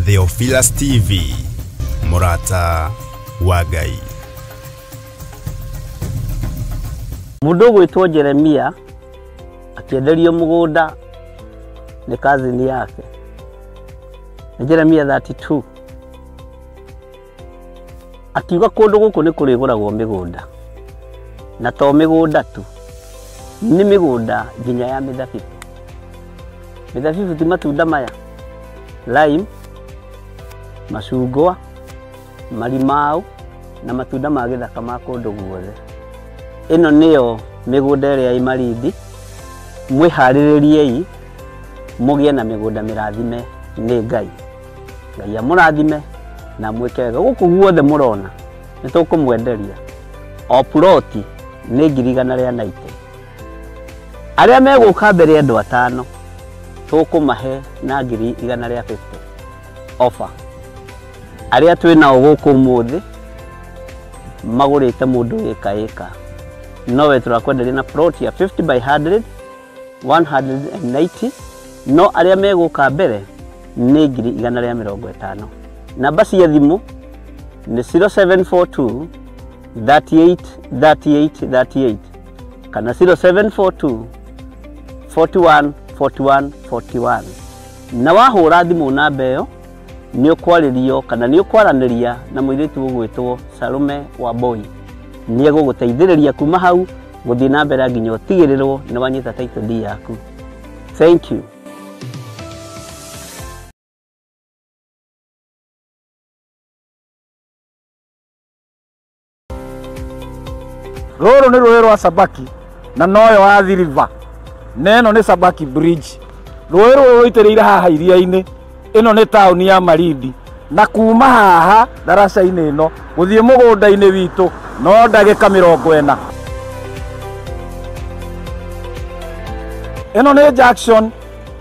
Theophilus TV, mũrata wa Ngai. Mũndũ ũgwĩtwo Jeremia akĩenderio mũgũnda nĩ cousin yake. Nĩ Jeremia 32. Akiuga kũndũ gũkũ nĩ kũrĩgũragwo mĩgũnda. Na to mĩgũnda tu, nĩ mĩgũnda nginya ya mĩthabibũ. Mĩthabibũ ti matunda maya, lime, macungwa, marimau na matunda ma gĩthaka ma kũndũ guothe. Ĩno nĩyo mĩgũnda ĩrĩa ĩ Malindi. Mwĩharĩrĩriei mũgĩe na mĩgũnda mĩrathime nĩ Ngai. Ngai amũrathime na mwĩke wega. Gũkũ guothe mũrona nĩ tũkũmwenderia o ploti nĩ 190,000. Arĩa megũka mbere andũ atano tũkũmahe na 150,000 offer. Arĩa twĩ nao gũkũ ũmũthĩ magũrĩte mũndũ ĩka ĩka, nowe tũrakwenderia na plot ya 50 by 100 190, no arĩa megũka mbere nĩ 150,000. Namba cia thimũ nĩ 0742 38 38 38 kana 0742 41 41 41. Na wahũra thimũ namba ĩyo nĩ ũkwarĩrio kana nĩ ũkwaranĩria na mũirĩtu ũgwĩtwo Salome Wambui. Nĩ egũgũteithĩrĩria kuma hau gũthiĩ na mbere nginya ũtigĩrĩrwo nĩ wanyita title deed yaku. Thank you. Rũrũ nĩ rũĩ rwa Sabaki na noyo Athi River, na ĩno nĩ Sabaki Bridge. Rũĩ rũrũ rũitĩrĩire haha iria-inĩ. Ĩno nĩ taũni ya Malindi, na kuma haha ndaraca-inĩ ĩno gũthiĩ mũgũnda-inĩ witũ no ndagĩka 40. Ĩno nĩ junction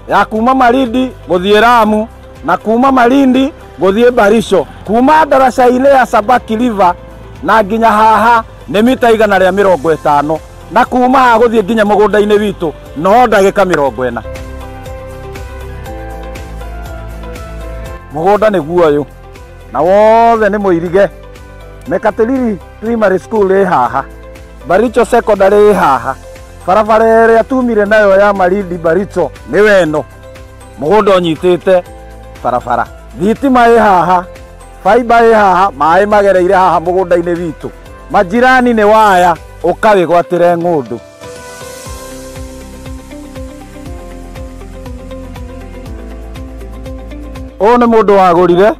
ya kuma Malindi gũthiĩ Lamu na kuma Malindi gũthiĩ Barisho. Kuma ndaraca-inĩ ya Sabaki River na nginya haha nĩ mita 150, na kuma haha gũthiĩ nginya mũgũnda-inĩ witũ no ndagĩka 40. Mũgũnda nĩguo ũyũ na wothe nĩ mũirige. Mekatilili Primary School ĩ haha, Baricho Secondary ĩ haha, barabara ĩrĩa tumire nayo ya Malindi Baricho nĩwe ĩno. Mũgũnda ũnyitĩte barabara, thitima ĩ haha, fiber ĩ haha, maĩ magereire haha mũgũnda-inĩ witũ. Majirani nĩ waya, ũkawĩgwatĩre ng'ũndũ. Ũyũ nĩ mũndũ wagũrire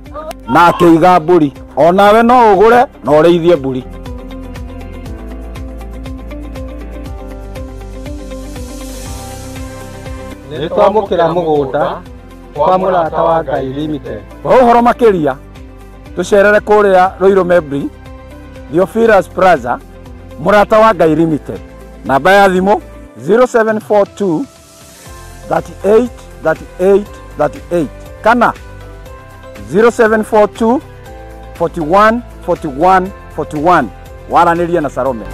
na akĩiga mbũri. Onawe no ũgũre na ũrĩithie mbũri. Nĩ twamũkĩra mũgũnda kwa Mũrata wa Ngai Limited. Kwa ũhoro makĩria tũcerere kũrĩa Ruiru Membri, Theophilus Plaza, Mũrata wa Ngai Limited. Namba ya thimũ 0742 38 38 38 kana 0742 41 41 41. Waranĩria na Salome.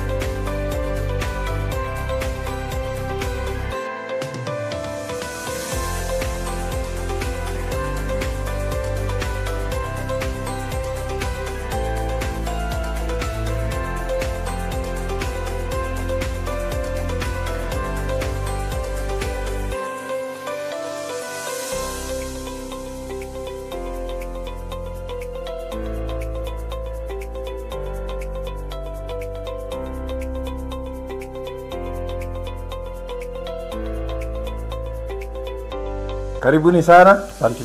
Karibuni sana. Asante.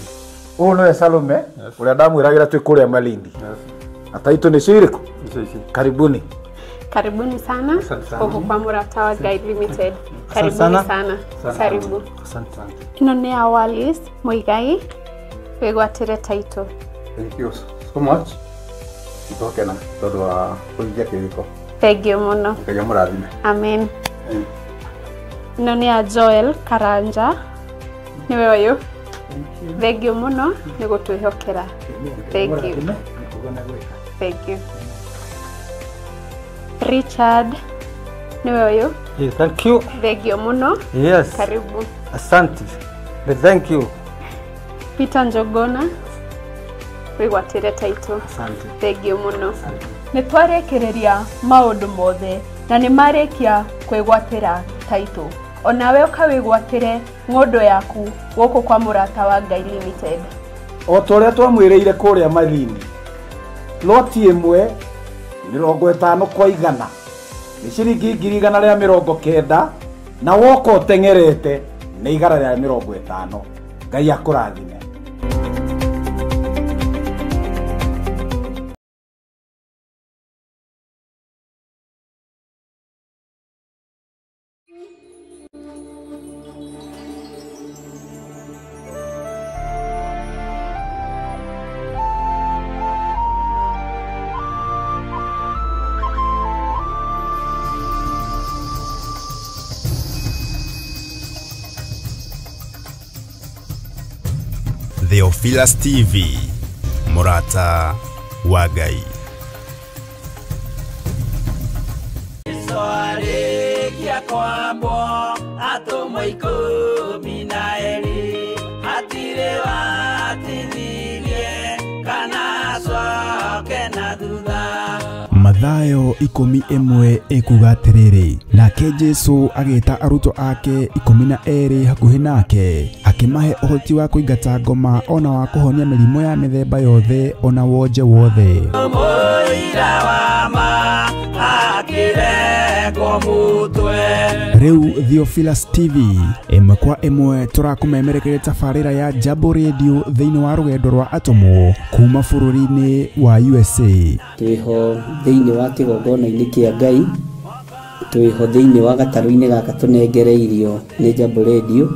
Ũyũ nĩwe Salome, ũrĩa ndamwĩragĩra twĩ kũrĩa Malindi. Na taitũ nĩ cirĩkũ? Karibuni. Karibuni sana huku kwa Mũrata wa Ngai Limited. Karibuni sana. Karibu. Asante. Ĩno nĩ ya Wallis Muigai, wĩgwatĩre title. Thank you so much. Nĩtwakena tondũ wa kũhingia kĩrĩko. Thank you mũno. Ngai amũrathime. Amen. Ĩno nĩ ya Joel Karanja, nĩwe ũyũ. Thank you mũno nĩ gũtwĩhokera. Thank you. Thank you. Richard, nĩwe ũyũ. Thank you. Thank you mũno. Yes. Karibu. Asante. Thank you. Peter Njogona. Wĩgwatĩre taitũ. Asante. Thengiũ mũno. Nĩ twarĩkĩrĩria maũndũ mothe na nĩ marĩkia kwĩgwatĩra taitũ. Onawe ũkawĩgwatĩre ng'ũndũ yaku gũkũ kwa Mũrata wa Ngai Limited. O ta ũrĩa twamwĩrĩire kũrĩa Malindi, loti ĩmwe 50 kwa 100 nĩ ciringi 190,000 na woka ũteng'erete nĩ 150. Ngai akũrathime. Theophilus TV, Mũrata wa Ngai. Swarĩkia kwambwo atũmwo 12 hatirĩ watithirie kana acoke na thutha. Mathayo 11 ekuga atĩrĩrĩ, nake Jesũ agĩta arutwo ake 12 hakuhĩ nake, akĩmahe ũhoti wa kũingata ngoma ona wa kũhonia mĩrimũ ya mĩthemba yothe ona wonje wothe. Mũira wa ma akĩrengwo mũtwe. Rĩu Theophilus TV ĩmwe kwa ĩmwe tũrakũmemerekeria tabarĩra ya Jambo Radio thĩinĩ wa rũgendo rwa atũmwo kuma bũrũri-inĩ wa USA. Twĩho thĩinĩ wa kĩgongona-inĩ kĩa Ngai, twĩho thĩinĩ wa gatarũ-inĩ gaka tũnengereirio nĩ Jambo Radio.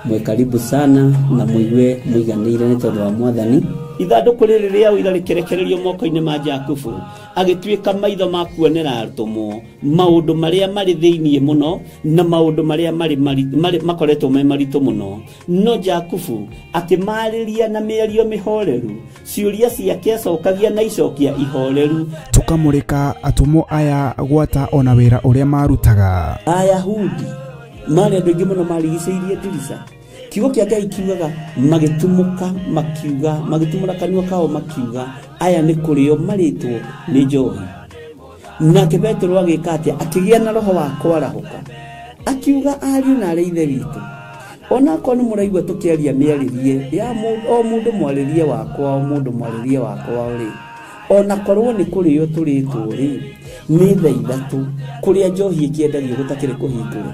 Mwĩ karibu sana na mũigue mũiganĩire nĩ tondũ wa Mwathani. Ithandũkũ rĩrĩ rĩa ũira rĩkĩrekererio moko-inĩ ma Jakubu, agĩtuĩka maitho ma kuonera atũmwo maũndũ marĩa marĩ thĩinĩ mũno na maũndũ marĩa marĩ makoretwo me maritũ mũno. No Jakubu akĩmarĩria na mĩario mĩhoreru, ciũria ciake acokagia na icokia ihoreru. Tũkamũrĩka atũmwo aya gwata ona wĩra ũrĩa marutaga. Ayahudi marĩ andũ aingĩ mũno marigicĩirie ndirica. Kiugo kĩa Ngai kiugaga magĩtumũka makiuga, magĩtumũra kanua kao makiuga, aya nĩ kũrĩo marĩtwo nĩ njohi. Nake Petero agĩka atĩa? Akĩgĩa na roho wa kwarahũka, akiuga ariũ na arĩ ithe witũ, onakorwo nĩ mũraigua tũkĩaria mĩarĩrie ya o mũndũ mwarĩrie wakwa, o mũndũ mwarĩrie wakwa rĩ, onakorwo nĩ kũrĩo tũrĩtwo rĩ, nĩ thaa 3 kũrĩa njohi ĩkĩendagio gũtakĩrĩ kũhingũre,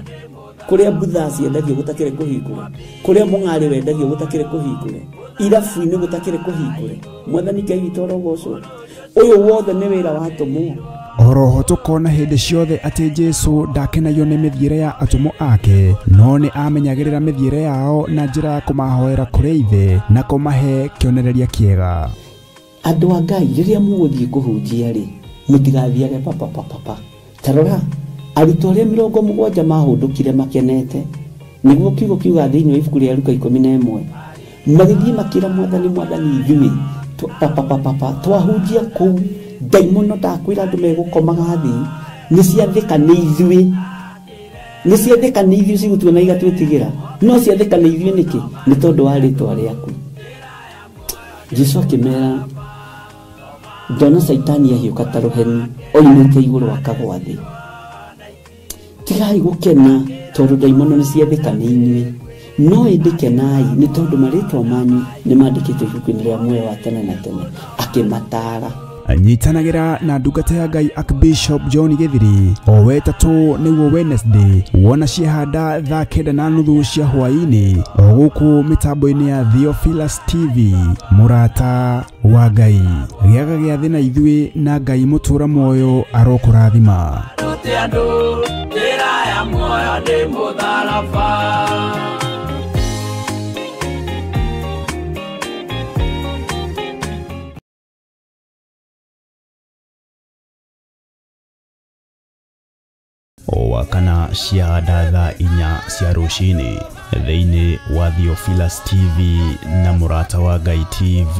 kũrĩa mbutha ciendagio gũtakĩrĩ kũhingũre, kũrĩa mũng'arĩ wendagio gũtakĩrĩ kũhingũre, irabu-inĩ gũtakĩrĩ kũhingũre. Mwathani Ngai witũ arogocwo. Ũyũ wothe nĩ wĩra wa atũmwo. Oroho tũkona hĩndĩ ciothe atĩ Jesũ ndakenagio nĩ mĩthiĩre ya atũmwo ake, no nĩ amenyagĩrĩra mĩthiĩre yao na njĩra ya kũmahoera kũrĩ Ithe na kũmahe kĩonereria kĩega. Andũ a Ngai, rĩrĩa mũgũthiĩ kũhunjia rĩ, mũtigathiage papapapapa. Ta rora arutwo arĩa 70 mahũndũkire makenete, nĩguo kiugo kiuga thĩinĩ wa ibuku rĩa Luka 11, magĩthiĩ makĩra Mwathani, Mwathani ithuĩ papapapapa twahunjia kũu ndaimono ndakwĩra andũ megũkomaga thĩ, nĩ ciathĩka nĩ ithuĩ, nĩ ciathĩka nĩ ithuĩ cigũtuona igatwĩtigĩra, no ciathĩka nĩ ithuĩ nĩkĩ? Nĩ tondũ wa rĩtwa rĩaku. Jesũ akĩmera, ndona Caitani ahiũka ta rũheni oimĩte igũrũ akagwa thĩ. Tigai gũkena tondũ ndaimono nĩ ciathĩka nĩ inyuĩ, no ĩndĩ kenai nĩ tondũ marĩtwa manyu nĩ mandĩkĩtwo ibuku-inĩ rĩa muoyo wa tene na tene. Akĩmataara. Nyitanagĩra na ndungata ya Ngai Archbishop John Gĩthiri o wetatũ nĩguo Wednesday, wona ciahanda thaa 9:30 cia hwaĩ-inĩ o gũkũ mĩtambo-inĩ ya Theophilus TV. Mũrata wa Ngai, gĩaga gĩathĩ na ithuĩ na Ngai mũtũra muoyo arokũrathima. Rute andũ njĩra ya muoyo nĩ mũtharaba. O wakana ciahanda thaa 4 cia rũcinĩ thĩinĩ wa Theophilus TV na Mũrata wa Ngai TV.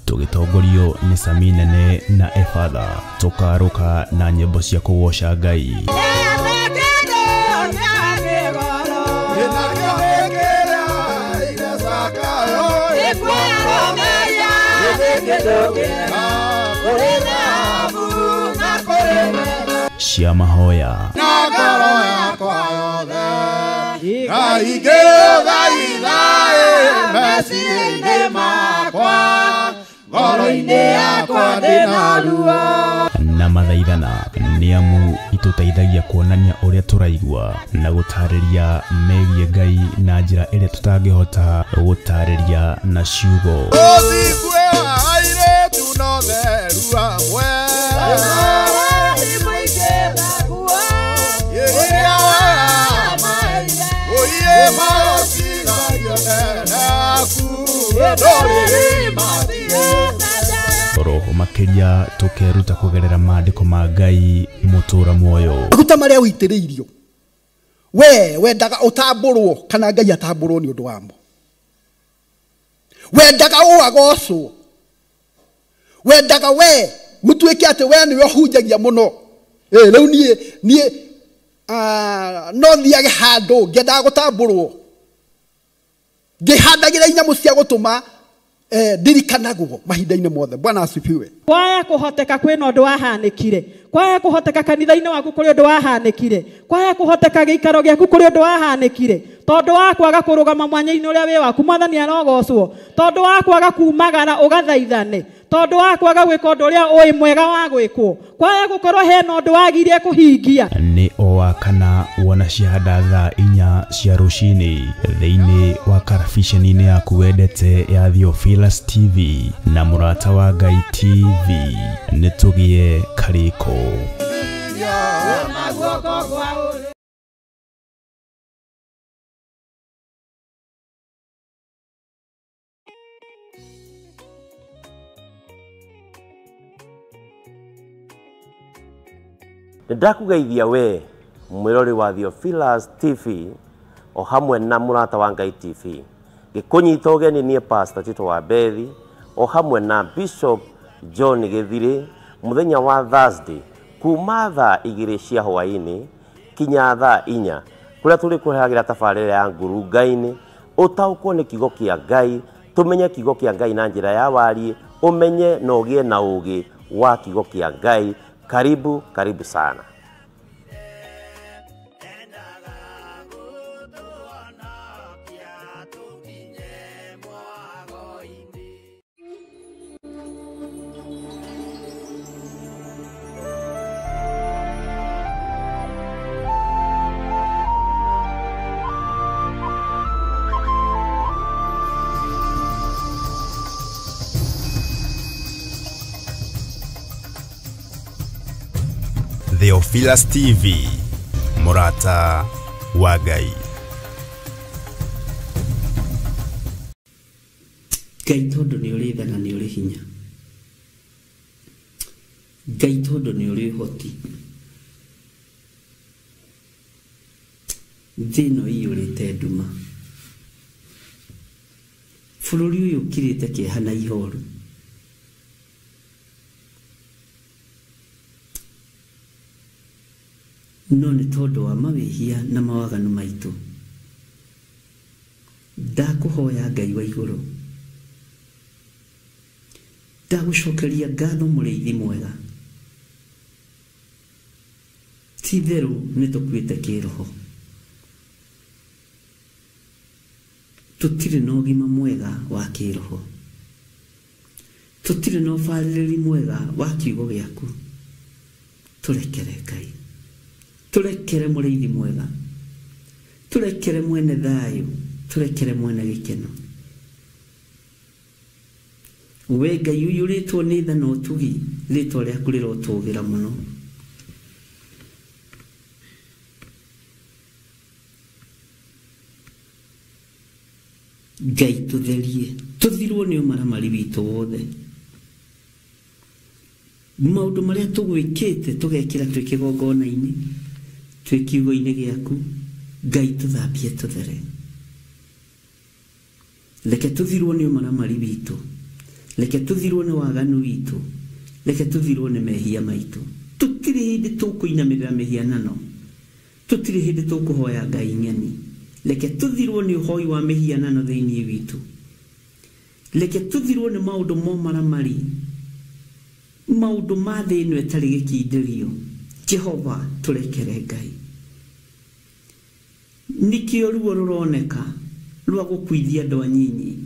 Tũgĩtongorio nĩ Sami Nene na Efatha, tũkarũka na nyĩmbo cia kũgoca Ngai. Cia mahoya na ngoro yakwa yothe na mathaithana nĩ amu itũteithagia kuonania ũrĩa tũraigua na gũtarĩria megiĩ Ngai na njĩra ĩrĩa tũtangĩhota gũtarĩria na ciugo. Roho makiria tukeruta kugerera maandiko ma Ngai mutura muoyo. Maguta maria uitiriirio we wendaga utamburwo kana Ngai atamburwo ni undu wamo. Wendaga uagocwo, wendaga we gutuike ati we niwe uhunjagia muno. Riu nie no thiage handu ngendaga gutamburwo ngihandagira inyamu cia gutuma ndirikanagwo mahinda-inĩ mothe. Bwana asifiwe. Kwaya kuhoteka kwina undu wahanikire, kwaya kuhoteka kanitha-inĩ waku kuri undu wahanikire, kwaya kuhoteka giikaro giaku kuri undu wahanikire, tondu wa kwaga kurugama mwanya-inĩ uria wi waku Mwathani arogocwo, tondu wa kwaga kumagara ugathaithane, tondu wa kwaga gwika undu uria ui mwega wa gwikwo, kwaya gukorwo hena undu wagirie kuhingia. Nĩ o wa kana wona ciahanda thaa 4 cia rũcinĩ thĩinĩ wa karabiceni-inĩ yaku wendete ya Theophilus TV na Mũrata wa Ngai TV. Nĩ tũgĩe karĩko. Ndakugeithia we mwirori wa Theophilus TV o hamwe na Mũrata wa Ngai TV. Gikunyita ũgeni niĩ Pastor Tito wa Bethi o hamwe na Bishop John Githiri muthenya wa Thursday kuma thaa 2 cia hwaĩ-inĩ kinya thaa 4 kuria tũrĩ kũrehagira tabarĩra ya ngurunga-inĩ ũtaũkwo nĩ kiugo kĩa Ngai, tũmenye kiugo kĩa Ngai na njĩra ya wariĩ, ũmenye na ũgĩe na ũũgĩ wa kiugo kĩa Ngai. Karibu, karibu sana. Theophilus TV, Mũrata wa Ngai. Ngai tondu ni uri tha na ni uri hinya, Ngai tondu ni uri uhoti, thĩ ĩno iyũrĩte nduma, bũrũri ũyũ ũkirĩte kĩeha na ihoru. No nĩ tondũ wa mawĩhia na mawaganu maitũ, ndakũhoya Ngai wa igũrũ, ndagũcokeria ngatho mũrĩithi mwega. Ti itherũ nĩ tũkuĩte kĩroho, tũtirĩ na ũgima mwega wa kĩroho, tũtirĩ na ũbarĩrĩri mwega wa kiugo gĩaku. Tũrekere Ngai, turekere mũrĩithi mwega, turekere mwene thayũ, turekere mwene gĩkeno. We Ngai ũiyũrĩtwo nĩ tha na ũtugi, rĩtwa rĩaku rĩrotũgĩra mũno. Ngai tũtherie, tũthirwo nĩ ũmaramari witũ wothe, maũndũ marĩa tũgwĩkĩte tũgekĩra twĩ kĩgongona-inĩ, twĩ kiugo-inĩ gĩaku. Ngai tũthambie tũthere, reke tũthirwo nĩ ũmaramari witũ, reke tũthirwo nĩ waganu witũ, reke tũthirwo nĩ mehia maitũ. Tũtirĩ hĩndĩ tũkũinamĩrĩra mĩhianano, tũtirĩ hĩndĩ tũkũhoya Ngai ng'eni. Reke tũthirwo nĩ ũhoi wa mĩhianano thĩinĩ witũ, Reke tũthirwo nĩ maũndũ momaramari, maũndũ ma thĩ ĩno ĩtarĩ gĩkindĩrio. Jehova tũrekere Ngai. Nĩkĩo ruo rũroneka rwa gũkuithia andũ anyinyi,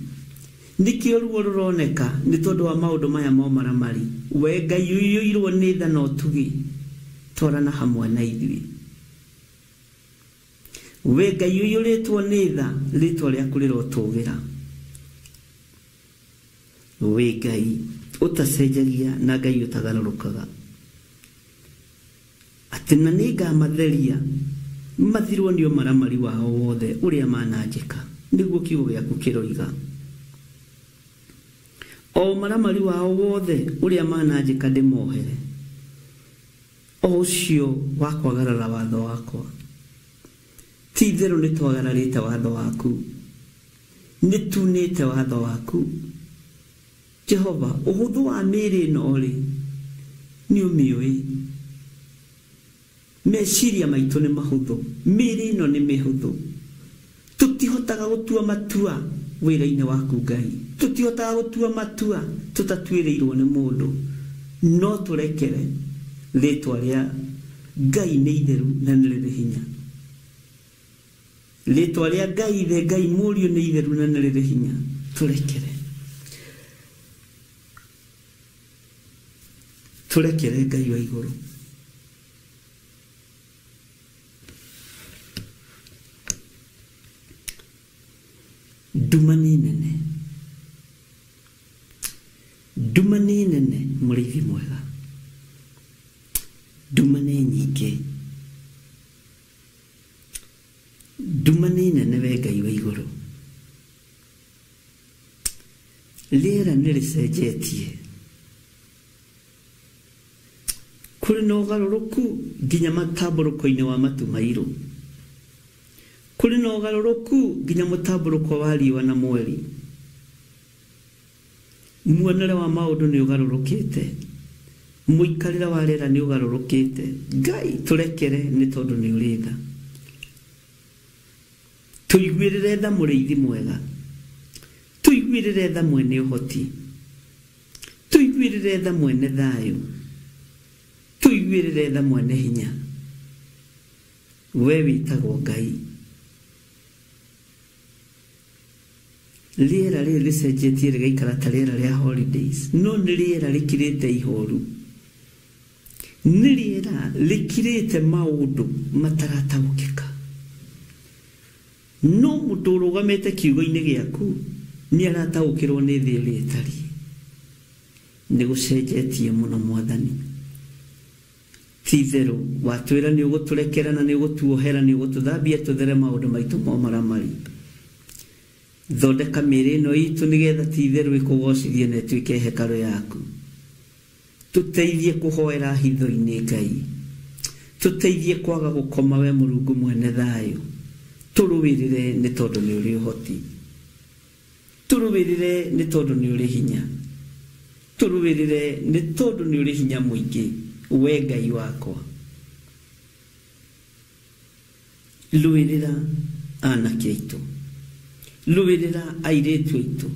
nĩkĩo ruo rũroneka nĩ tondũ wa maũndũ maya momaramari. We Ngai ũiyũirwo nĩ tha na ũtugi, twarana hamwe na ithuĩ. We Ngai ũiyũrĩtwo nĩ tha, rĩtwa rĩaku rĩrotũgĩra. We Ngai ũtacenjagia na Ngai ũtagarũrũkaga, atĩ na nĩngamatheria mathirwo nĩ ũmaramari wao wothe ũrĩa mananjĩka, nĩguo kiugo gĩaku kĩroiga. O ũmaramari wao wothe ũrĩa mananjĩka ndĩmohere, o ũcio wa kwagarara watho wakwa. Ti itherũ nĩtwagararĩte watho waku, nĩtunĩte watho waku. Jehova, ũhũthũ wa mĩĩrĩ ĩno rĩ, nĩ ũmĩũĩ. Meciria maitũ nĩ mahũthũ, mĩĩrĩ ĩno nĩ mĩhũthũ. Tũtihotaga gũtua matua wĩra-inĩ waku Ngai, tũtihotaga gũtua matua tũtatuĩrĩirwo nĩ mũndũ. No tũrekere, rĩtwa rĩa Ngai nĩ itheru na nĩ rĩrĩ hinya. Rĩtwa rĩa Ngai Ithe, Ngai Mũriũ nĩ itheru na nĩ rĩrĩ hinya. Tũrekere, tũrekere Ngai wa igũrũ. Nduma nĩ nene, nduma nĩ nene mũrĩithi mwega, nduma nĩ nyingĩ, nduma nĩ nene we Ngai wa igũrũ. Rĩera nĩ rĩcenjetie, kũrĩ na ũgarũrũku nginya matambũrũko-inĩ wa matu mairũ, kũrĩ na ũgarũrũku nginya mũtambũrũko wa riũa na mweri. Muonere wa maũndũ nĩ ũgarũrũkĩte, mũikarĩre wa rĩera nĩ ũgarũrũkĩte. Ngai tũrekere nĩ tondũ nĩ ũrĩ tha. Tũiguĩrĩre tha mũrĩithi mwega, tũiguĩrĩre tha mwene ũhoti, tũiguĩrĩre tha mwene thayũ, tũiguĩrĩre tha mwene hinya. We wĩtagwo Ngai. Rĩera rĩrĩ rĩcenjetie rĩgaikara ta rĩera rĩa holidays, no nĩ rĩera rĩkirĩte ihoru, nĩ rĩera rĩkirĩte maũndũ matarataũkĩka. No mũndũ ũrũgamĩte kiugo-inĩ gĩaku nĩ arataũkĩrwo nĩ thĩ ĩrĩa ĩtariĩ. Nĩ gũcenjetie mũno Mwathani. Ti itherũ watwĩra nĩ ũgũtũrekera na nĩ ũgũtuohera, nĩ ũgũtũthambia tũthere maũndũ maitũ momaramari. Thondeka mĩĩrĩ ĩno itũ nĩgetha ti itherũ ĩkũgocithie na ĩtuĩke hekarũ yaku. Tũteithie kũhoera hitho-inĩ Ngai, tũteithie kwaga gũkoma we Mũrungu mwene thayũ. Tũrũĩrĩre nĩ tondũ nĩ ũrĩ ũhoti, tũrũĩrĩre nĩ tondũ nĩ ũrĩ hinya, tũrũĩrĩre nĩ tondũ nĩ ũrĩ hinya mũingĩ we Ngai wakwa. Rũĩrĩra anake aitũ, rũĩrĩra airĩtu aitũ,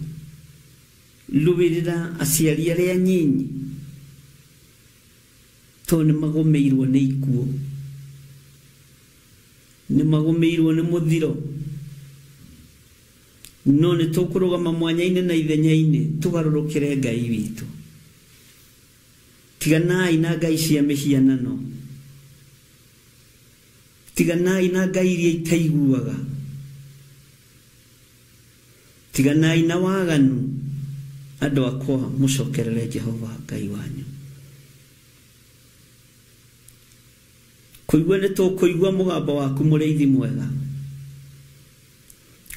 rũĩrĩra aciari arĩa anyinyi, tondũ nĩ magũmĩirwo nĩ ikuũ, nĩ magũmĩirwo nĩ mũthiro. No nĩ tũkũrũgama mwanya-inĩ na ithenya-inĩ tũgarũrũkĩre Ngai witũ. Tiganai na ngai cia mĩhianano, tiganai na ngai iria itaiguaga, tiganai na waganu. Andũ akwa mũcokerere Jehova Ngai wanyu. Kũigua nĩ tũkũigua mũgambo waku mũrĩithi mwega,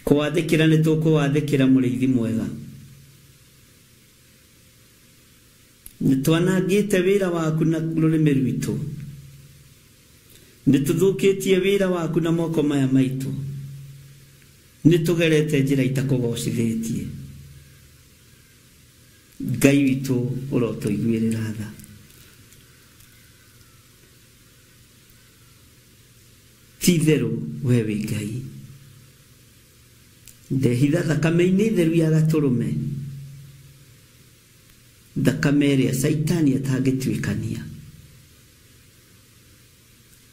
kũwathĩkĩra nĩ tũkũwathĩkĩra mũrĩithi mwega. Nĩ twanangĩte wĩra waku na rũrĩmĩ rwitũ, nĩ tũthũkĩtie wĩra waku na moko maya maitũ, nĩ tũgerete njĩra itakũgocithĩtie. Ngai witũ ũrotũiguĩrĩra tha. Ti itherũ we wĩ Ngai. Ndehitha thakame-inĩ theru ya gatũrũme, Thakame ĩrĩa Caitani atangĩtuĩkania.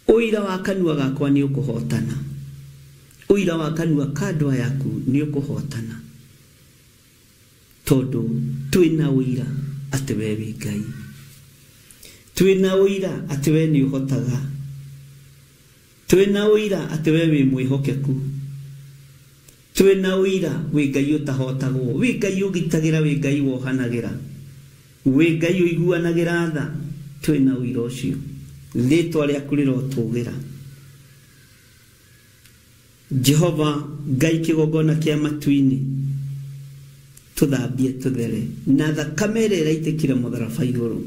Ũira wa kanua gakwa nĩ ũkũhotana. Ũira wa kanua ka ndwa yaku nĩ ũkũhotana. Tondũ twĩna ũira atĩ we wĩ Ngai. Twĩna ũira atĩ we nĩ ũhotaga. Twĩna ũira atĩ we wĩ mwĩhokeku. Twĩna ũira wĩ Ngai ũtahotagwo, wĩ Ngai ũgitagĩra, wĩ Ngai wohanagĩra, wĩ Ngai ũiguanagĩra tha. Twĩna ũira ũcio. Rĩtwa rĩaku rĩrotũgĩra. Jehova Ngai kĩgongona kĩa matu-inĩ, tũthambie tũthere na thakame ĩrĩa ĩraitĩkire mũtharaba igũrũ,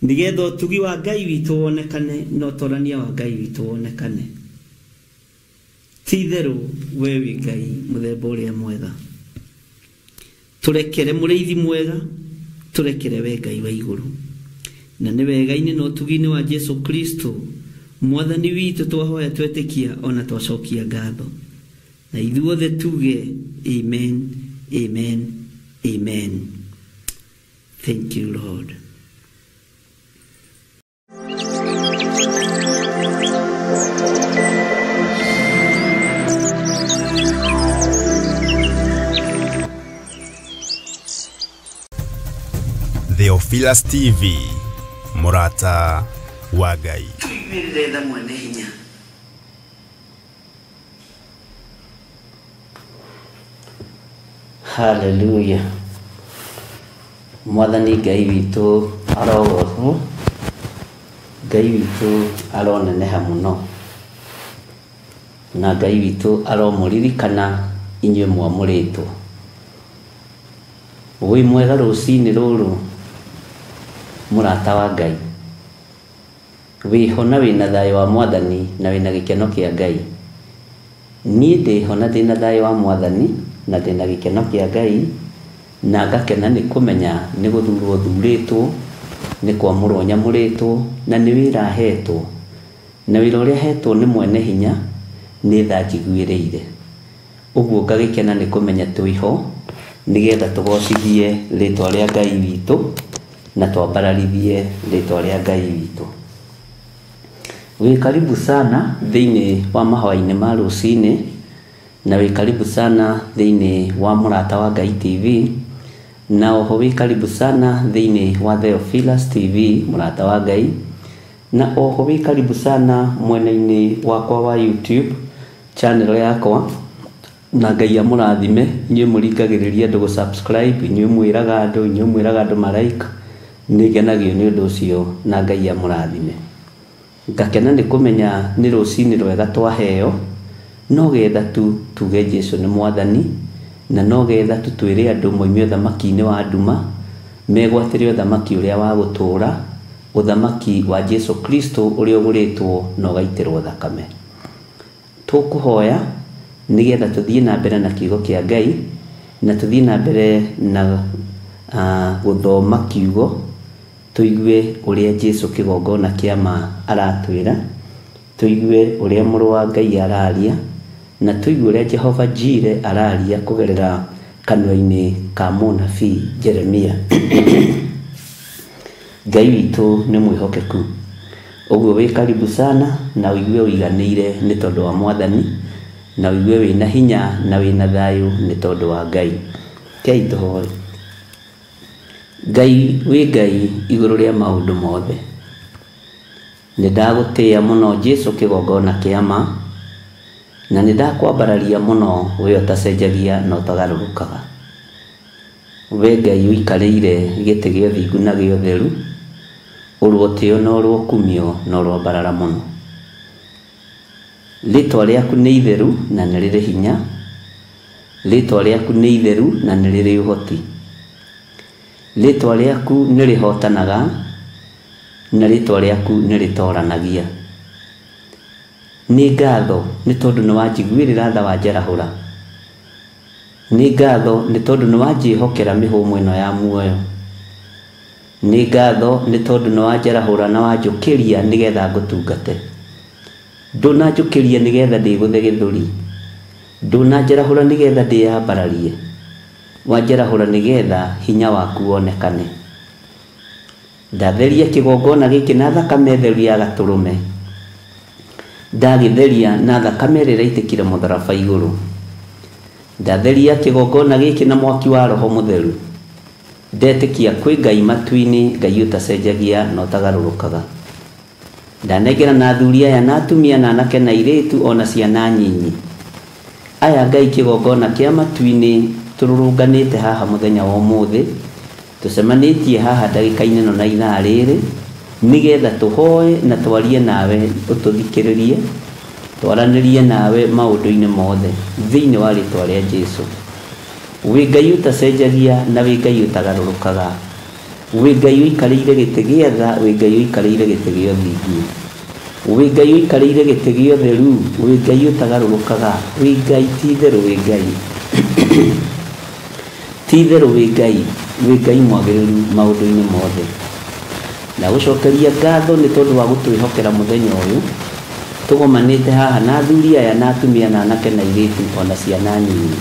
nĩgetha ũtugi wa Ngai witũ wonekane na ũtorania wa Ngai witũ wonekane. Ti itherũ we wĩ Ngai mũthemba ũrĩa mwega. Tũrekere mũrĩithi mwega, tũrekere we Ngai wa igũrũ. Na nĩ wega-inĩ na ũtugi-inĩ wa Jesu Kristo mwathani witũ twahoya twetĩkia ona twacokia ngatho. Na ithuothe tuge amen, amen, amen. Thank you, Lord. Theophilus TV, Murata wa Ngai. Tuiguĩrĩre tha mwene hinya. Hallelujah. Mwathani Ngai witũ arogocwo. Ngai witũ aroneneha mũno. Na Ngai witũ aromũririkana inyuĩ mwamũrĩtwo. Wĩ mwega rũcinĩ rũrũ mũrata wa Ngai. Wĩho na wĩna thayũ wa mwathani na wĩna gĩkeno kĩa Ngai. Niĩ ndĩho na ndĩna thayũ wa mwathani na ndĩna gĩkeno kĩa Ngai, na ngakena nĩ kũmenya nĩ gũthurwo thurĩtwo, nĩ kwamũrwo nyamũrĩtwo, na nĩ wĩra hetwo. Na wĩra ũrĩa hetwo nĩ mwene hinya nĩ tha njiguĩrĩire. Ũguo ngagĩkena nĩ kũmenya twĩho nĩgetha tũgocithie rĩtwa rĩa Ngai witũ na twambararithie rĩtwa rĩa Ngai witũ. Wĩ karibu sana thĩinĩ wa mahoya-inĩ ma rũcinĩ, na wĩ karibu sana thĩinĩ wa Mũrata wa Ngai TV, na oho wĩ karibu sana thĩinĩ wa Theophilus TV Mũrata wa Ngai, na oho wĩ karibu sana mwena-inĩ wakwa wa YouTube channel yakwa. Na Ngai amũrathime inyuĩ mũringagĩrĩria andũ gũ subscribe, inyuĩ mwĩraga andũ, inyuĩ mwĩraga andũ ma like. Nĩngenagio nĩ ũndũ ũcio na Ngai amũrathime. Ngakena nĩ kũmenya nĩ rũcinĩ rwega twaheo, no getha tu tuge Jesu nĩ mwathani, na no getha tu twĩre andũ moime ũthamaki-inĩ wa nduma megwatĩre ũthamaki ũrĩa wa gũtũũra, ũthamaki wa Jesu Kristo ũrĩa ũgũrĩtwo na ũgaitĩrwo thakame. Tũkũhoya nĩgetha tũthiĩ na mbere na kiugo kĩa Ngai, na tũthiĩ na mbere na gũthoma kiugo, tũigue ũrĩa Jesu kĩgongona kĩa ma aratwĩra, tũigue ũrĩa mũrũ wa Ngai araria, na tũigue ũrĩa Jehova Jire araria kũgerera kanua-inĩ ka mũnabii Jeremia. Ngai witũ nĩ mwĩhokeku. Ũguo wĩ karibu sana na ũigue ũiganĩire nĩ tondũ wa mwathani, na ũigue wĩna hinya na wĩna thayũ nĩ tondũ wa Ngai. Kei tũhoe. Ngai wĩ Ngai igũrũ rĩa maũndũ mothe. Nĩ ndagũtĩĩa mũno Jesu kĩgongona kĩa ma, na nĩ ndakwambararia mũno we ũtacenjagia na ũtagarũrũkaga. We Ngai ũikarĩire gĩtĩ gĩa ũthingu na gĩa ũtheru, ũrũotĩo na ũrũokumio na ũrwambarara mũno. Rĩtwa rĩaku nĩ itheru na nĩ rĩrĩ hinya. Rĩtwa rĩaku nĩ itheru na nĩ rĩrĩ ũhoti. Rĩtwa rĩaku nĩ rĩhotanaga na rĩtwa rĩaku nĩ rĩtoranagia. Nĩ ngatho nĩ tondũ nĩ wanjiguĩrĩra tha wanjarahũra. Nĩ ngatho nĩ tondũ nĩ wanjĩhokera mĩhũmũ ĩno ya muoyo. Nĩ ngatho nĩ tondũ nĩ wanjarahũra na wanjũkĩria nĩgetha ngũtungate. Ndũnanjũkĩria nĩgetha ndĩgũthe gĩthũri. Ndũnanjarahũra nĩgetha ndĩyambararie. Wanjarahũra nĩgetha hinya waku wonekane. Ndatheria kĩgongona gĩkĩ na thakame theru ya gatũrũme. Ndagĩtheria na thakame ĩrĩa ĩraitĩkire mũtharaba igũrũ. Ndatheria kĩgongona gĩkĩ na mwaki wa Roho Mũtheru. Ndetĩkia kwĩ Ngai matu-inĩ, Ngai ũtacenjagia na ũtagarũrũkaga. Ndanengera na athuri aya na atumia na anake na airĩtu ona ciana nyinyi. Aya Ngai kĩgongona kĩa matu-inĩ tũrũrũnganĩte haha mũthenya wa ũmũthĩ, tũcemanĩtie haha ndagĩka-inĩ ĩno na ithaa rĩrĩ, nĩgetha tũhoe na twarie nawe ũtũthikĩrĩrie, twaranĩrie nawe maũndũ-inĩ mothe thĩinĩ wa rĩtwa rĩa Jesũ. Wĩ Ngai ũtacenjagia na wĩ Ngai ũtagarũrũkaga. Wĩ Ngai ũikarĩire gĩtĩ gĩa tha, wĩ Ngai ũikarĩire gĩtĩ gĩa ũthingu. Wĩ Ngai ũikarĩire gĩtĩ gĩa ũtheru, wĩ Ngai ũtagarũrũkaga, wĩ Ngai ti itherũ wĩ Ngai. Ti itherũ wĩ Ngai, wĩ Ngai mwagĩrĩru maũndũ-inĩ mothe. Ndagũcokeria ngatho nĩ tondũ wa gũtwĩhokera mũthenya ũyũ, tũgomanĩte haha na athuri aya na atumia na anake na airĩtu ona ciana nyinyi.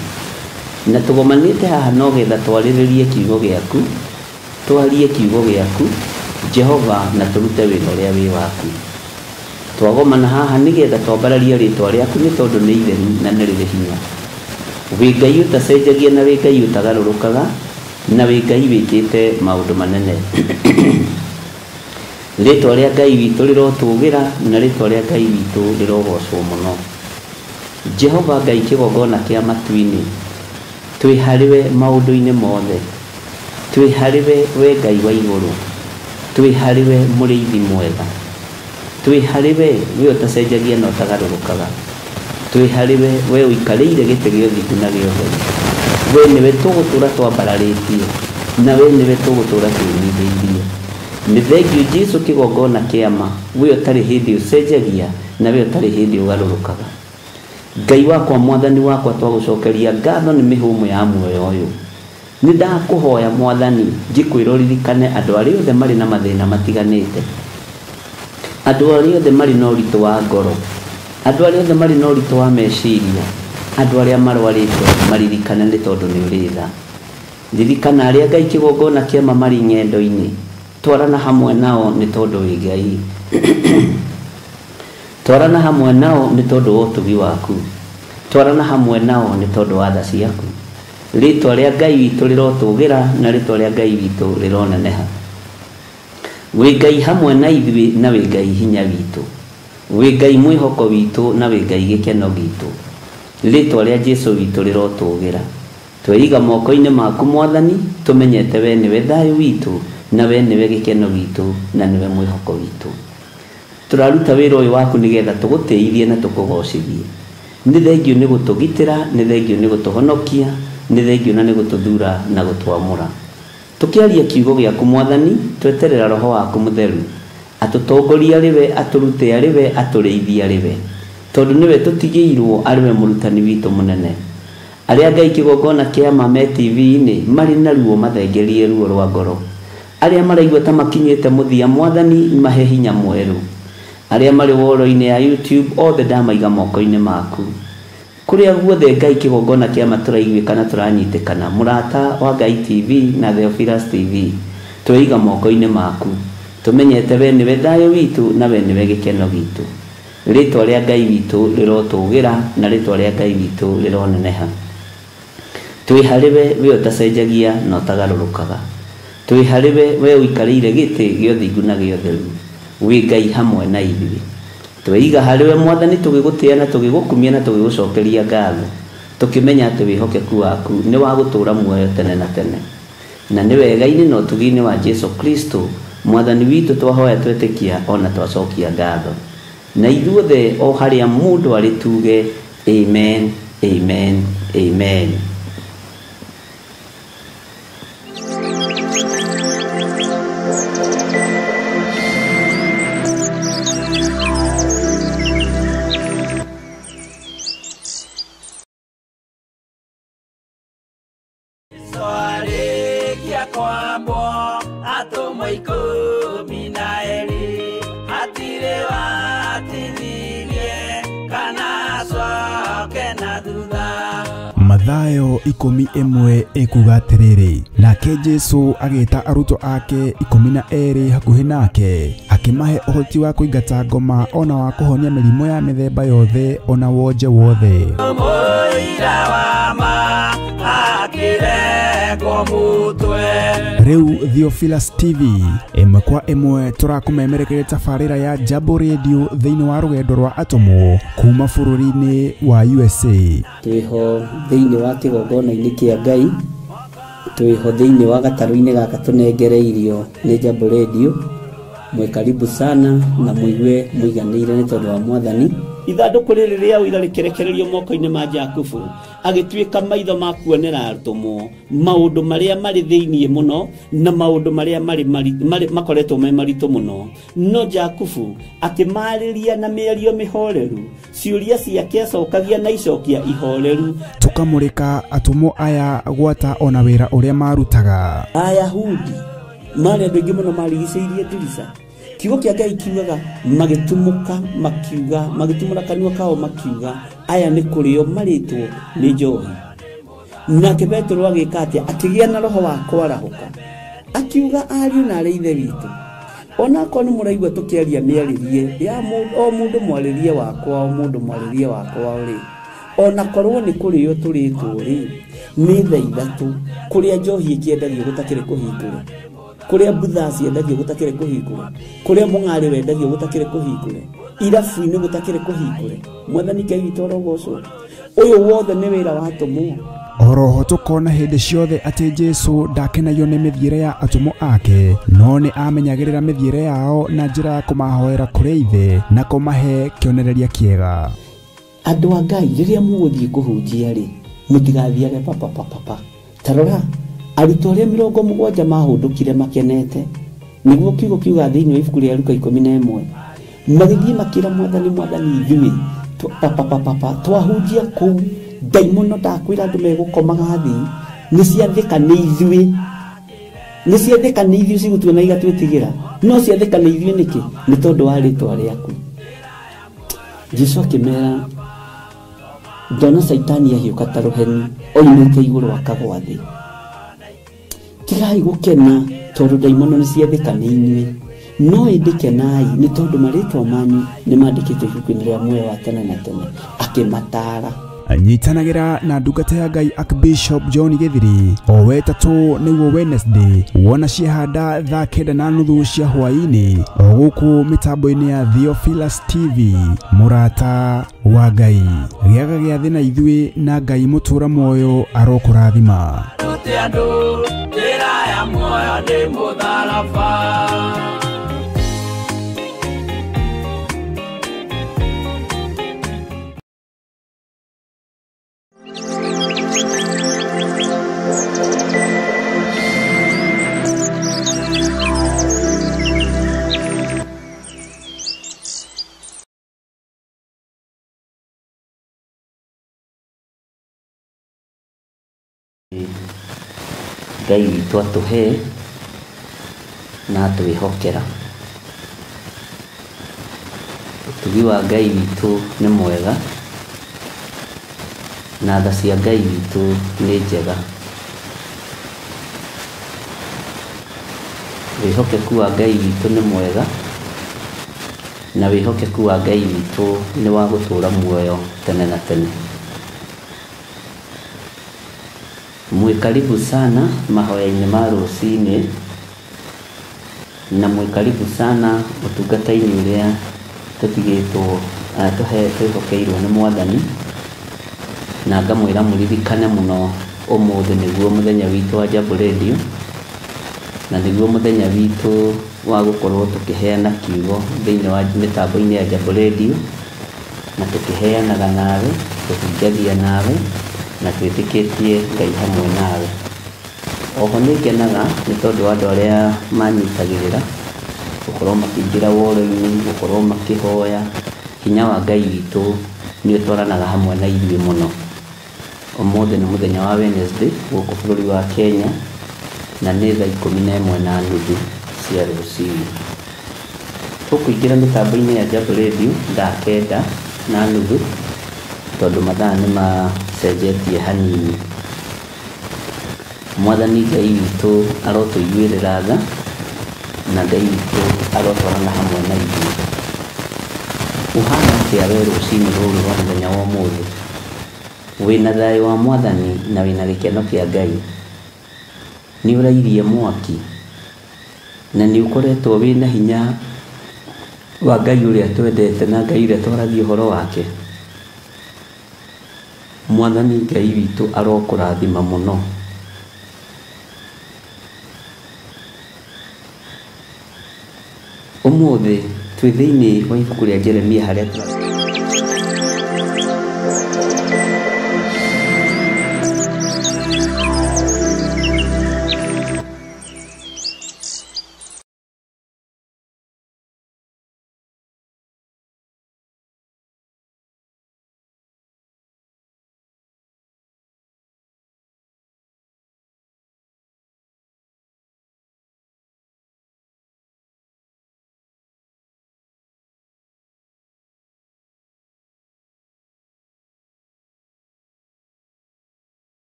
Na tũgomanĩte haha no getha twarĩrĩrie kiugo gĩaku, twarie kiugo gĩaku, Jehova, na tũrute wĩra ũrĩa wĩ waku. Twagomana haha nĩgetha twambararie rĩtwa rĩaku nĩ tondũ nĩ itheru na nĩ rĩrĩ hinya. Wĩ Ngai ũtacenjagia na wĩ Ngai ũtagarũrũkaga, na wĩ Ngai wĩkĩte maũndũ manene. Rĩtwa rĩa Ngai witũ rĩrotũgĩra na rĩtwa rĩa Ngai witũ rĩrogocwo mũno. Jehova Ngai kĩgongona kĩa matu-inĩ, twĩ harĩwe maũndũ-inĩ mothe. Twĩ harĩwe we Ngai wa igũrũ. Twĩ harĩwe mũrĩithi mwega. Twĩ harĩwe we ũtacenjagia na ũtagarũrũkaga. Twĩ harĩwe we ũikarĩire gĩtĩ gĩa ũthingu na gĩa ũtheru. We nĩwe tũgũtũra twambararĩtie, na we nĩwe tũgũtũra twĩnyihĩirie. Nĩ thengiũ Jesũ kĩgongona kĩa ma, we ũtarĩ hĩndĩ ũcenjagia na we ũtarĩ hĩndĩ ũgarũrũkaga. Ngai wakwa, mwathani wakwa, twagũcokeria ngatho nĩ mĩhũmũ ya muoyo ũyũ. Nĩ ndakũhoya mwathani, ngĩkwĩra ũririkane andũ arĩa othe marĩ na mathĩna matiganĩte. Andũ arĩa othe marĩ na ũritũ wa ngoro, andũ arĩa othe marĩ na ũritũ wa meciria, andũ arĩa marwarĩte maririkane nĩ tondũ nĩ ũrĩ tha. Ririkana arĩa Ngai kĩgongona kĩa ma marĩ ng'endo-inĩ, twarana hamwe nao nĩ tondũ wĩ Ngai. Twarana hamwe nao nĩ tondũ wa ũtugi waku. Twarana hamwe nao nĩ tondũ wa tha ciaku. Rĩtwa rĩa Ngai witũ rĩrotũgĩra na rĩtwa rĩa Ngai witũ rĩroneneha. Wĩ Ngai hamwe na ithuĩ na wĩ Ngai hinya witũ. Wĩ Ngai mwĩhoko witũ na wĩ Ngai gĩkeno gitũ. Rĩtwa rĩa Jesũ witũ rĩrotũgĩra. Tweiga moko-inĩ maku mwathani, tũmenyete we nĩwe thayũ witũ na we nĩwe gĩkeno gitũ na nĩwe mwĩhoko witũ. Tũraruta wĩra ũyũ waku nĩgetha tũgũtĩithie na tũkũgocithie. Nĩ thengiũ nĩ gũtũgitĩra, nĩ thengiũ nĩ gũtũhonokia, nĩ thengiũ na nĩ gũtũthura na gũtwamũra. Tũkĩaria kiugo gĩaku mwathani, tweterera Roho waku mũtheru. Atũtongorie arĩ we, atũrute arĩ we, atũrĩithie arĩ we. Tondũ nĩwe tũtigĩirwo arĩ we mũrutani witũ mũnene. Arĩa Ngai kĩgongona kĩa ma me TV-inĩ marĩ na ruo mathengerie ruo rwa ngoro. Arĩa maraigua ta makinyĩte mũthia mwathani mahe hinya mwerũ. Arĩa marĩ woro-inĩ ya YouTube othe ndamaiga moko-inĩ maku. Kũrĩa guothe Ngai kĩgongona kĩa ma tũraiguĩkana tũranyitĩkana, mũrata wa Ngai TV na Theophilus TV, tweiga moko-inĩ maku. Tũmenyete we nĩwe thayũ witũ na we nĩwe gĩkeno gitũ. Rĩtwa rĩa Ngai witũ rĩrotũgĩra na rĩtwa rĩa Ngai witũ rĩroneneha. Twĩ harĩwe we ũtacenjagia na ũtagarũrũkaga. Twĩ harĩwe we ũikarĩire gĩtĩ gĩa ũthingu na gĩa ũtheru. Wĩ Ngai hamwe na ithuĩ. Tweiga harĩwe mwathani tũgĩgũtĩa na tũgĩgũkumia na tũgĩgũcokeria ngatho, tũkĩmenya atĩ wĩhokeku waku nĩ wa gũtũũra muoyo tene na tene. Na nĩ wega-inĩ na ũtugi-inĩ wa Jesũ Kristo mwathani witũ twahoya twetĩkia ona twacokia ngatho. Na ithuothe o harĩa mũndũ arĩ tuge amen, amen, amen. Mathayo 11 ĩkuga atĩrĩrĩ, nake Jesu agĩta arutwo ake 12 hakuhĩ nake, akĩmahe ũhoti wa kũingata ngoma ona wa kũhonia mĩrimũ ya mĩthemba yothe ona wonje wothe. Rĩu Theophilus TV ĩmwe kwa ĩmwe tũrakũmemerekeria tabarĩra ya Jambo Radio thĩinĩ wa rũgendo rwa atũmwo kuma bũrũri-inĩ wa USA. Twĩho thĩinĩ wa kĩgongona-inĩ kĩa Ngai, twĩho thĩinĩ wa gatarũ-inĩ gaka tũnengereirio nĩ Jambo Radio. Mwĩ karibu sana na mũigue mũiganĩire nĩ tondũ wa Mwathani. Ithandũkũ rĩrĩ rĩa ũira rĩkĩrekererio moko-inĩ ma Jakubu, agĩtuĩka maitho ma kuonera atũmwo maũndũ marĩa marĩ thĩinĩ mũno na maũndũ marĩa marĩ makoretwo me maritũ mũno. No Jakubu akĩmarĩria na mĩario mĩhoreru, ciũria ciake acokagia na icokia ihoreru. Tũkamũrĩka atũmwo aya gwata ona wĩra ũrĩa marutaga. Ayahudi marĩ andũ aingĩ mũno marigicĩirie ndirica. Kiugo kĩa Ngai kiugaga magĩtumũka makiuga, magĩtumũra kanua kao makiuga, aya nĩ kũrĩo marĩtwo nĩ njohi. Nake Petero agĩka atĩa? Akĩgĩa na roho wa kwarahũka, akiuga ariũ na arĩ ithe witũ, onakorwo nĩ mũraigua tũkĩaria mĩarĩrie ya o mũndũ mwarĩrie wakwa, o mũndũ mwarĩrie wakwa rĩ, onakorwo nĩ kũrĩo tũrĩtwo rĩ, nĩ thaa ithatũ kũrĩa njohi ĩkĩendagio gũtakĩrĩ kũhingũre, kũrĩa mbutha ciendagio gũtakĩrĩ kũhingũre, kũrĩa mũng'arĩ wendagio gũtakĩrĩ kũhingũre, irabu-inĩ gũtakĩrĩ kũhingũre. Mwathani Ngai witũ arogocwo. Ũyũ wothe nĩ wĩra wa atũmwo. Oroho tũkona hĩndĩ ciothe atĩ Jesu ndakenagio nĩ mĩthiĩre ya atũmwo ake, no nĩ amenyagĩrĩra mĩthiĩre yao na njĩra ya kũmahoera kũrĩ Ithe na kũmahe kĩonereria kĩega. Andũ a Ngai, rĩrĩa mũgũthiĩ kũhunjia rĩ, mũtigathiage papapapapa. Ta rora arutwo arĩa 70 mahũndũkire makenete, nĩguo kiugo kiuga thĩinĩ wa ibuku rĩa Luka 11, magĩthiĩ makĩra Mwathani, Mwathani ithuĩ papapapapa twahunjia kũu ndaimono ndakwĩra andũ megũkomaga thĩ, nĩ ciathĩka nĩ ithuĩ, nĩ ciathĩka nĩ ithuĩ cigũtuona igatwĩtigĩra, no ciathĩka nĩ ithuĩ nĩkĩ? Nĩ tondũ wa rĩtwa rĩaku. Jesu akĩmera, ndona Caitani ahiũka ta rũheni oimĩte igũrũ akagwa thĩ. Tigai gũkena tondũ ndaimono nĩ ciathĩka nĩ inyuĩ, no ĩndĩ kenai nĩ tondũ marĩtwa manyu nĩ mandĩkĩtwo ibuku-inĩ rĩa muoyo wa tene na tene. Akĩmataara. Nyitanagĩra na ndungata ya Ngai Archbishop John Gĩthiri o wetatũ nĩguo Wednesday wona ciehanda thaa 9:30 cia hwaĩ-inĩ o gũkũ mĩtambo-inĩ ya Theophilus TV. Mũrata wa Ngai, gĩaga gĩathĩ na ithuĩ na Ngai mũtũra muoyo arokũrathima. Ngai witũ atũhe na atwĩhokera. Ũtugi wa Ngai witũ nĩ mwega na tha cia Ngai witũ nĩ njega. Wĩhokeku wa Ngai witũ nĩ mwega na wĩhokeku wa Ngai witũ nĩ wa gũtũũra muoyo tene na tene. Mwĩ karibu sana mahoya-inĩ ma rũcinĩ na mwĩ karibu sana ũtungata-inĩ ũrĩa tũtigĩtwo twĩhokeirwo nĩ Mwathani, na ngamwĩra mũririkane mũno ũmũthĩ nĩguo mũthenya witũ wa Jambo Radio na nĩguo mũthenya witũ wa gũkorwo tũkĩheana kiugo thĩinĩ wa mĩtambo-inĩ ya Jambo Radio, na tũkĩheanaga nawe, tũhunjagia nawe na twĩtĩkĩtie Ngai hamwe nawe. Oho nĩ ngenaga nĩ tondũ wa andũ arĩa manyitagĩrĩra gũkorwo makĩingĩra woro-inĩ, gũkorwo makĩhoya. Hinya wa Ngai witũ nĩ ũtwaranaga hamwe na ithuĩ mũno. Ũmũthĩ nĩ mũthenya wa Wednesday gũkũ bũrũri wa Kenya na nĩ thaa 11:30 cia rũcinĩ. Tũkũingĩra mĩtambo-inĩ ya Jambo Radio thaa 9:30 tondũ mathaa nĩ ma tũcenjetie hanini. Mwathani Ngai witũ arotũiguĩrĩra tha, na Ngai witũ arotwarana hamwe na ithuĩ. Ũhana atĩa we rũcinĩ rũrũ rwa mũthenya wa ũmũthĩ? Wĩna thayũ wa Mwathani na wĩna gĩkeno kĩa Ngai. Nĩ ũrairie mwaki na nĩ ũkoretwo wĩna hinya wa Ngai ũrĩa twendete na Ngai ũrĩa twaragia ũhoro wake. Mwathani Ngai witũ arokũrathima mũno. Ũmũthĩ twĩ thĩinĩ wa ibuku rĩa Jeremia harĩa tũra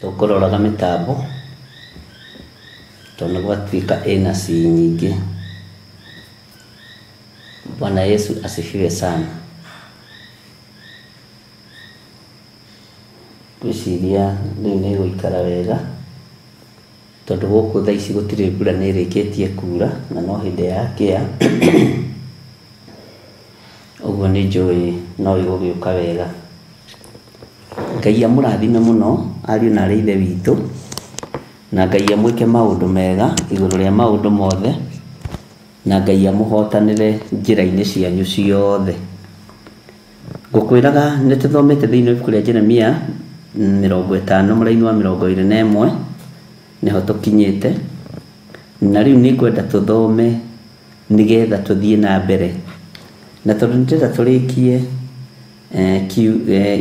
tũkũroraga mĩtambo tondũ gwatuĩka ĩna ci nyingĩ. Bwana Yesu asifiwe sana. Ngwĩciria rĩu nĩ ĩgũikara wega tondũ gũkũ thaa ici gũtirĩ mbura nĩ ĩrĩkĩtie kura na no hĩndĩ ya kĩa ũguo nĩ njũĩ no ĩgũgĩũka wega. Ngai amũrathime mũno ariũ na arĩ ithe witũ, na Ngai amwĩke maũndũ mega igũrũ rĩa maũndũ mothe, na Ngai amũhotanĩre njĩra-inĩ cianyu ciothe. Ngũkwĩraga nĩ tũthomete thĩinĩ wa ibuku rĩa Jeremia 50 mũraini wa 21 nĩho tũkinyĩte, na rĩu nĩ ngwenda tũthome nĩgetha tũthiĩ na mbere, na tondũ nĩndĩrenda tũrĩkie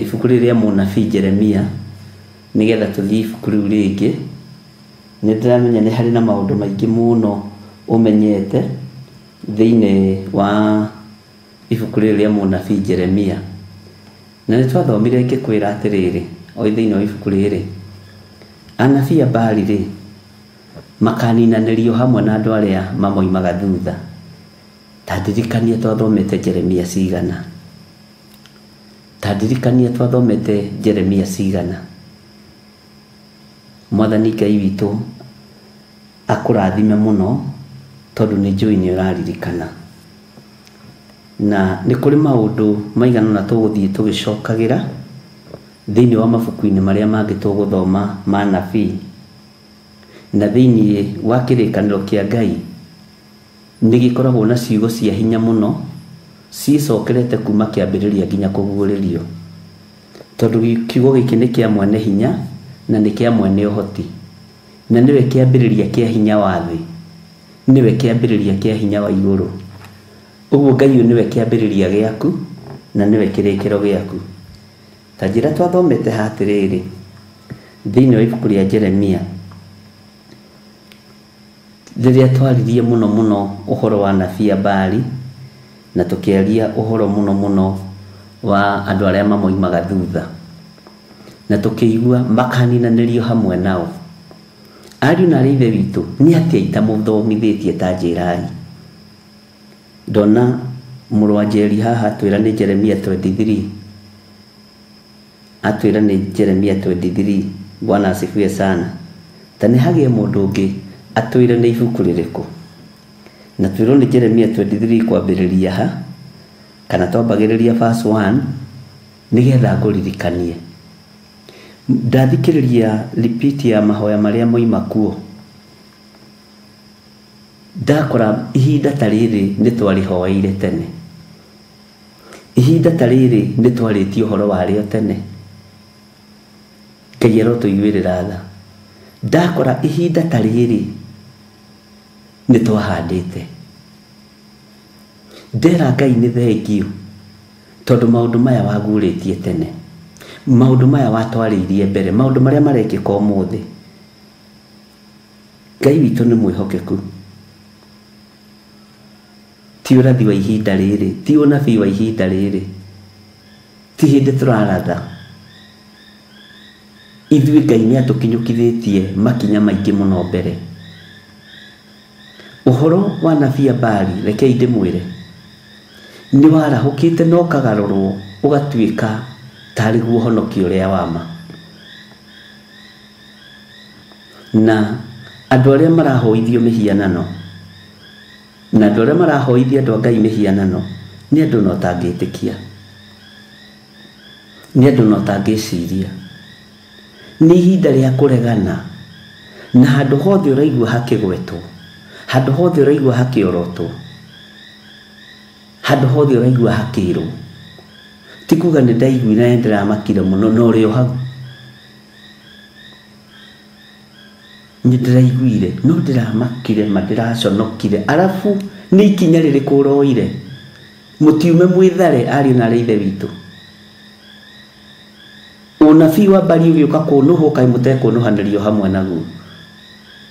ibuku rĩrĩ rĩa mũnabii Jeremia nĩgetha tũthiĩ ibuku rĩu rĩngĩ. Nĩ ndĩramenya nĩ harĩ na maũndũ maingĩ mũno ũmenyete thĩinĩ wa ibuku rĩrĩ rĩa mũnabii Jeremia, na nĩ twathomire ngĩkwĩra atĩrĩrĩ o thĩinĩ wa ibuku rĩrĩ anabii a Baali rĩ makaninanĩrio hamwe na andũ arĩa mamoimaga thutha. Ta ndirikania twathomete Jeremia cigana, ta ndirikania twathomete Jeremia cigana. Mwathani Ngai witũ akũrathime mũno tondũ nĩ njũĩ nĩ ũraririkana, na nĩ kũrĩ maũndũ maigana ũna tũgũthiĩ tũgĩcokagĩra thĩinĩ wa mabuku-inĩ marĩa mangĩ tũgũthoma ma nabii, na thĩinĩ wa kĩrĩkanĩro kĩa Ngai nĩ gĩkoragwo na ciugo cia hinya mũno ciĩcokerete kuma kĩambĩrĩria nginya kũguũrĩrio, tondũ kiugo gĩkĩ nĩ kĩa mwene hinya na nĩ kĩa mwene ũhoti, na nĩwe kĩambĩrĩria kĩa hinya wa thĩ, nĩwe kĩambĩrĩria kĩa hinya wa igũrũ. Ũguo Ngai ũyũ nĩwe kĩambĩrĩria gĩaku na nĩwe kĩrĩkĩro gĩaku. Ta njĩra twathomete haha atĩrĩrĩ thĩinĩ wa ibuku rĩa Jeremia rĩrĩa twaririe mũno mũno ũhoro wa nabii a Baali, na tũkĩaria ũhoro mũno mũno wa andũ arĩa mamoimaga thutha, na tũkĩigua makaninanĩrio hamwe nao. Ariũ na arĩ ithe witũ, nĩ atĩa itamũthomithĩtie ta njĩrai? Ndona mũrũ wa Njeri haha atwĩra nĩ Jeremia 23, atwĩra nĩ Jeremia 23. Bwana asifiwe sana. Ta nĩ hagĩe mũndũ ũngĩ atwĩre nĩ ibuku rĩrĩkũ, na twĩrwo nĩ Jeremia 23 kwambĩrĩria ha, kana twambagĩrĩria verse 1 nĩgetha ngũririkanie. Ndathikĩrĩria repeat ya mahoya marĩa moima kuo, ndakora ihinda ta rĩrĩ nĩ twarĩhoeire tene, ihinda ta rĩrĩ nĩ twarĩtie ũhoro warĩo tene. Ngai arotũiguĩrĩra tha. Ndakora ihinda ta rĩrĩ nĩ twahandĩte, ndera Ngai nĩ thengio tondũ maũndũ maya waguũrĩtie tene, Maũndũ maya watwarĩirie mbere, maũndũ marĩa marekĩka ũmũthĩ. Ngai witũ nĩ mwĩhokeku. Ti ũrathi wa ihinda rĩrĩ, ti ũnabii wa ihinda rĩrĩ, ti hĩndĩ tũraratha. Ithuĩ Ngai nĩ atũkinyũkithĩtie makinya maingĩ mũno mbere. Ũhoro wa nabii Abari, rekei ndĩmwĩre, nĩ warahũkĩte na ũkagarũrwo ũgatuĩka tarĩ guo ũhonokio ũrĩa wa ma. Na andũ arĩa marahoithio mĩhianano na andũ arĩa marahoithia andũ a Ngai mĩhianano nĩ andũ na ũtangĩtĩkia, nĩ andũ na ũtangĩciria. Nĩ ihinda rĩa kũregana na handũ hothe ũraigua hakĩgwetwo, handũ hothe ũraigua hakĩorotwo, handũ hothe ũraigua hakĩrwo. Ti kuga nĩ ndaiguire na ndĩramakire mũno, no ũrĩ o hau. Nĩ ndĩraiguire no ndĩramakire ma ndĩraconokire. Arabu nĩ ikinya rĩrĩkũ ũroire? Mũtiume mwĩthare ariũ na arĩ ithe witũ. Ũnabii wa Bali ũgĩũka kũnũhwo kaĩ mũtekũnũhanĩrio hamwe naguo.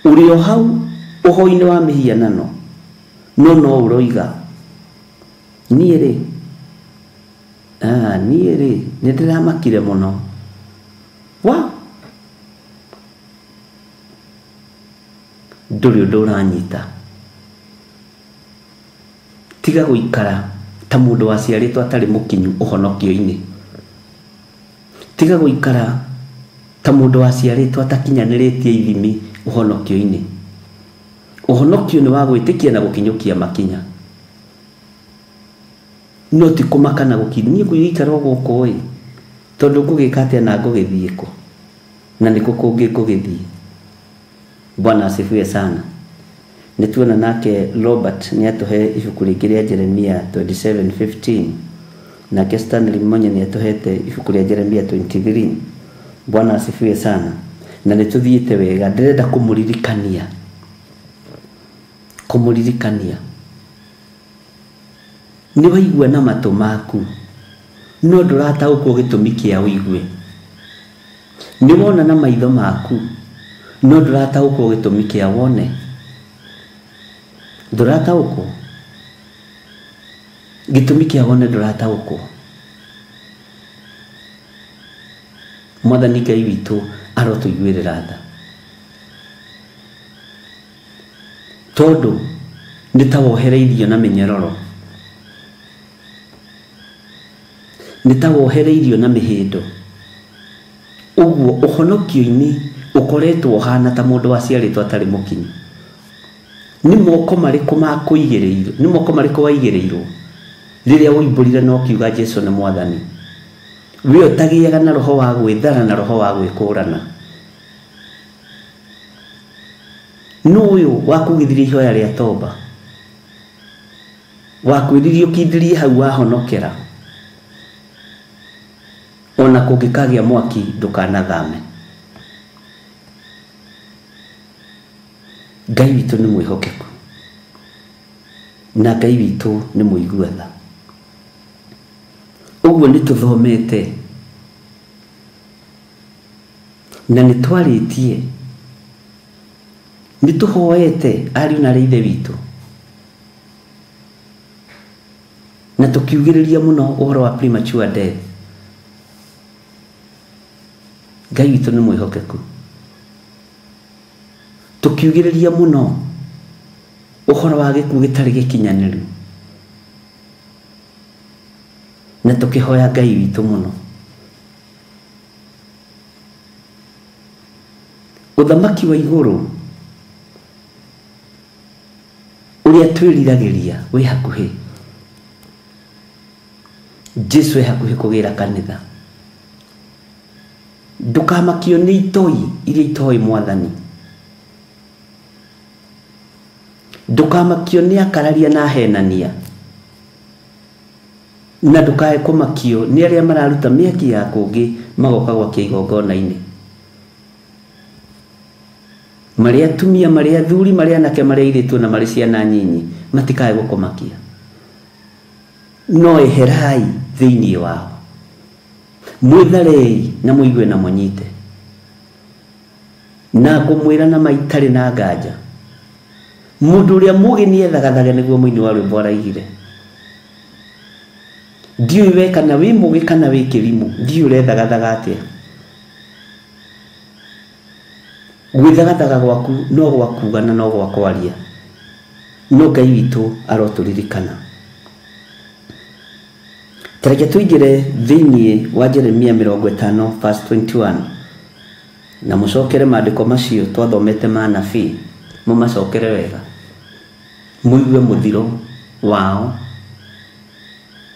Ũrĩ o hau ũhoi-inĩ wa mĩhianano, no no ũroiga niĩ rĩ, niĩ rĩ nĩ ndĩramakire mũno. Wa ndũrĩ ũndũ ũranyita. Tiga gũikara ta mũndũ waciarĩtwo atarĩ mũkinyu ũhonokio-inĩ. Tiga gũikara ta mũndũ waciarĩtwo atakinyanĩrĩtie ithimi ũhonokio-inĩ. Ũhonokio nĩ wa gwĩtĩkia na gũkinyũkia makinya, no ti kũmaka na gũkinya. Niĩ ngũgĩikara o gũkũ ĩ, tondũ ngũgĩka atĩa na ngũgĩthiĩ kũ, na nĩkũ kũngĩ ngũgĩthiĩ. Bwana asifiwe sana. Nĩ tuona nake Robert nĩ atũhe ibuku rĩngĩ rĩa Jeremia 27:15, nake Stanley Monye nĩ atũhete ibuku rĩa Jeremia 23. Bwana asifiwe sana. Na nĩ tũthiĩte wega. Ndĩrenda kũmũririkania, kũmũririkania nĩ waigua na matũ maku, no ndũrataũkwo gĩtũmi kĩa ũigue. Nĩ wona na maitho maku, no ndũrataũkwo gĩtũmi kĩa wone. Ndũrataũkwo gĩtũmi kĩa wone, ndũrataũkwo. Mwathani Ngai witũ arotũiguĩrĩra tha, tondũ nĩ ta wohereirio na mĩnyororo, nĩ ta wohereirio na mĩhĩndo. Ũguo ũhonokio-inĩ ũkoretwo ũhana ta mũndũ waciarĩtwo atarĩ mũkinyu. Nĩ moko marĩkũ makũigĩrĩirwo? Nĩ moko marĩkũ waigĩrĩirwo rĩrĩa woimbũrire na ũkiuga Jesu nĩ Mwathani? We ũtagĩaga na roho wa gwĩthara na roho wa gwĩkũrana. Nũ ũyũ wakugithirie ihoya rĩa toba, wakwĩririe ũkindĩrie hau wahonokera, ona kũngĩkagĩa mwaki ndũkanathame. Ngai witũ nĩ mwĩhokeku na Ngai witũ nĩ mũigua tha. Ũguo nĩ tũthomete na nĩ twarĩtie, nĩ tũhoete ariũ na arĩ ithe witũ, na tũkiugĩrĩria mũno ũhoro wa premature death. Ngai witũ nĩ mwĩhokeku. Tũkiugĩrĩria mũno ũhoro wa gĩkuũ gĩtarĩ gĩkinyanĩru, na tũkĩhoya Ngai witũ mũno. Ũthamaki wa igũrũ ũrĩa twĩriragĩria wĩ hakuhĩ. Jesu e hakuhĩ kũgĩra kanitha. Ndũkamakio nĩ itoi iria itoĩ Mwathani. Ndũkamakio nĩ akararia na ahenania, na ndũkae kũmakio nĩ arĩa mararuta mĩaki ya kũngĩ magoka gwakia igongona-inĩ. Marĩ atumia, marĩ athuri, marĩ anake, marĩ airĩtu na marĩ ciana nyinyi, matikae gũkũmakia. No eherai thĩinĩ wao. Mwĩtharei na mũigue na mũnyite. Na ngũmwĩra na maitarĩ na nganja. Mũndũ ũrĩa mũgĩ nĩethagathaga nĩguo mũini wa rwĩmbo araigire. Ndiũĩ we kana wĩ mũgĩ kana wĩ kĩrimũ, ndiũĩ ũrethagathaga atĩa. Gwĩthagathaga gwaku no gwa kuga na no gwa kwaria. No Ngai witũ arotũririkana. Tareke tũingĩre thĩinĩ wa Jeremia 50 verse 21 na mũcokere maandĩko macio twathomete ma nabii, mũmacokere wega mũigue mũthiro wao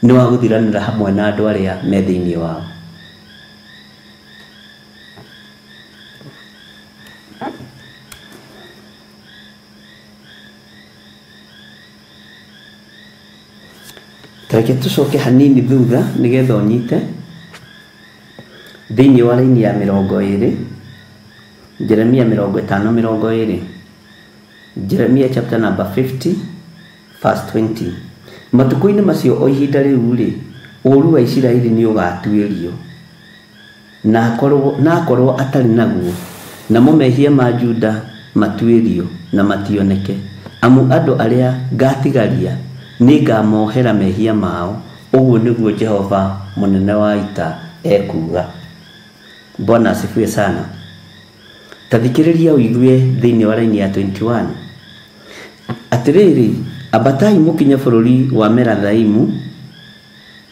nĩ wa gũthiranĩra hamwe na andũ arĩa me thĩinĩ wao. Tareke tũcoke hanini thutha nĩgetha ũnyite thĩinĩ wa raini ya 20, Jeremia 50:20, Jeremia chapter number 50 verse 20. Matukũ-inĩ macio o ihinda rĩu rĩ, ũũru wa Isiraeli nĩ ũgatuĩrio na akorwo atarĩ naguo, namo mehia ma Juda matuĩrio na mationeke, amu andũ arĩa ngatigaria nĩngamohera mehia mao, ũguo nĩguo Jehova mũnene wa ita ekuuga. Bwana asifiwe sana. Tathikĩrĩria ũigue thĩinĩ wa raini ya 21. Atĩrĩrĩ, ambatai mũkinye bũrũri wa Merathaimu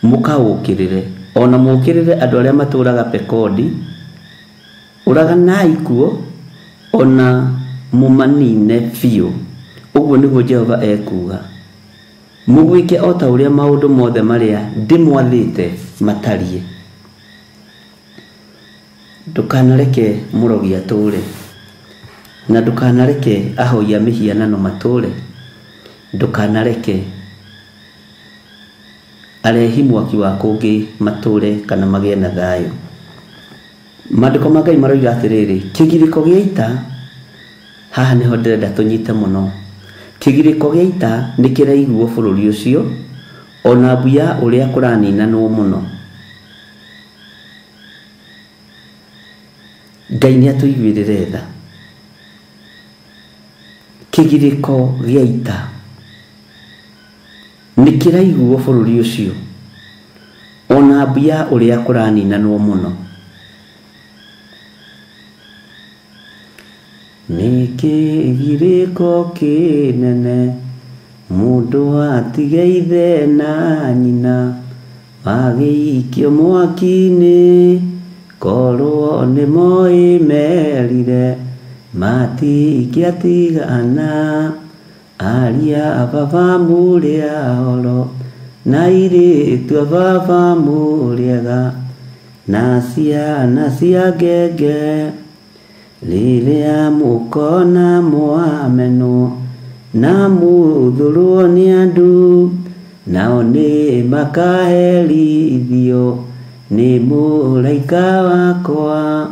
mũkaũkĩrĩre, ona mũũkĩrĩre andũ arĩa matũũraga Pekodi, ũraganai kuo ona mũmanine biũ, ũguo nĩguo Jehova ekuuga. Mũgwĩke o ta ũrĩa maũndũ mothe marĩa ndĩmwathĩte matariĩ. Ndũkanareke mũrogi atũũre, na ndũkanareke ahoi a mĩhianano matũũre, ndũkanareke arehi mwaki wa kũngĩ matũũre kana magĩe na thayũ. Maandĩko ma Ngai maroiga atĩrĩrĩ, kĩgirĩko gĩa ita, haha nĩho ndĩrenda tũnyite mũno. Kĩgirĩko gĩa ita nĩ kĩraiguo bũrũri ũcio, ona mbu ya ũrĩa kũraninanwo mũno. Ngai nĩ atũiguĩrĩre tha. Kĩgirĩko gĩa ita nĩ kĩraiguo bũrũri ũcio, ona mbu ya ũrĩa kũraninanwo mũno. Nĩ kĩgirĩko kĩnene mũndũ atige ithe na nyina, magĩikio mwaki-inĩ, korwo nĩ moĩ merire matingĩatigana. Aria a baba mũrĩ ahoro na airĩtu a baba mũrĩega, na ciana cia ngenge, rĩrĩa mũkona mwamenwo na mũthũrwo nĩ andũ, nao nĩ makaherithio nĩ mũraika wakwa.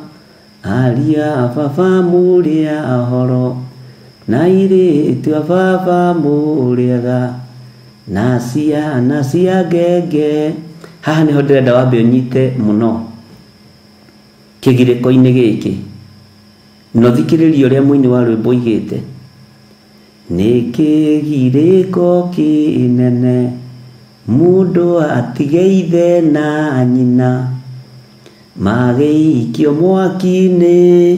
Aria a baba mũrĩ ahoro na airĩtu a baba mũrĩega, na ciana cia ngenge. Haha nĩho ndĩrenda wambe ũnyite mũno kĩgirĩko-inĩ gĩkĩ, na ũthikĩrĩrie ũrĩa mũini wa rwĩmbo oigĩte. Nĩ kĩgirĩko kĩnene mũndũ atige ithe na nyina, magĩikio mwaki-inĩ,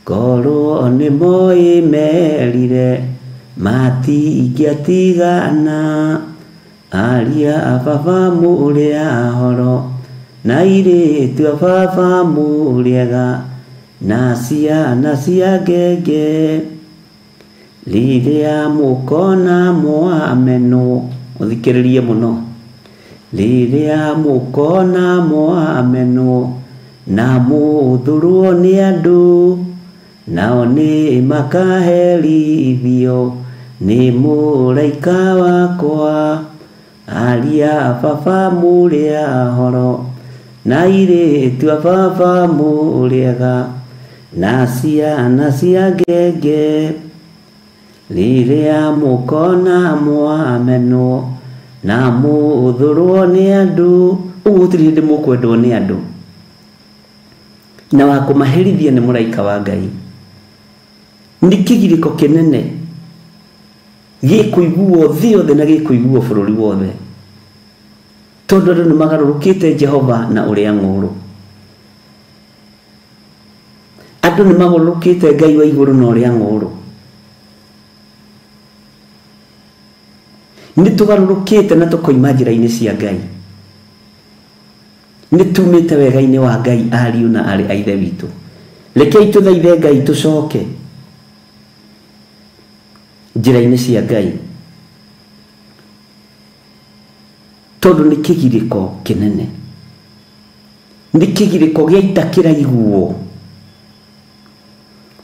korwo nĩ moĩ merire matingĩatigana. Aria a baba mũrĩ ahoro na airĩtu a baba mũrĩega, na ciana cia ngenge, rĩrĩa mũkona mwamenwo. Ũthikĩrĩrie mũno. Rĩrĩa mũkona mwamenwo na mũthũrwo nĩ andũ, nao nĩ makaherithio nĩ mũraika wakwa. Aria a baba mũrĩ ahoro na airĩtu a baba mũrĩega, na ciana cia ngenge, rĩrĩa mũkona mwamenwo na mũthũrwo nĩ andũ. Ũguo gũtirĩ hĩndĩ mũkwendwo nĩ andũ. Na wa kũmaherithia nĩ mũraika wa Ngai. Nĩ kĩgirĩko kĩnene gĩkũiguo thĩ yothe na gĩkũiguo bũrũri wothe, tondũ andũ nĩ magarũrũkĩte Jehova na ũrĩa ng'ũũrũ. Andũ nĩ magarũrũkĩte Ngai wa igũrũ na ũrĩa ng'ũũrũ. Nĩ tũgarũrũkĩte na tũkoima njĩra-inĩ cia Ngai. Nĩ tumĩte wega-inĩ wa Ngai ariũ na aarĩ a Ithe witũ. Rekei tũthaithe Ngai tũcoke njĩra-inĩ cia Ngai, tondũ nĩ kĩgirĩko kĩnene, nĩ kĩgirĩko gĩa ita kĩraiguo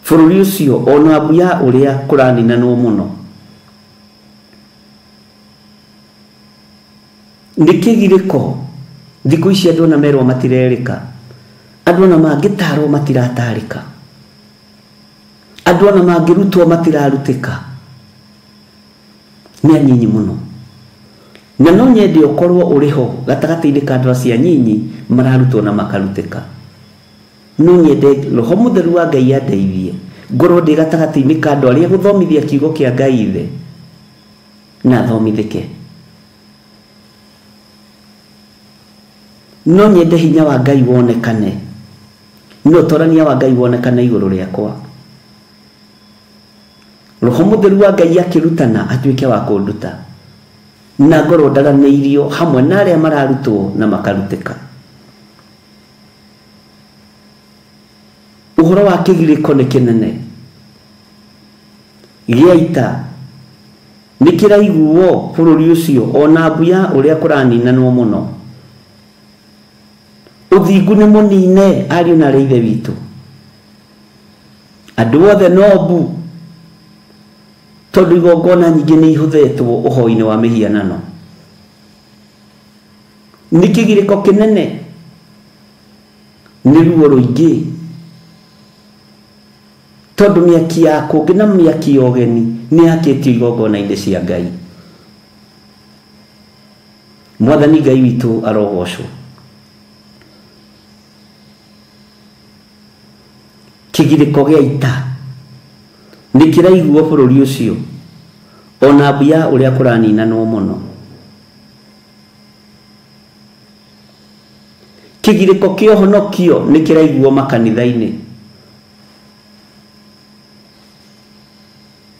bũrũri ũcio, ona mbu ya ũrĩa kũraninanwo mũno. Nĩ kĩgirĩko thikũ ici andũ ona merwo matirerĩka, andũ ona mangĩtarwo matiratarĩka, andũ ona mangĩrutwo matirarutĩka. Nĩ anyinyi mũno, na no nyende ũkorwo ũrĩ ho gatagatĩ-inĩ ka andũ acio anyinyi mararutwo na makarutĩka. No nyende Roho Mũtheru wa Ngai andeithie ngorwo ndĩ gatagatĩ-inĩ ka andũ arĩa gũthomithia kiugo kĩa Ngai ithe na thomithĩke. No nyende hinya wa Ngai wonekane, no ũtorania wa Ngai wonekane igũrũ rĩakwa. Roho Mũtheru wa Ngai akĩrutana atuĩke wa kũnduta, na ngorwo ndaranĩirio hamwe na arĩa mararutwo na makarutĩka. Ũhoro wa kĩgirĩko nĩ kĩnene gĩa ita nĩ kĩraiguo bũrũri ũcio, ona mbu ya ũrĩa kũraninanwo mũno. Ũthingu nĩ mũnine ariũ na aarĩ a Ithe witũ, andũ othe no mbu, tondũ igongona nyingĩ nĩ ihũthetwo ũhoi-inĩ wa mĩhianano. Nĩ kĩgirĩko kĩnene, nĩ ruo rũingĩ, tondũ mĩaki ya kũngĩ na mĩaki ya ũgeni nĩ yakĩtio igongona-inĩ cia Ngai. Mwathani Ngai witũ arogocwo. Kĩgirĩko gĩa ita nĩ kĩraiguo bũrũri ũcio, ona mbu ya ũrĩa kũraninanwo mũno. Kĩgirĩko kĩa ũhonokio nĩ kĩraiguo makanitha-inĩ.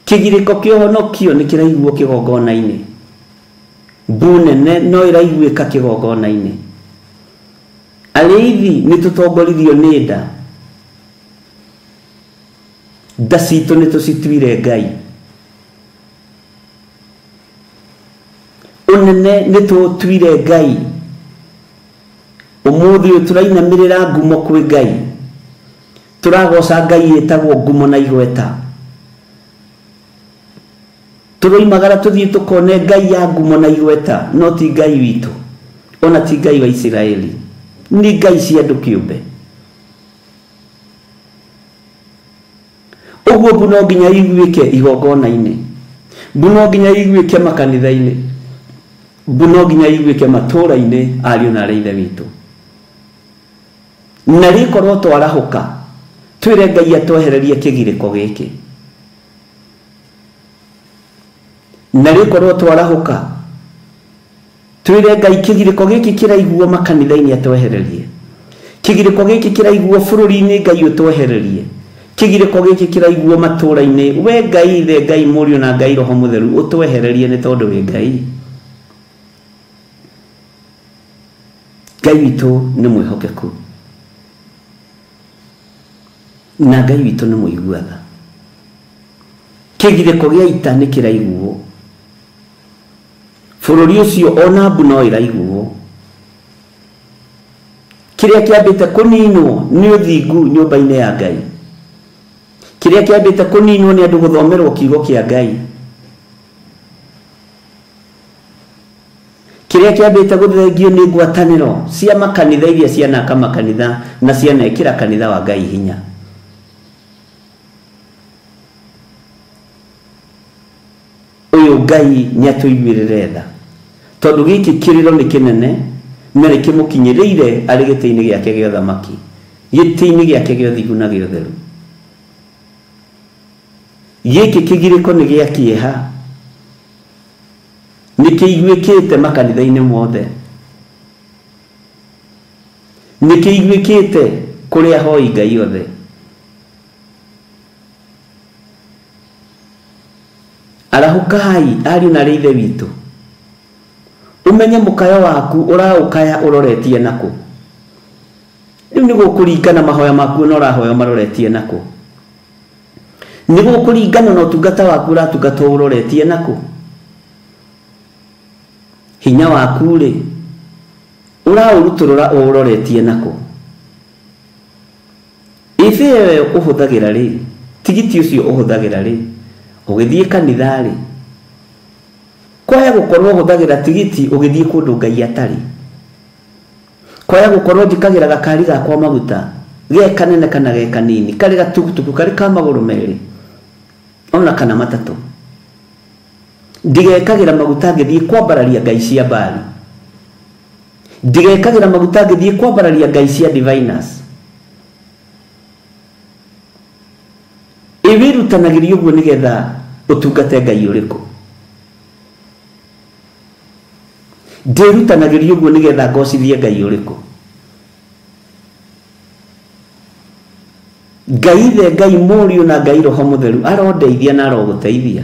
Kĩgirĩko kĩa ũhonokio nĩ kĩraiguo kĩgongona-inĩ. Mbu nene no ĩraiguĩka kĩgongona-inĩ. Arĩithi nĩ tũtongoririo nĩ nda, nda citũ nĩ tũcituire Ngai. Ũnene nĩ tũtuire Ngai. Ũmũthĩ ũyũ tũrainamĩrĩra ngumo kwĩ Ngai, tũragoca Ngai ĩtagwo ngumo na igweta. Tũroimagara tũthiĩ tũkone Ngai ya ngumo na igweta, no ti Ngai witũ, ona ti Ngai wa Isiraeli, nĩ Ngai cia andũ kĩũmbe. Ũguo mbu no nginya iguĩke igongona-inĩ, mbu no nginya iguĩke makanitha-inĩ, mbu no nginya iguĩke matũũra-inĩ, ariũ na aarĩ a Ithe witũ. Na rĩkorwo twarahũka twĩre Ngai atwehererie kĩgirĩko gĩkĩ, na rĩkorwo twarahũka twĩre Ngai kĩgirĩko gĩkĩ kĩraiguo makanitha-inĩ atwehererie, kĩgirĩko gĩkĩ kĩraiguo bũrũri-inĩ Ngai ũtwehererie, kĩgirĩko gĩkĩ kĩraiguo matũũra-inĩ, we Ngai Ithe, Ngai Mũriũ na Ngai Roho Mũtheru ũtwehererie, nĩ tondũ wĩ Ngai. Ngai witũ nĩ mwĩhokeku, na Ngai witũ nĩ mũigua tha. Kĩgirĩko gĩa ita nĩ kĩraiguo bũrũri ũcio, ona mbu no ĩraiguo. Kĩrĩa kĩambĩte kũninwo nĩ ũthingu nyũmba-inĩ ya Ngai, kĩrĩa kĩambĩte kũninwo nĩ andũ gũthomerwo kiugo kĩa Ngai, kĩrĩa kĩambĩte gũthengio nĩ ngwatanĩro cia makanitha iria cianaka makanitha na cianekĩra kanitha wa Ngai hinya. Ũyũ Ngai nĩ atũiguĩrĩre tha, tondũ gĩkĩ kĩrĩro nĩ kĩnene na nĩ kĩmũkinyĩrĩire arĩ gĩtĩ-inĩ gĩake gĩa ũthamaki. Gĩtĩ-inĩ gĩake gĩa ũthingu na gĩa ũtheru. Gĩkĩ kĩgirĩko nĩ gĩa kĩeha. Nĩ kĩiguĩkĩte makanitha-inĩ mothe. Nĩ kĩiguĩkĩte kũrĩ ahoi Ngai othe. Arahũkai ariũ na arĩ ithe witũ. Ũmenye mũkayo waku ũraũkaya ũroretie nakũ. Rĩu nĩ gũkũringana mahoya maku na ũrahoya maroretie nakũ. Nĩ gũkũringana na ũtungata waku ũratungata ũroretie nakũ. Hinya waku rĩ ũraũrutũrũra ũroretie nakũ. Ibe ĩyo ũhũthagĩra rĩ, tigiti ũcio ũhũthagĩra rĩ, ũgĩthiĩ kanitha rĩ, kwaya gũkorwo ũhũthagĩra tigiti ũgĩthiĩ kũndũ Ngai atarĩ. Kwaya gũkorwo njĩkagĩra gakari gakwa maguta, ge kanene kana ge kanini, karĩ gatukutuku, karĩ ka magũrũ merĩ, ona kana matatũ. Ndigekagĩra maguta ngĩthiĩ kwambararia ngai cia Baali. Ndigekagĩra maguta ngĩthiĩ kwambararia ngai cia diviners. Ĩ wĩrutanagĩria ũguo nĩgetha ũtungate Ngai ũrĩkũ? Ndĩrutanagĩria ũguo nĩgetha ngocithie Ngai ũrĩkũ? Ngai ithe, Ngai mũriũ na Ngai roho mũtheru arondeithia na arogũteithia.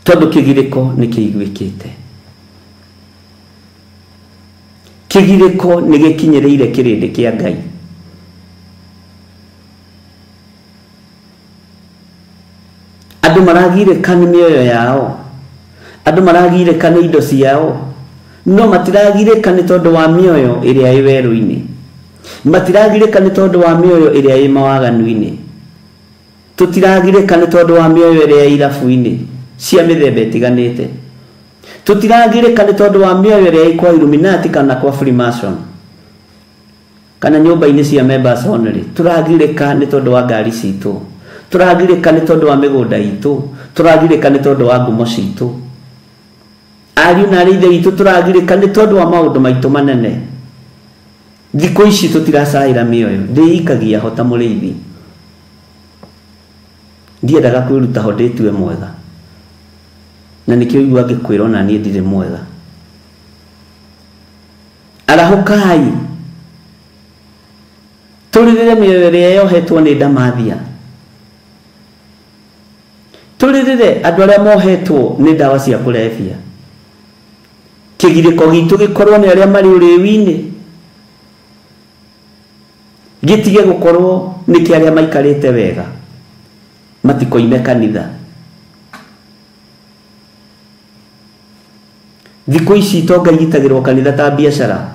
Tondũ kĩgirĩko nĩ kĩiguĩkĩte. Kĩgirĩko nĩ gĩkinyĩrĩire kĩrĩndĩ kĩa Ngai. Andũ maragirĩka nĩ mĩoyo yao. Andũ maragirĩka nĩ indo ciao. No matiragirĩka nĩ tondũ wa mĩoyo ĩrĩa ĩ werũ-inĩ. Matiragirĩka nĩ tondũ wa mĩoyo ĩrĩa ĩ mawaganu-inĩ. Tũtiragirĩka nĩ tondũ wa mĩoyo ĩrĩa ĩ irabu-inĩ cia mĩthemba ĩtiganĩte. Tũtiragirĩka nĩ tondũ wa mĩoyo ĩrĩa ĩ kwa Illuminati kana kwa Freemason kana nyũmba-inĩ cia members only. Tũragirĩka nĩ tondũ wa ngari citũ. Tũragirĩka nĩ tondũ wa mĩgũnda itũ. Tũragirĩka nĩ tondũ wa ngumo citũ. Ariũ na arĩ ithe witũ tũragirĩka nĩ tondũ wa maũndũ maitũ manene. Thikũ ici tũtiracaĩra mĩoyo. Ndĩikagia ho ta mũrĩithi. Ndiendaga kwĩruta ho ndĩtue mwega. Na nĩkĩo ũigua ngĩkwĩra ona niĩ ndirĩ mwega. Arahũkai. Tũrĩrĩre mĩoyo ĩrĩa yohetwo nĩ ndamathia. Tũrĩrĩre andũ arĩa mohetwo nĩ ndawa cia kũrebia. Kĩgirĩko gitũ gĩkorwo nĩ arĩa marĩ ũrĩu-inĩ. Gĩtige gũkorwo nĩ kĩa arĩa maikarĩte wega. Matikoime kanitha. Thikũ ici itonga igitagĩrwo kanitha ta biacara.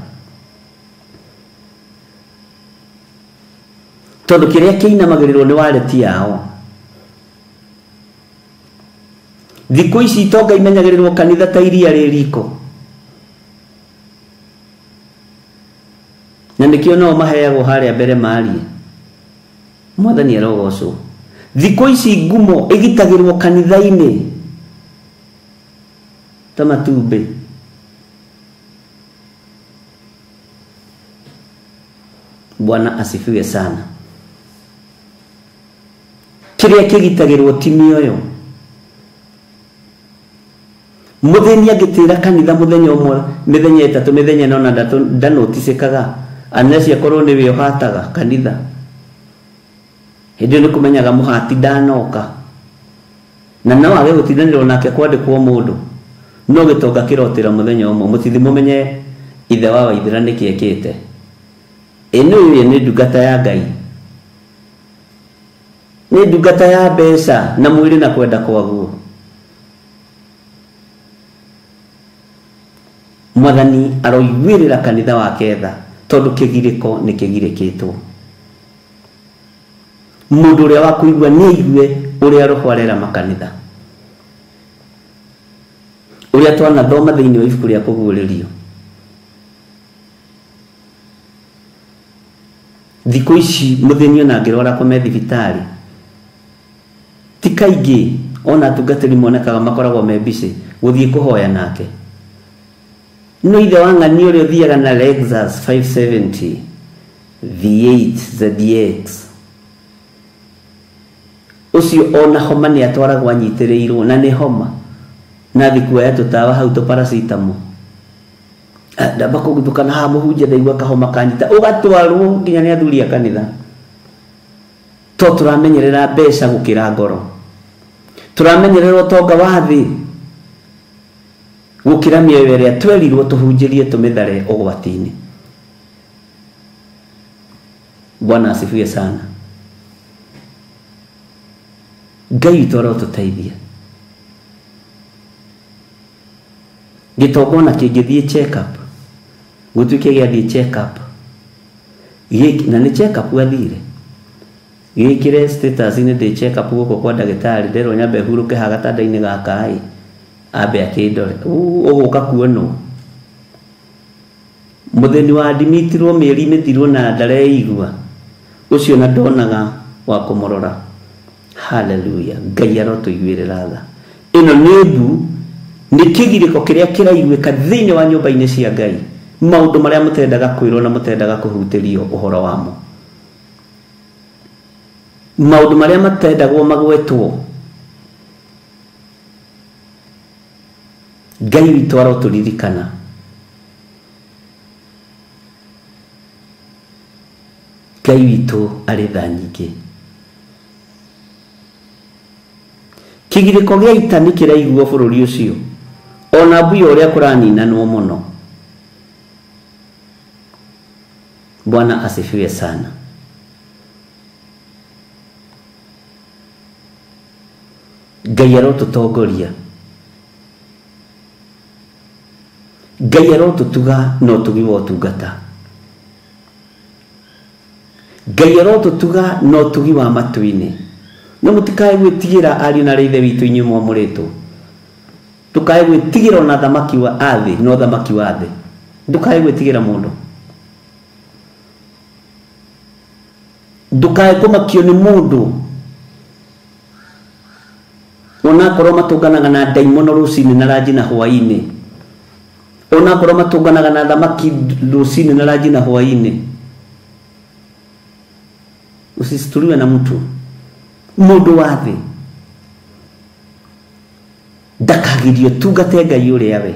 Tondũ kĩrĩa kĩinamagĩrĩrwo nĩ wareti yao. Thikũ ici itonga imenyagĩrĩrwo kanitha ta iria rĩ riko. Na nĩkĩo nao maheagwo harĩa mbere marie. Mwathani arogocwo. Thikũ ici ngumo ĩgitagĩrwo kanitha-inĩ ta matumbĩ. Bwana asifiwe sana. Kĩrĩa kĩgitagĩrwo ti mĩoyo. Mũthĩni angĩtĩra kanitha mũthenya ũmwe, mĩthenya ĩtatũ, mĩthenya ĩna ona ndanoticĩkaga. Unless akorwo nĩwe ũhataga kanitha. Hĩndĩ ĩyo nĩ kũmenyaga mũhati ndanoka. Na no age gũtindanĩrwo nake kwandĩkwo mũndũ. No gĩtonga kĩrotĩra mũthenya ũmwe. Mũtithi mũmenye ithe wa Waithĩra nĩkĩ ekĩte. Ĩno ĩyo nĩ ndungata ya Ngai. Nĩ ndungata ya mbeca na mwĩrĩ na kwenda kwaguo. Mwathani aroiguĩrĩra kanitha wake tha tondũ kĩgirĩko nĩ kĩgirĩkĩtwo. Mũndũ ũrĩa wa kũigua nĩ aigue ũrĩa roho arera makanitha. Ũrĩa twanathoma thĩinĩ wa ibuku rĩa kũguũrĩrio. Thikũ ici mũthĩni ona angĩrwara akome thibitarĩ, ti kaingĩ ona atungatĩri monekaga makoragwo me busy gũthiĩ kũhoya nake. No ithe wa ng'ani ũrĩa ũthiaga na Lexus 570 V8 ZX ucio ona homa ni atwaragwo anyitĩrĩirwo na nĩ homa na thi kuoya tũtawa hau tũ paracetamol ndamba kũguthũka na haha mũhunjia ndaigua kahoma kanyita ũgatwarwo nginya nĩ athuri a kanitha to tũramenyerera mbeca gũkĩra ngoro tũramenyerera ũtonga wa thĩ gũkĩra mĩoyo ĩrĩa twerirwo tũhunjĩrie tũmĩthare ũgwati-inĩ. Bwana asifiwe sana. Ngai witũ arotũteithia. Gĩtonga ona kĩngĩthiĩ check up gũtuĩke gĩathiĩ check up na nĩ check up athire gĩkĩre status-inĩ ndĩ check up gũkũ kwa ndagĩtarĩ nderwo nyambe hurũke haha gatanda-inĩ gaka ĩ ambe akĩndore ũgũka kuonwo mũtheni wa admitirwo mĩeri mĩthiru na ndareigua ũcio na ndonaga wa kũmũrora. Hallelujah. Ngai arotũiguĩrĩra tha. Ĩno nĩ mbu nĩ kĩgirĩko kĩrĩa kĩraiguĩka thĩinĩ wa nyũmba-inĩ cia Ngai maũndũ marĩa mũtendaga kwĩrwo na mũtendaga kũhutĩrio ũhoro wamo maũndũ marĩa matendagwo magwetwo. Ngai witũ arotũririkana. Ngai witũ arĩ tha nyingĩ. Kĩgirĩko gĩa ita nĩ kĩraiguo bũrũri ũcio ona mbuya ũrĩa kũraninanwo mũno. Bwana asifiwe sana. Ngai arotũtongoria. Ngai arotũtuga na ũtugi wa ũtungata. Ngai arotũtuga na ũtugi wa matu-inĩ. No mũtikae gwĩtigĩra ariũ na arĩa ithe witũ inyuĩ mwamũrĩtwo. Ndũkae gwĩtigĩra ona thamaki wa thĩ na ũthamaki wa thĩ. Ndũkae gwĩtigĩra mũndũ. Ndũkae kũmakio nĩ mũndũ onakorwo matũnganaga na ndaimono rũcinĩ na ranji na hwaĩ-inĩ, onakorwo matũnganaga na thamaki rũcinĩ na ranji na hwaĩ-inĩ. Usisituriwe na mtu. Mũndũ wa thĩ ndakagirio tungate Ngai ũrĩa we,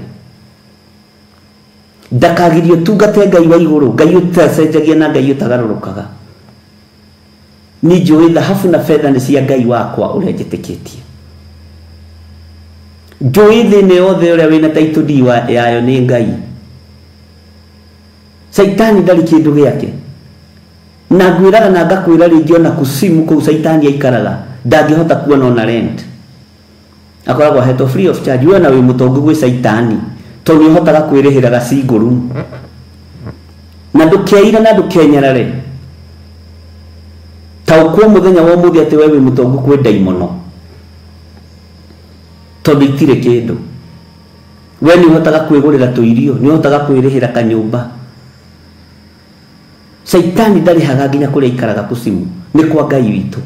ndakagirio tungate Ngai wa igũrũ, Ngai ũtacenjagia na Ngai ũtagarũrũkaga. Ni njũĩ thahabu na betha nĩ cia Ngai wakwa ũrĩa njĩtĩkĩtie. Njũĩ thĩ-inĩ yothe ũrĩa wĩna title deed yayo nĩ Ngai. Caitani ndarĩ kĩndũ gĩake. Na ngwĩraga na ngakwĩra rĩngĩ ona kusimu kũu caitani aikaraga ndangĩhota kuona ona rent. Akoragwo ahetwo free of charge. We ona wĩ mũtongu gwĩ caitani tondũ nĩ ũhotaga kwĩrĩhĩra ga single room. Na ndũkeire na ndũkenyarare. Taũkwo mũthenya wa ũmũthĩ atĩ we wĩ mũtongu kwĩ ndaimono tondũ itirĩ kĩndũ. We nĩ ũhotaga kwĩgũrĩra tũirio, nĩ ũhotaga kwĩrĩhĩra kanyũmba. Caitani ndarĩhaga nginya kũrĩa aikaraga kusimu nĩ kwa Ngai witũ.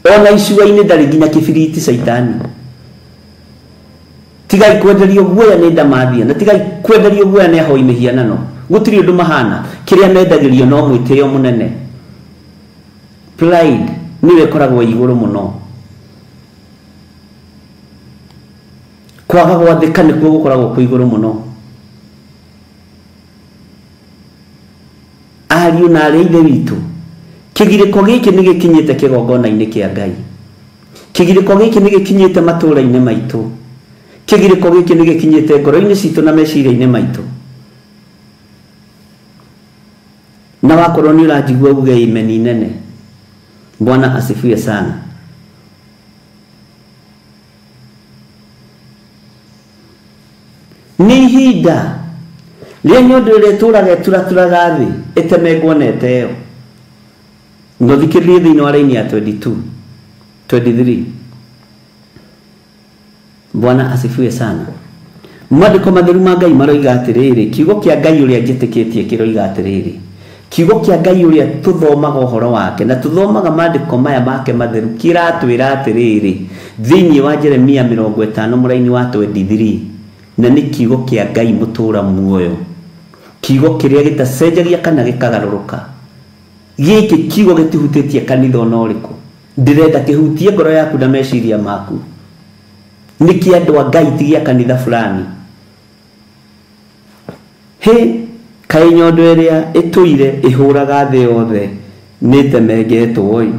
Ona icua-inĩ ndarĩ nginya kĩbiriti caitani. Tigai kwenderio guoya nĩ ndamathia na tigai kwenderio guoya nĩ ahoi mĩhianano. Gũtirĩ ũndũ mahana, kĩrĩa mendagĩrio no mwĩtĩo mũnene. Pride nĩyo ĩkoragwo igũrũ mũno. Kwaga gwathĩka nĩkuo gũkoragwo kwĩ igũrũ mũno. Ariũ na arĩa ithe witũ, kĩgirĩko gĩkĩ nĩ gĩkinyĩte kĩgongona-inĩ kĩa Ngai. Kĩgirĩko gĩkĩ nĩ gĩkinyĩte matũũra-inĩ maitũ. Kĩgirĩko gĩkĩ nĩ gĩkinyĩte ngoro-inĩ citũ na meciria-inĩ maitũ. Na wakorwo nĩ ũranjigua uge imeni nene. Bwana asifiwe sana. Nĩ ihinda rĩa nyondo ĩrĩa ĩtũraga ĩturaturaga thĩ ĩtemengwo na ĩteo. No thikĩrĩrie thĩinĩ wa raini ya 22 23. Bwana asifiwe sana. Maandĩko matheru ma Ngai maroiga atĩrĩrĩ, kiugo kĩa Ngai ũrĩa njĩtĩkĩtie kĩroiga atĩrĩrĩ, kiugo kĩa Ngai ũrĩa tũthomaga ũhoro wake na tũthomaga maandĩko maya make matheru kĩratwĩra atĩrĩrĩ thĩinĩ wa Jeremia 50 mũraini wa 23, na nĩ kiugo kĩa Ngai mũtũra muoyo. Kiugo kĩrĩa gĩtacenjagia kana gĩkagarũrũka. Gĩkĩ kiugo gĩtihutĩtie kanitha ona ũrĩkũ. Ndĩrenda kĩhutie ngoro yaku na meciria maku. Nĩ kĩa andũ a Ngai ti gĩa kanitha fulani. Hĩ, kaĩ nyondo ĩrĩa ĩtũire ĩhũraga thĩ yothe nĩĩtemengetwo ĩ,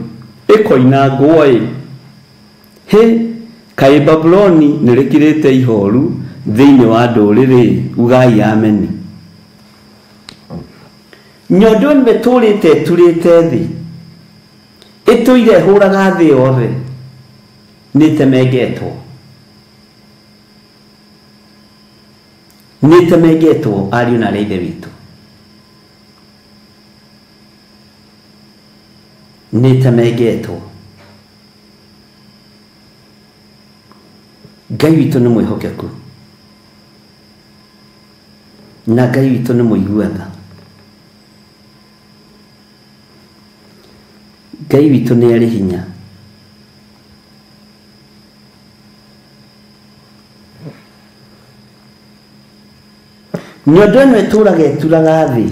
ĩkoinangwo ĩ. Hĩ, kaĩ Babuloni nĩrĩkirĩte ihoru thĩinĩ wa ndũrĩrĩ, ugai ameni. Nyondo ĩno ĩtũrĩte ĩturĩte thĩ, ĩtũire ĩhũraga thĩ yothe nĩĩtemengetwo. Nĩĩtemengetwo ariũ na arĩa ithe witũ. Nĩĩtemengetwo. Ngai witũ nĩ mwĩhokeku na Ngai witũ nĩ mũigua tha. Ngai witũ nĩ arĩ hinya. Nyondo ĩno ĩtũraga ĩturaga thĩ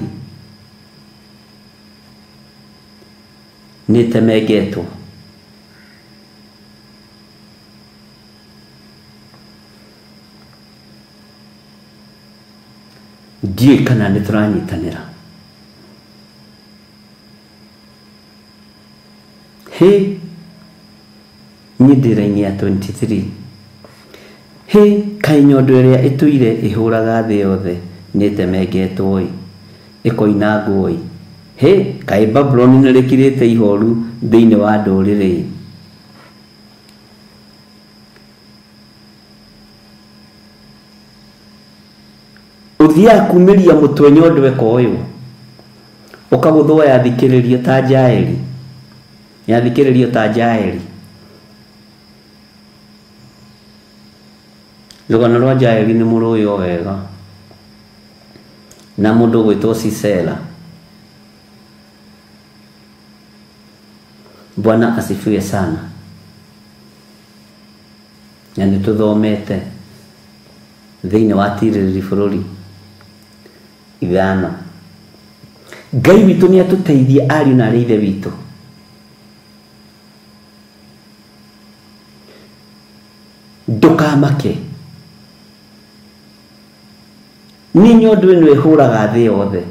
nĩĩtemengetwo. Ndiũĩ kana nĩtũranyitanĩra. Hĩ, niĩ ndĩ raini ya 23. Hĩ, kaĩ nyondo ĩrĩa ĩtũire ĩhũraga thĩ yothe nĩĩtemengetwo ĩ, ĩkoinangwo ĩ. Hĩ, kaĩ Babuloni nĩrĩkirĩte ihoru thĩinĩ wa ndũrĩrĩ ĩ. Ũthiaga kumĩria mũtwe nyondo ĩkoywo, ũkagũthwo yathikĩrĩrio ta Jaeli, yathikĩrĩrio ta Jaeli. Rũgano rwa Jaeli nĩ mũrũĩ o wega, na mũndũ ũgwĩtwo Sisera. Bwana asifiwe sana. Na nĩ tũthomete thĩinĩ wa tirĩrĩri bũrũri 5. Ngai witũ nĩ atũteithie ariũ na arĩa ithe witũ. Ndũkamake. Nĩ nyondo ĩno ĩhũraga thĩ yothe.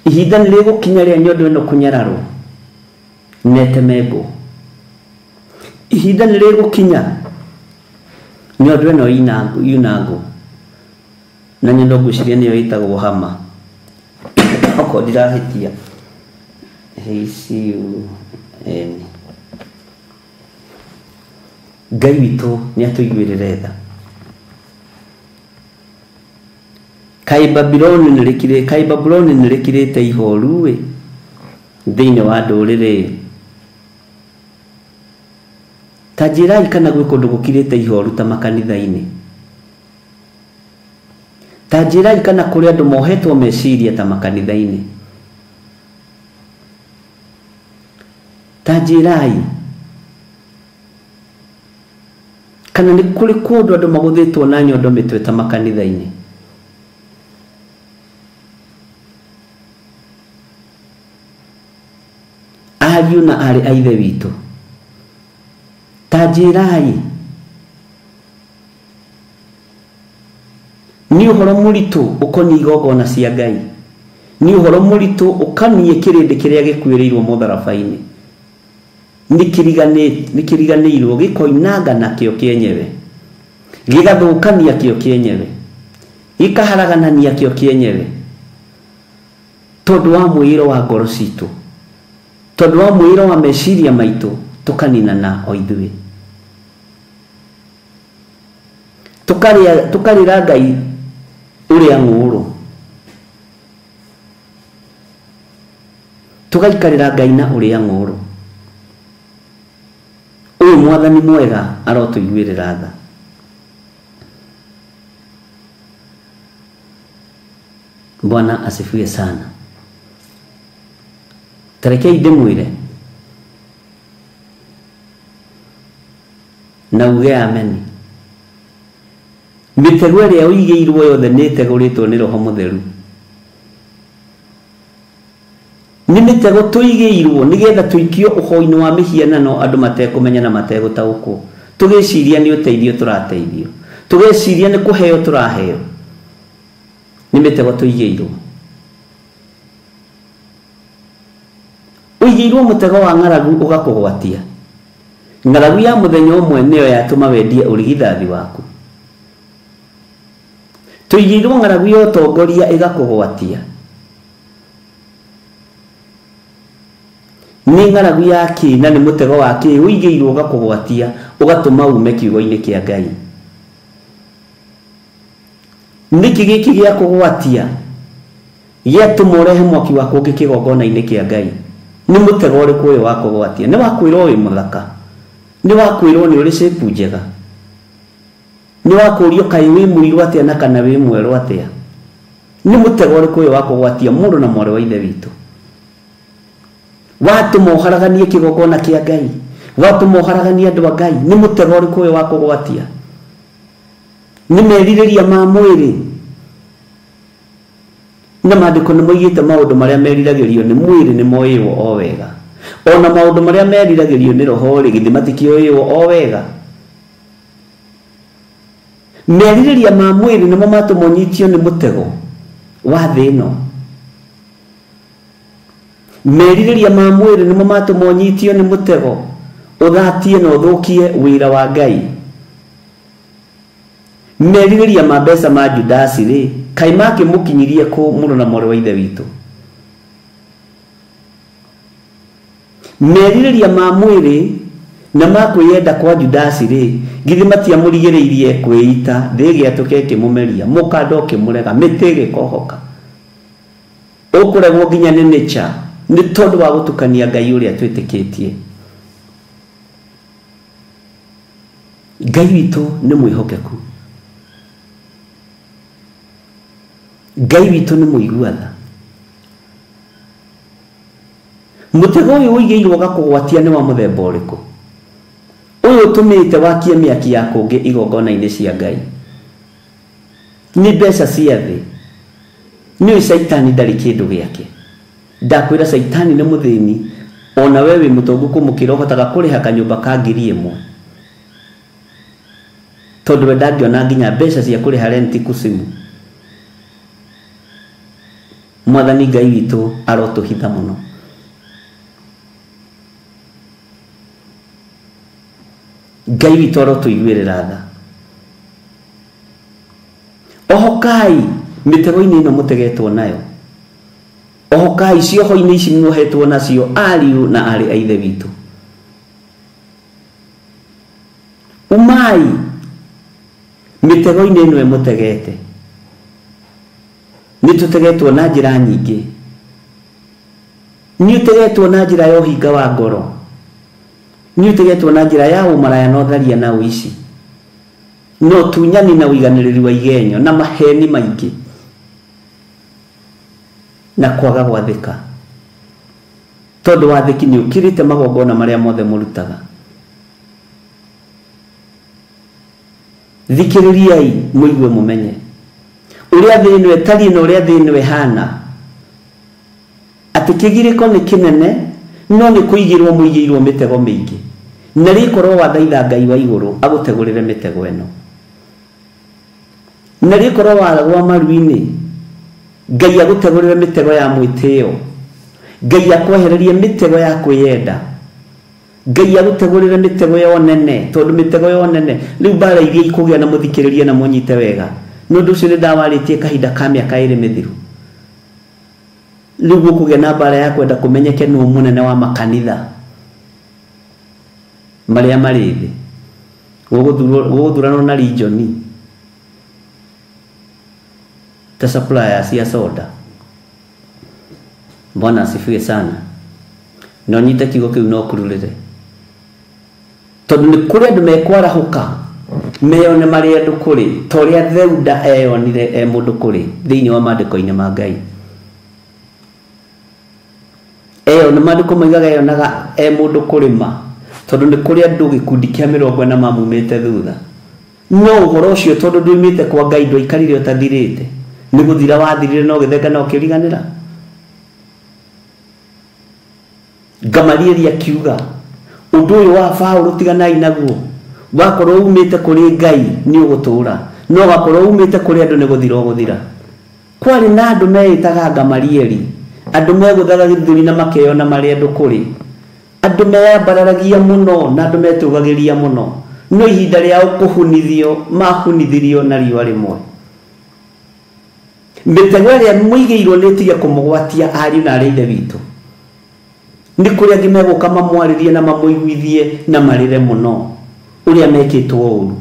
Ihinda nĩ rĩgũkinya rĩa nyondo ĩno kũnyararwo na ĩtemengwo. Ihinda nĩ rĩgũkinya nyondo ĩno yunangwo. Na nyondo ngwĩciria nĩyo ĩtagwo hama. Okorwo ndirahĩtia. HCUN. Ngai witũ nĩ atũiguĩrĩre tha. Kaĩ Babuloni nĩrĩkirĩte, kaĩ Babuloni nĩrĩkirĩte ihoru ĩ thĩinĩ wa ndũrĩrĩ. Ta njĩrai kana gwĩ kũndũ gũkirĩte ihoru ta makanitha-inĩ. Ta njĩrai kana kũrĩ andũ mohetwo meciria ta makanitha-inĩ. Ta njĩrai kana nĩ kũrĩ kũndũ andũ magũthĩtwo na nyondo mĩtwe ta makanitha-inĩ. Ariũ na aarĩ a ithe witũ, ta njĩrai nĩ ũhoro mũritũ ũkoniĩ igongona cia Ngai, nĩ ũhoro mũritũ ũkoniĩ kĩrĩndĩ kĩrĩa gĩkuĩrĩirwo mũtharaba-inĩ. Nĩkĩriganĩirwo gĩkoinanga nakĩo kĩenyewe, gĩgathũkania kĩo kĩenyewe, gĩkaharaganania kĩo kĩenyewe, tondũ wa mwĩĩro wa ngoro citũ, tondũ wa mwĩĩro wa meciria maitũ, tũkaninana o ithuĩ. Tũkarĩra Ngai ũrĩa ng'ũũrũ, tũgaikarĩra Ngai na ũrĩa ng'ũũrũ. Ũyũ mwathani mwega arotũiguĩrĩra tha. Bwana asifiwe sana. Tarekei ndĩmwĩre na uge ameni. Mĩtego ĩrĩa ũigĩirwo yothe nĩ ĩtegũrĩtwo nĩ Roho Mũtheru. Nĩ mĩtego tũigĩirwo nĩgetha tũikio ũhoi-inĩ wa mĩhianano andũ matekũmenya na mategũtaũkwo. Tũgĩciria nĩ ũteithio tũrateithio, tũgĩciria nĩ kũheo tũraheo. Nĩ mĩtego tũigĩirwo. Ũigĩirwo mũtego wa ng'aragu ũgakũgwatia. Ng'aragu ya mũthenya ũmwe nĩyo yatũma wendie ũrigithathi waku. Tũigĩirwo ng'aragu ya ũtongoria ĩgakũgwatia. Nĩ ng'aragu ya kĩ na nĩ mũtego wa kĩ ũigĩirwo ũgakũgwatia ũgatũma ume kiugo-inĩ kĩa Ngai. Nĩkĩ gĩkĩ gĩa kũgwatia gĩatũma ũrehe mwaki wa kũngĩ kĩgongona-inĩ kĩa Ngai? Nĩ mũtego ũrĩkũ ũyũ wa kũgwatia? Nĩ wa kwĩrwo wĩ mũthaka, nĩ wa kwĩrwo nĩ ũrĩ shape njega, nĩ wa kũũrio kaĩ wĩ mũirũ atĩa na kana wĩ mwerũ atĩa. Nĩ mũtego ũrĩkũ ũyũ wa kũgwatia mũndũ na mwarĩ wa ithe witũ? Watũma ũharaganie kĩgongona kĩa Ngai, watũma ũharaganie andũ a Ngai. Nĩ mũtego ũrĩkũ ũyũ wa kũgwatia? Nĩ merirĩria ma mwĩrĩ. Na maandĩko nĩ moigĩte maũndũ marĩa meriragĩrio nĩ mwĩrĩ nĩ moĩĩwo o wega. Ona maũndũ marĩa meriragĩrio nĩ roho rĩ, githĩ matikĩoĩĩwo o wega? Merirĩria ma mwĩrĩ nĩmo matũma ũnyitio nĩ mũtego wa thĩ ĩno. Merirĩria ma mwĩrĩ nĩmo matũma ũnyitio nĩ mũtego ũthatie na ũthũkie wĩra wa Ngai. Merirĩria ma mbeca ma Judasi rĩ, kaĩ makĩmũkinyirie kũ mũrũ na mwarĩ wa ithe witũ? Merirĩria ma mwĩrĩ na ma kwĩyenda kwa Judasi rĩ, githĩ matiamũrigĩrĩirie kwĩita, thĩ ĩgĩatũka ĩkĩmũmeria, mũkanda ũkĩmũrega, mĩtĩ ĩgĩkohoka. Ũkũregwo nginya nĩ nature nĩ tondũ wa gũtukania Ngai ũrĩa twĩtĩkĩtie. Ngai witũ nĩ mwĩhokeku. Ngai witũ nĩ mũigua tha. Mũtego ũyũ ũigĩirwo ũgakũgwatia nĩ wa mũthemba ũrĩkũ? Ũyũ ũtũmĩte wakie mĩaki ya kũngĩ igongona-inĩ cia Ngai. Nĩ mbeca cia thĩ. Nĩũĩ Caitani ndarĩ kĩndũ gĩake. Ndakwĩra Caitani nĩ mũthĩni, ona we wĩ mũtongu kũmũkĩra ũhotaga kũrĩha kanyũmba ka 1000. Tondũ we ndangĩona nginya mbeca cia kũrĩha renti kusimu. Mwathani Ngai witũ arotũhitha mũno. Ngai witũ arotũiguĩrĩra tha. Ohokai mĩtego-inĩ ĩno mũtegetwo nayo. Ohokai cioho-inĩ ici muohetwo nacio ariũ na aarĩ a ithe witũ. Umai mĩtego-inĩ ĩno ĩmũtegete. Nĩ tũtegetwo na njĩra nyingĩ. Nĩ ũtegetwo na njĩra ya ũhinga wa ngoro. Nĩ ũtegetwo na njĩra ya ũmaraya na ũtharia na ũici. Na ũtunyani na ũiganĩrĩri wa igenyo na maheni maingĩ. Na kwaga gwathĩka. Tondũ wathĩki nĩ ũkĩrĩte magongona marĩa mothe mũrutaga. Thikĩrĩriai mũigue mũmenye ũrĩa thĩ ĩno ĩtariĩ na ũrĩa thĩ ĩno ĩhana. Atĩ kĩgirĩko nĩ kĩnene no nĩ kũigĩrwo mũigĩirwo mĩtego mĩingĩ. Na rĩkorwo wathaitha Ngai wa igũrũ agũtegũrĩre mĩtego ĩno. Na rĩkorwo waragwa maru-inĩ Ngai agũtegũrĩre mĩtego ya mwĩtĩo. Ngai akwehererie mĩtego ya kwĩyenda. Ngai agũtegũrĩre mĩtego ya ũnene, tondũ mĩtego ya ũnene rĩu mbara iria ikũgĩa na mũthikĩrĩrie na mũnyite wega. Nĩ ũndũ ũcio nĩ ndawarĩtie kahinda ka mĩaka 2 mĩthiru. Rĩu gũkũgĩa na mbara ya kwenda kũmenyeke nũ mũnene wa makanitha marĩa marĩ thĩ. Gũgũthuranwo na region ta supplier cia soda. Bwana asifiwe sana. No nyite kiugo kĩu no kũrurĩre. Tondũ nĩ kũrĩ andũ mekwarahũka meyone marĩ andũ kũrĩ ta ũrĩa Theuda eyonire e mũndũ kũrĩ thĩinĩ wa maandĩko-inĩ ma Ngai. Eyo nĩ maandĩko moigaga eyonaga e mũndũ kũrĩma tondũ nĩ kũrĩ andũ gĩkundi kĩa 40 mamumĩte thutha. No ũhoro ũcio tondũ ndumĩte kwa Ngai ndwaikarire ũtathirĩte, nĩ gũthira wathirire no gĩtheka no kĩriganĩra. Gamalieli akiuga ũndũ ũyũ wa Paũlũ tiganai naguo, wakorwo umĩte kũrĩ Ngai nĩ ũgũtũũra, no wakorwo umĩte kũrĩ andũ nĩ gũthira ũgũthira. Kwarĩ na andũ meĩtaga Gamalieli, andũ megũthaga gĩthũri na makeyona marĩ andũ kũrĩ, andũ meyambararagia mũno na andũ metũgagĩria mũno, no ihinda rĩao kũhunithio mahunithirio na riũa rĩmwe. Mĩtego ĩrĩa mũigĩirwo nĩ ĩtige kũmũgwatia ariũ na arĩ ithe witũ. Nĩ kũrĩ angĩ megũka mamwarĩrie na mamũiguithie na marĩre mũno ũrĩa mekĩtwo ũru,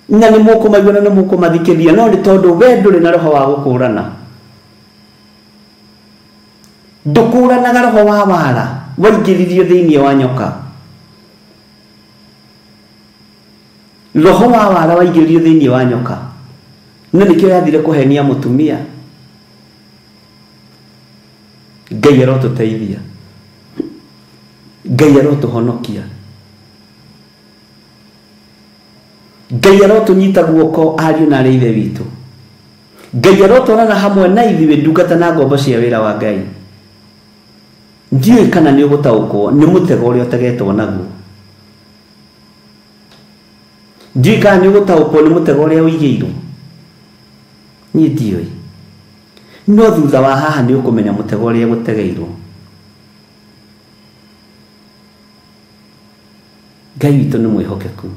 na nĩ mũkũmaigua na nĩ mũkũmathikĩrĩria, no nĩ tondũ we ndũrĩ na roho wa gũkũrana. Ndũkũranaga roho wa wara waingĩririo thĩinĩ wa nyoka. Roho wa wara waingĩririo thĩinĩ wa nyoka, na nĩkĩo yathire kũhenia mũtumia. Ngai arotũteithia, Ngai arotũhonokia, Ngai arotũnyita guoko ariũ na arĩ ithe witũ. Ngai arotwarana hamwe na ithuĩ ndungata na ngombo cia wĩra wa Ngai. Ndiũĩ kana nĩ ũgũtaũkwo nĩ mũtego ũrĩa ũtegetwo naguo. Ndiũĩ kana nĩ ũgũtaũkwo nĩ mũtego ũrĩa ũigĩirwo. Niĩ ndiũĩ, no thutha wa haha nĩ ũkũmenya mũtego ũrĩa gũtegeirwo. Ngai witũ nĩ mwĩhokeku.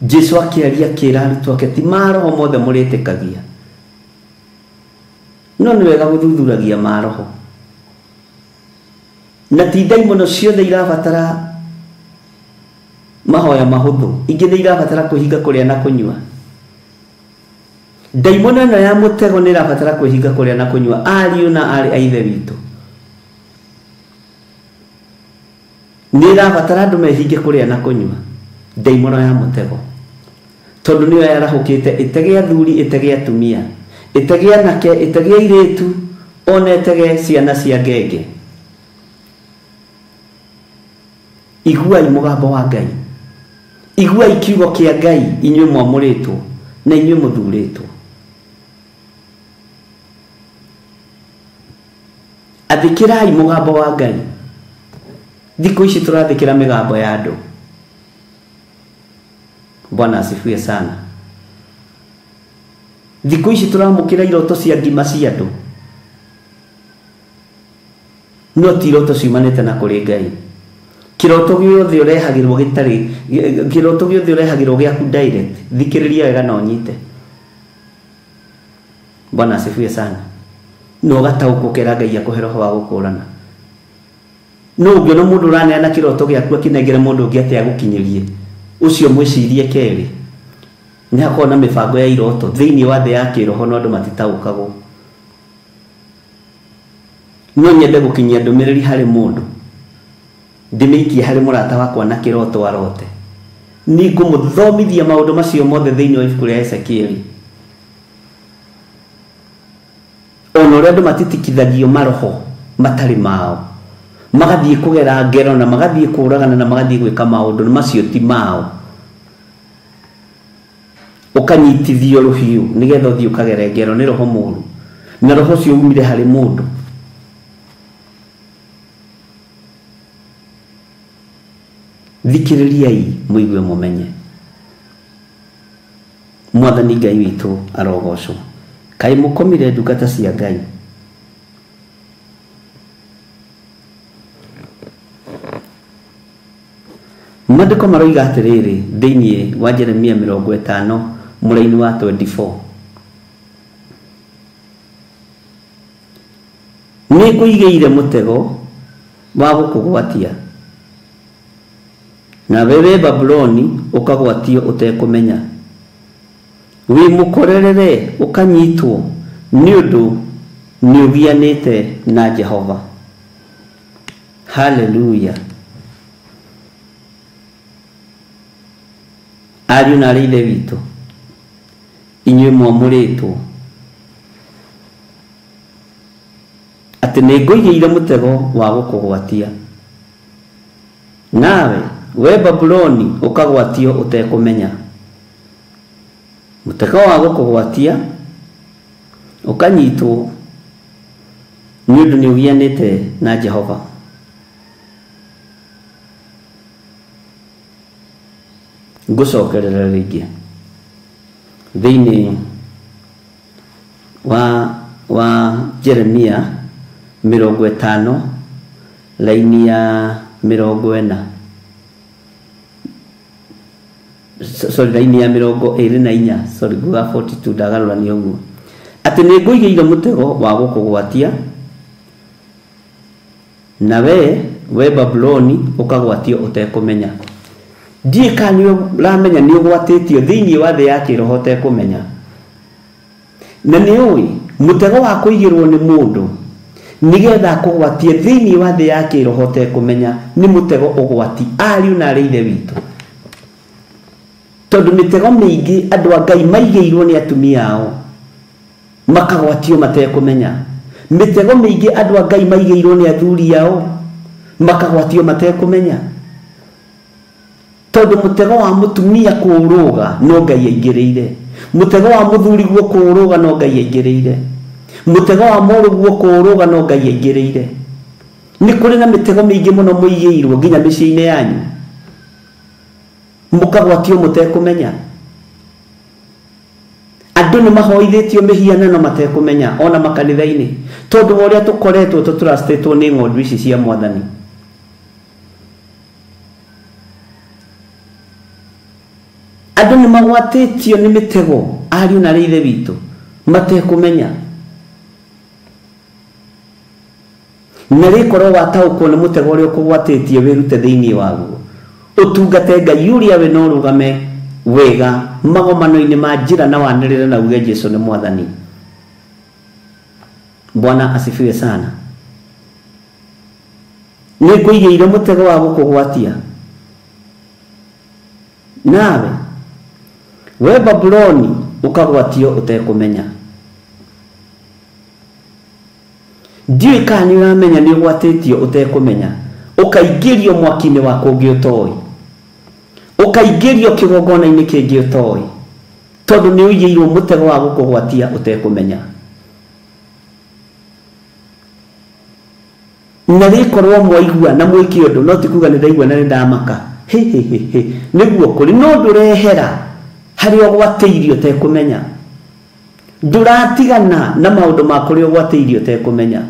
Jesu akĩaria akĩra arutwo ake ti maroho mothe mũrĩtĩkagia, no nĩ wega gũthuthuragia maroho, na ti ndaimono ciothe irabatara mahoya mahũthũ, ingĩ nĩ irabatara kwĩhinga kũrĩa na kũnyua. Ndaimono ĩno ya mũtego nĩ ĩrabatara kwĩhinga kũrĩa na kũnyua, ariũ na arĩ a ithe witũ. Nĩ ĩrabatara andũ mehinge kũrĩa na kũnyua, ndaimono ya mũtego, tondũ nĩyo yarahũkĩte ĩtege athuri, ĩtege atumia, ĩtege anake, ĩtege airĩtu, ona ĩtege ciana cia ngenge. Iguai mũgambo wa Ngai, iguai kiugo kĩa Ngai, inyuĩ mwamũrĩtwo na inyuĩ mũthurĩtwo. Athĩkĩrai mũgambo wa Ngai. Thikũ ici tũrathĩkĩra mĩgambo ya andũ. Bwana asifiwe sana. Thikũ ici tũramũkĩra iroto cia ngima cia andũ, no ti iroto ciumanĩte na kũrĩ Ngai. Kĩroto gĩothe ũrehagĩrwo gĩtarĩ, kĩroto gĩothe ũrehagĩrwo gĩaku direct, thikĩrĩria wega na ũnyite. Bwana asifiwe sana. No ũgataũkwo kera Ngai akũhe roho wa gũkũrana. No ũngĩona mũndũ ũraneana kĩroto gĩaku akĩnengere mũndũ ũngĩ atĩ agũkinyĩrie, ũcio mwĩcirie kerĩ. Nĩ hakoragwo na mĩbango ya iroto thĩinĩ wa thĩ ya kĩroho, no andũ matitaũkagwo. No nyende gũkinyia ndũmĩrĩri harĩ mũndũ, ndĩmĩikie harĩ mũrata wakwa na kĩroto arote. Nĩ ngũmũthomithia maũndũ macio mothe thĩinĩ wa ibuku rĩa Ezekieli, ona ũrĩa andũ matitikithagio maroho matarĩ mao, magathiĩ kũgera ngero na magathiĩ kũũragana na magathiĩ gwĩka maũndũ macio ti mao. Ũkanyitithio rũhiũ nĩgetha ũthiĩ ũkagere ngero nĩ roho mũũru, na roho ũcio umire harĩ mũndũ. Thikĩrĩriai mũigue mũmenye. Mwathani Ngai witũ arogocwo. Kaĩ mũkomire ndungata cia Ngai? Maandĩko maroiga atĩrĩrĩ thĩinĩ wa Jeremia 50 mũraini wa 24, nĩ ngũigĩire mũtego wa gũkũgwatia, na wewe Babuloni ũkagwatio ũtekũmenya. Wĩ mũkorerere ũkanyitwo nĩ ũndũ nĩ ũgianĩte na Jehova. Haleluya. Ariũ na arĩ ithe witũ, inyuĩ mwamũrĩtwo, atĩ nĩ ngũigĩire mũtego wa gũkũgwatia, nawe we Babuloni ũkagwatio ũtekũmenya. Mũtego wa gũkũgwatia ũkanyitwo nĩ ũndũ nĩ ũgianĩte na Jehova. Ngũcokerera rĩngĩ thĩinĩ wa Jeremia 50 laini ya 40, sorry, laini ya 24, sorry, nguga 42 ndagarũrania ũguo, atĩ nĩ ngũigĩire mũtego wa gũkũgwatia na we Babuloni ũkagwatio ũtekũmenya. Ndiĩ kana nĩ ũramenya nĩ ũgwatĩtio thĩinĩ wa thĩ ya kĩroho ũtekũmenya. Na nĩ ũĩ mũtego wa kũigĩrwo nĩ mũndũ nĩgetha akũgwatie thĩinĩ wa thĩ ya kĩroho ũtekũmenya nĩ mũtego ũgwati ariũ na arĩ ithe witũ. Tondũ mĩtego mĩingĩ andũ a Ngai maigĩirwo nĩ atumia ao makagwatio matekũmenya. Mĩtego mĩingĩ andũ a Ngai maigĩirwo nĩ athuri ao makagwatio matekũmenya. Tondũ mũtego wa mũtumia kũũrũga no Ngai aingĩrĩire, mũtego wa mũthuri guo kũũrũga no Ngai aingĩrĩire, mũtego wa mũrũguo kũũrũga no Ngai aingĩrĩire. Nĩ kũrĩ na mĩtego mĩingĩ mũno mũigĩirwo nginya mĩciĩ-inĩ yanyu mũkagwatio mũtekũmenya. Andũ nĩ mahoithĩtio mĩhianano matekũmenya ona makanitha-inĩ tondũ wa ũrĩa tũkoretwo tũtrustĩtwo nĩ ng'ondu ici cia Mwathani. Andũ nĩ magwatĩtio nĩ mĩtego ariũ na arĩ ithe witũ matekũmenya. Na rĩkorwo wataũkwo nĩ mũtego ũrĩa ũkũgwatĩtie wĩrute thĩinĩ waguo, ũtungate Ngai ũrĩa we no ũrũgame wega magomano-inĩ ma njĩra na wanĩrĩre na uge Jesu nĩ Mwathani. Bwana asifiwe sana. Nĩ ngũigĩire mũtego wa gũkũgwatia nawe we Babuloni ũkagwatio ũtekũmenya. Ndiũĩ kana nĩ ũramenya nĩ ũgwatĩtio ũtekũmenya, ũkaingĩrio mwaki-inĩ wa kũngĩ ũtoĩ, ũkaingĩrio kĩgongona-inĩ kĩngĩ ũtoĩ, tondũ nĩ ũigĩirwo mũtego wa gũkũgwatia ũtekũmenya. Na rĩkorwo mwaigua na mwĩke ũndũ, no ti kuga nĩ ndaigua na nĩ ndamaka, hĩ hĩ hĩ hĩ, nĩguo kũrĩ, no ndũrehera harĩa ũgwatĩirio ũtekũmenya. Ndũratigana na maũndũ ma kũrĩa ũgwatĩirio ũtekũmenya.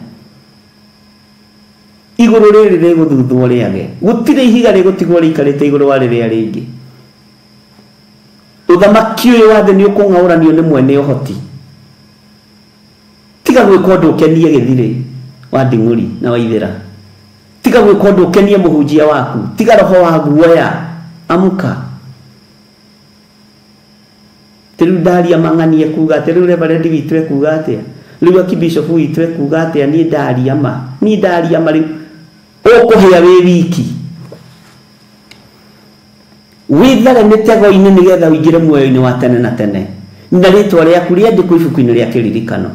Igũrũ rĩrĩ rĩgũthuthwo rĩage, gũtirĩ ihiga rĩgũtigwo rĩikarĩte igũrũ wa rĩrĩa rĩngĩ. Ũthamaki ũyũ wa thĩ nĩ ũkũng'aũranio nĩ mwene ũhoti. Tiga gwĩka ũndũ ũkenie gĩthirĩ wa nding'ũri na waithĩra. Tiga gwĩka ũndũ ũkenie mũhunjia waku. Tiga roho wa guoya, amka. Rĩu ndaria mang'anie kuga atĩ rĩu reverend witũ ekuga atĩa, rĩu akibishopu witũ ekuga atĩa, niĩ ndaria ma, niĩ ndaria ma, rĩu ũkũhĩa wĩ wiki. Wĩthare mĩtego-inĩ nĩgetha ũingĩre muoyo-inĩ wa tene na tene, na rĩtwa rĩaku rĩandĩkwo ibuku-inĩ rĩa kĩririkano.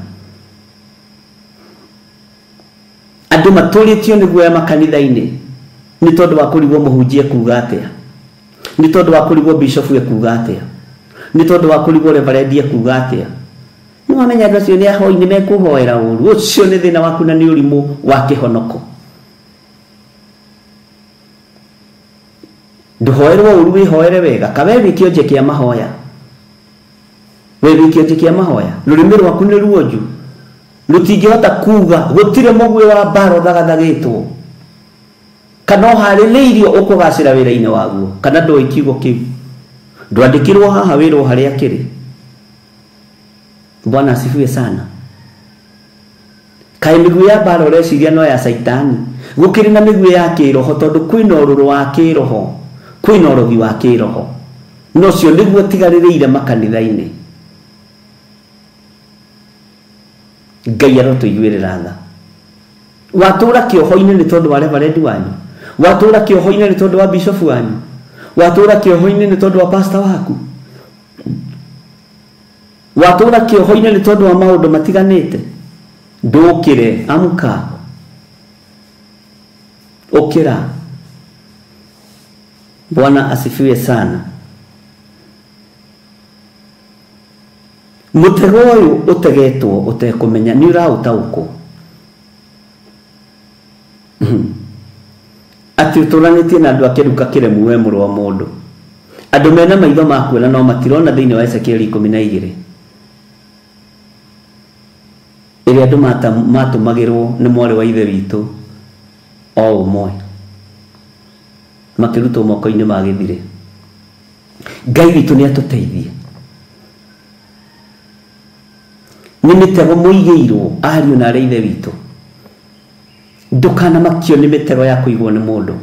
Andũ matũrĩtio nĩ guoya makanitha-inĩ nĩ tondũ wa kũrigwo mũhunjia ekuga atĩa, nĩ tondũ wa kũrigwo bishopu ekuga atĩa, nĩ tondũ wa kũrigwo reverend ekuga atĩa. Nĩ wamenya andũ acio nĩ ahoi, nĩ mekũhoera ũru, ũcio nĩ thĩna waku na nĩ ũrimũ wa kĩhonoko. Ndũhoerwo ũru, wĩhoere wega. Ka we wĩ kĩonje kĩa mahoya, we wĩ kĩonje kĩa mahoya, rũrĩmĩ rwaku nĩ ruonju, rũtingĩhota kuga gũtirĩ mũguĩ wa mbara ũthagathagĩtwo kana ũharĩrĩirio ũkũgacĩra wĩra-inĩ waguo, kana ndũĩ kiugo kĩu. Ndwandĩkirwo haha wĩrwo harĩa kĩrĩ. Bwana asifiwe sana. Kaĩ mĩguĩ ya mbara ũreciria no ya Caitani? Gũkĩrĩ na mĩguĩ ya kĩroho, tondũ kwĩna ũrũrũ wa kĩroho, kwĩna ũrogi wa kĩroho, na ũcio nĩguo ũtigarĩrĩire makanitha-inĩ. Ngai arotũiguĩrĩra tha. Watũra kĩoho-inĩ nĩ tondũ wa reverend wanyu, watũra kĩoho-inĩ nĩ tondũ wa bishop wanyu, watũra kĩoho-inĩ nĩ tondũ wa pastor waku, watũra kĩoho-inĩ nĩ tondũ wa maũndũ matiganĩte. Ndũkĩre, amka, ũkĩra. Bwana asifiwe sana. Mũtego ũyũ ũtegetwo ũtekũmenya nĩ ũraũtaũkwo. Atĩ ũtũranĩtie na andũ a kĩruka kĩremu we mũrũ wa mũndũ. Andũ mena maitho ma kuona no matirona thĩinĩ wa Ezekieli 12. Ĩrĩa andũ matũmagĩrwo nĩ mwarĩ wa ithe witũ o ũmwe. Makĩrutwo moko-inĩ ma gĩthirĩ. Ngai witũ nĩ atũteithie. Nĩ mĩtego mũigĩirwo ariũ na arĩa ithe witũ. Ndũkanamakio nĩ mĩtego ya kũigwo nĩ mũndũ.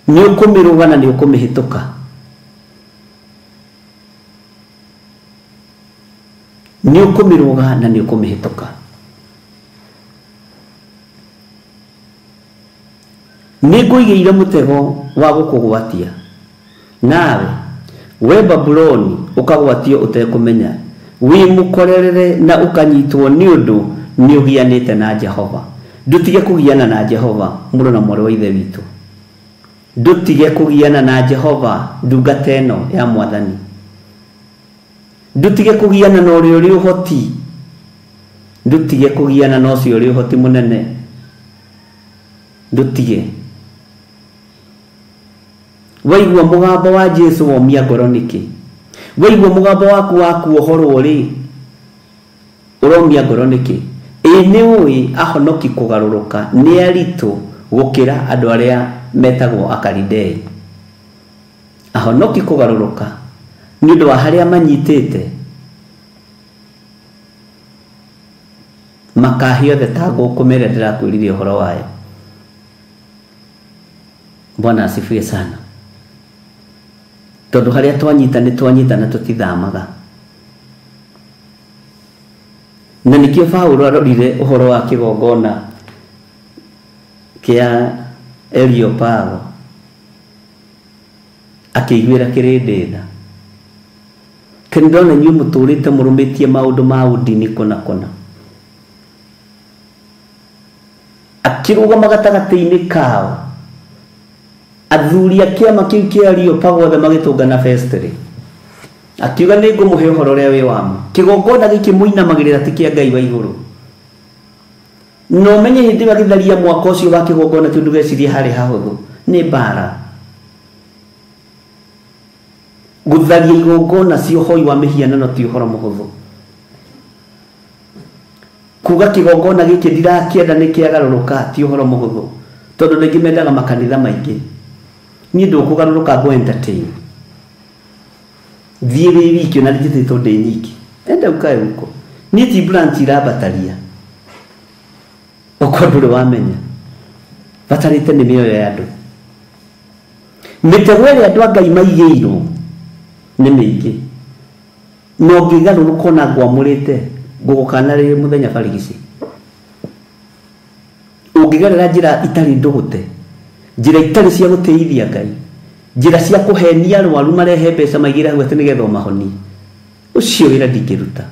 Nĩ ũkũmĩrũga na nĩ ũkũmĩhĩtũka. Nĩ ũkũmĩrũga na nĩ ũkũmĩhĩtũka. Nĩ ngũigĩire mũtego wa gũkũgwatia. Nawe we Babuloni ũkagwatio ũtekũmenya. Wĩ mũkorerere na ũkanyitwo nĩ ũndũ nĩ ũgianĩte na Jehova. Ndũtige kũgiana na Jehova mũrũ na mwarĩ wa ithe witũ. Ndũtige kũgiana na Jehova ndungata ĩno ya mwathani. Ndũtige kũgiana na ũrĩa ũrĩ ũhoti. Ndũtige kũgiana na ũcio ũrĩ ũhoti mũnene. Ndũtige. Waigua mũgambo wa Jesu womia ngoro nĩkĩ? Waigua mũgambo waku wa kuohorwo rĩ, ũromia ngoro nĩkĩ? Ĩ nĩ ũĩ ahonoki kũgarũrũka nĩ aritũ gũkĩra andũ arĩa metagwo Akalidei. Ahonoki kũgarũrũka nĩ ũndũ wa harĩa manyitĩte makahĩa othe ta ngũkũma ĩrĩa ndĩrakwĩrire ũhoro wayo. Bwana asifiwe sana. Tondũ harĩa twanyita nĩ twanyita na tũtithamaga. Na nĩkĩo Paũlũ arorire ũhoro wa kĩgongona kĩa Areopago akĩiguĩra kĩrĩndĩ tha. Kĩndona inyuĩ mũtũrĩte mũrũmĩtie maũndũ ma ũndini kũna kũna. Akĩrũgama gatagatĩ-inĩ kao athuri a kĩama kĩu kĩa Areopago othe magĩtũngana Festiri. Akiuga nĩ ngũmũhe ũhoro ũrĩa wĩ wa ma. Kĩgongona gĩkĩ mũinamagĩrĩra ti kĩa Ngai wa igũrũ. Na ũmenye hĩndĩ ĩyo agĩtharia mwaka ũcio wa kĩgongona kĩu ndũgecirie harĩ hahũthũ. Nĩ mbara. Gũtharia igongona cia ũhoi wa mĩhianano ti ũhoro mũhũthũ. Kuga kĩgongona gĩkĩ ndirakĩenda nĩ kĩagarũrũka ti ũhoro mũhũthũ. Tondũ andũ aingĩ mendaga makanitha maingĩ. Niĩ ndũkũgarũrũka ngũ entertain. Thiĩ wĩ wiki ona njĩtĩtwo ndĩ nyiki. Enda ũkae huko. Niĩ ti branch irambataria. Okorwo ndũrĩ wamenya. Batarĩte nĩ mĩoyo ya andũ. Mĩtego ĩrĩa andũ a Ngai maigĩirwo nĩ mĩingĩ. Na ũngĩgarũrũka ona ngwamũrĩte ngũgũkana rĩrĩ mũthenya barigici. Ũngĩgerera njĩra itarĩ ndũgũte, njĩra itarĩ cia gũtĩithia Ngai, njĩra cia kũhenia arwaru marehe mbeca maigĩre hau atĩ nĩgetha ũmahonie, ũcio wĩra ndingĩruta.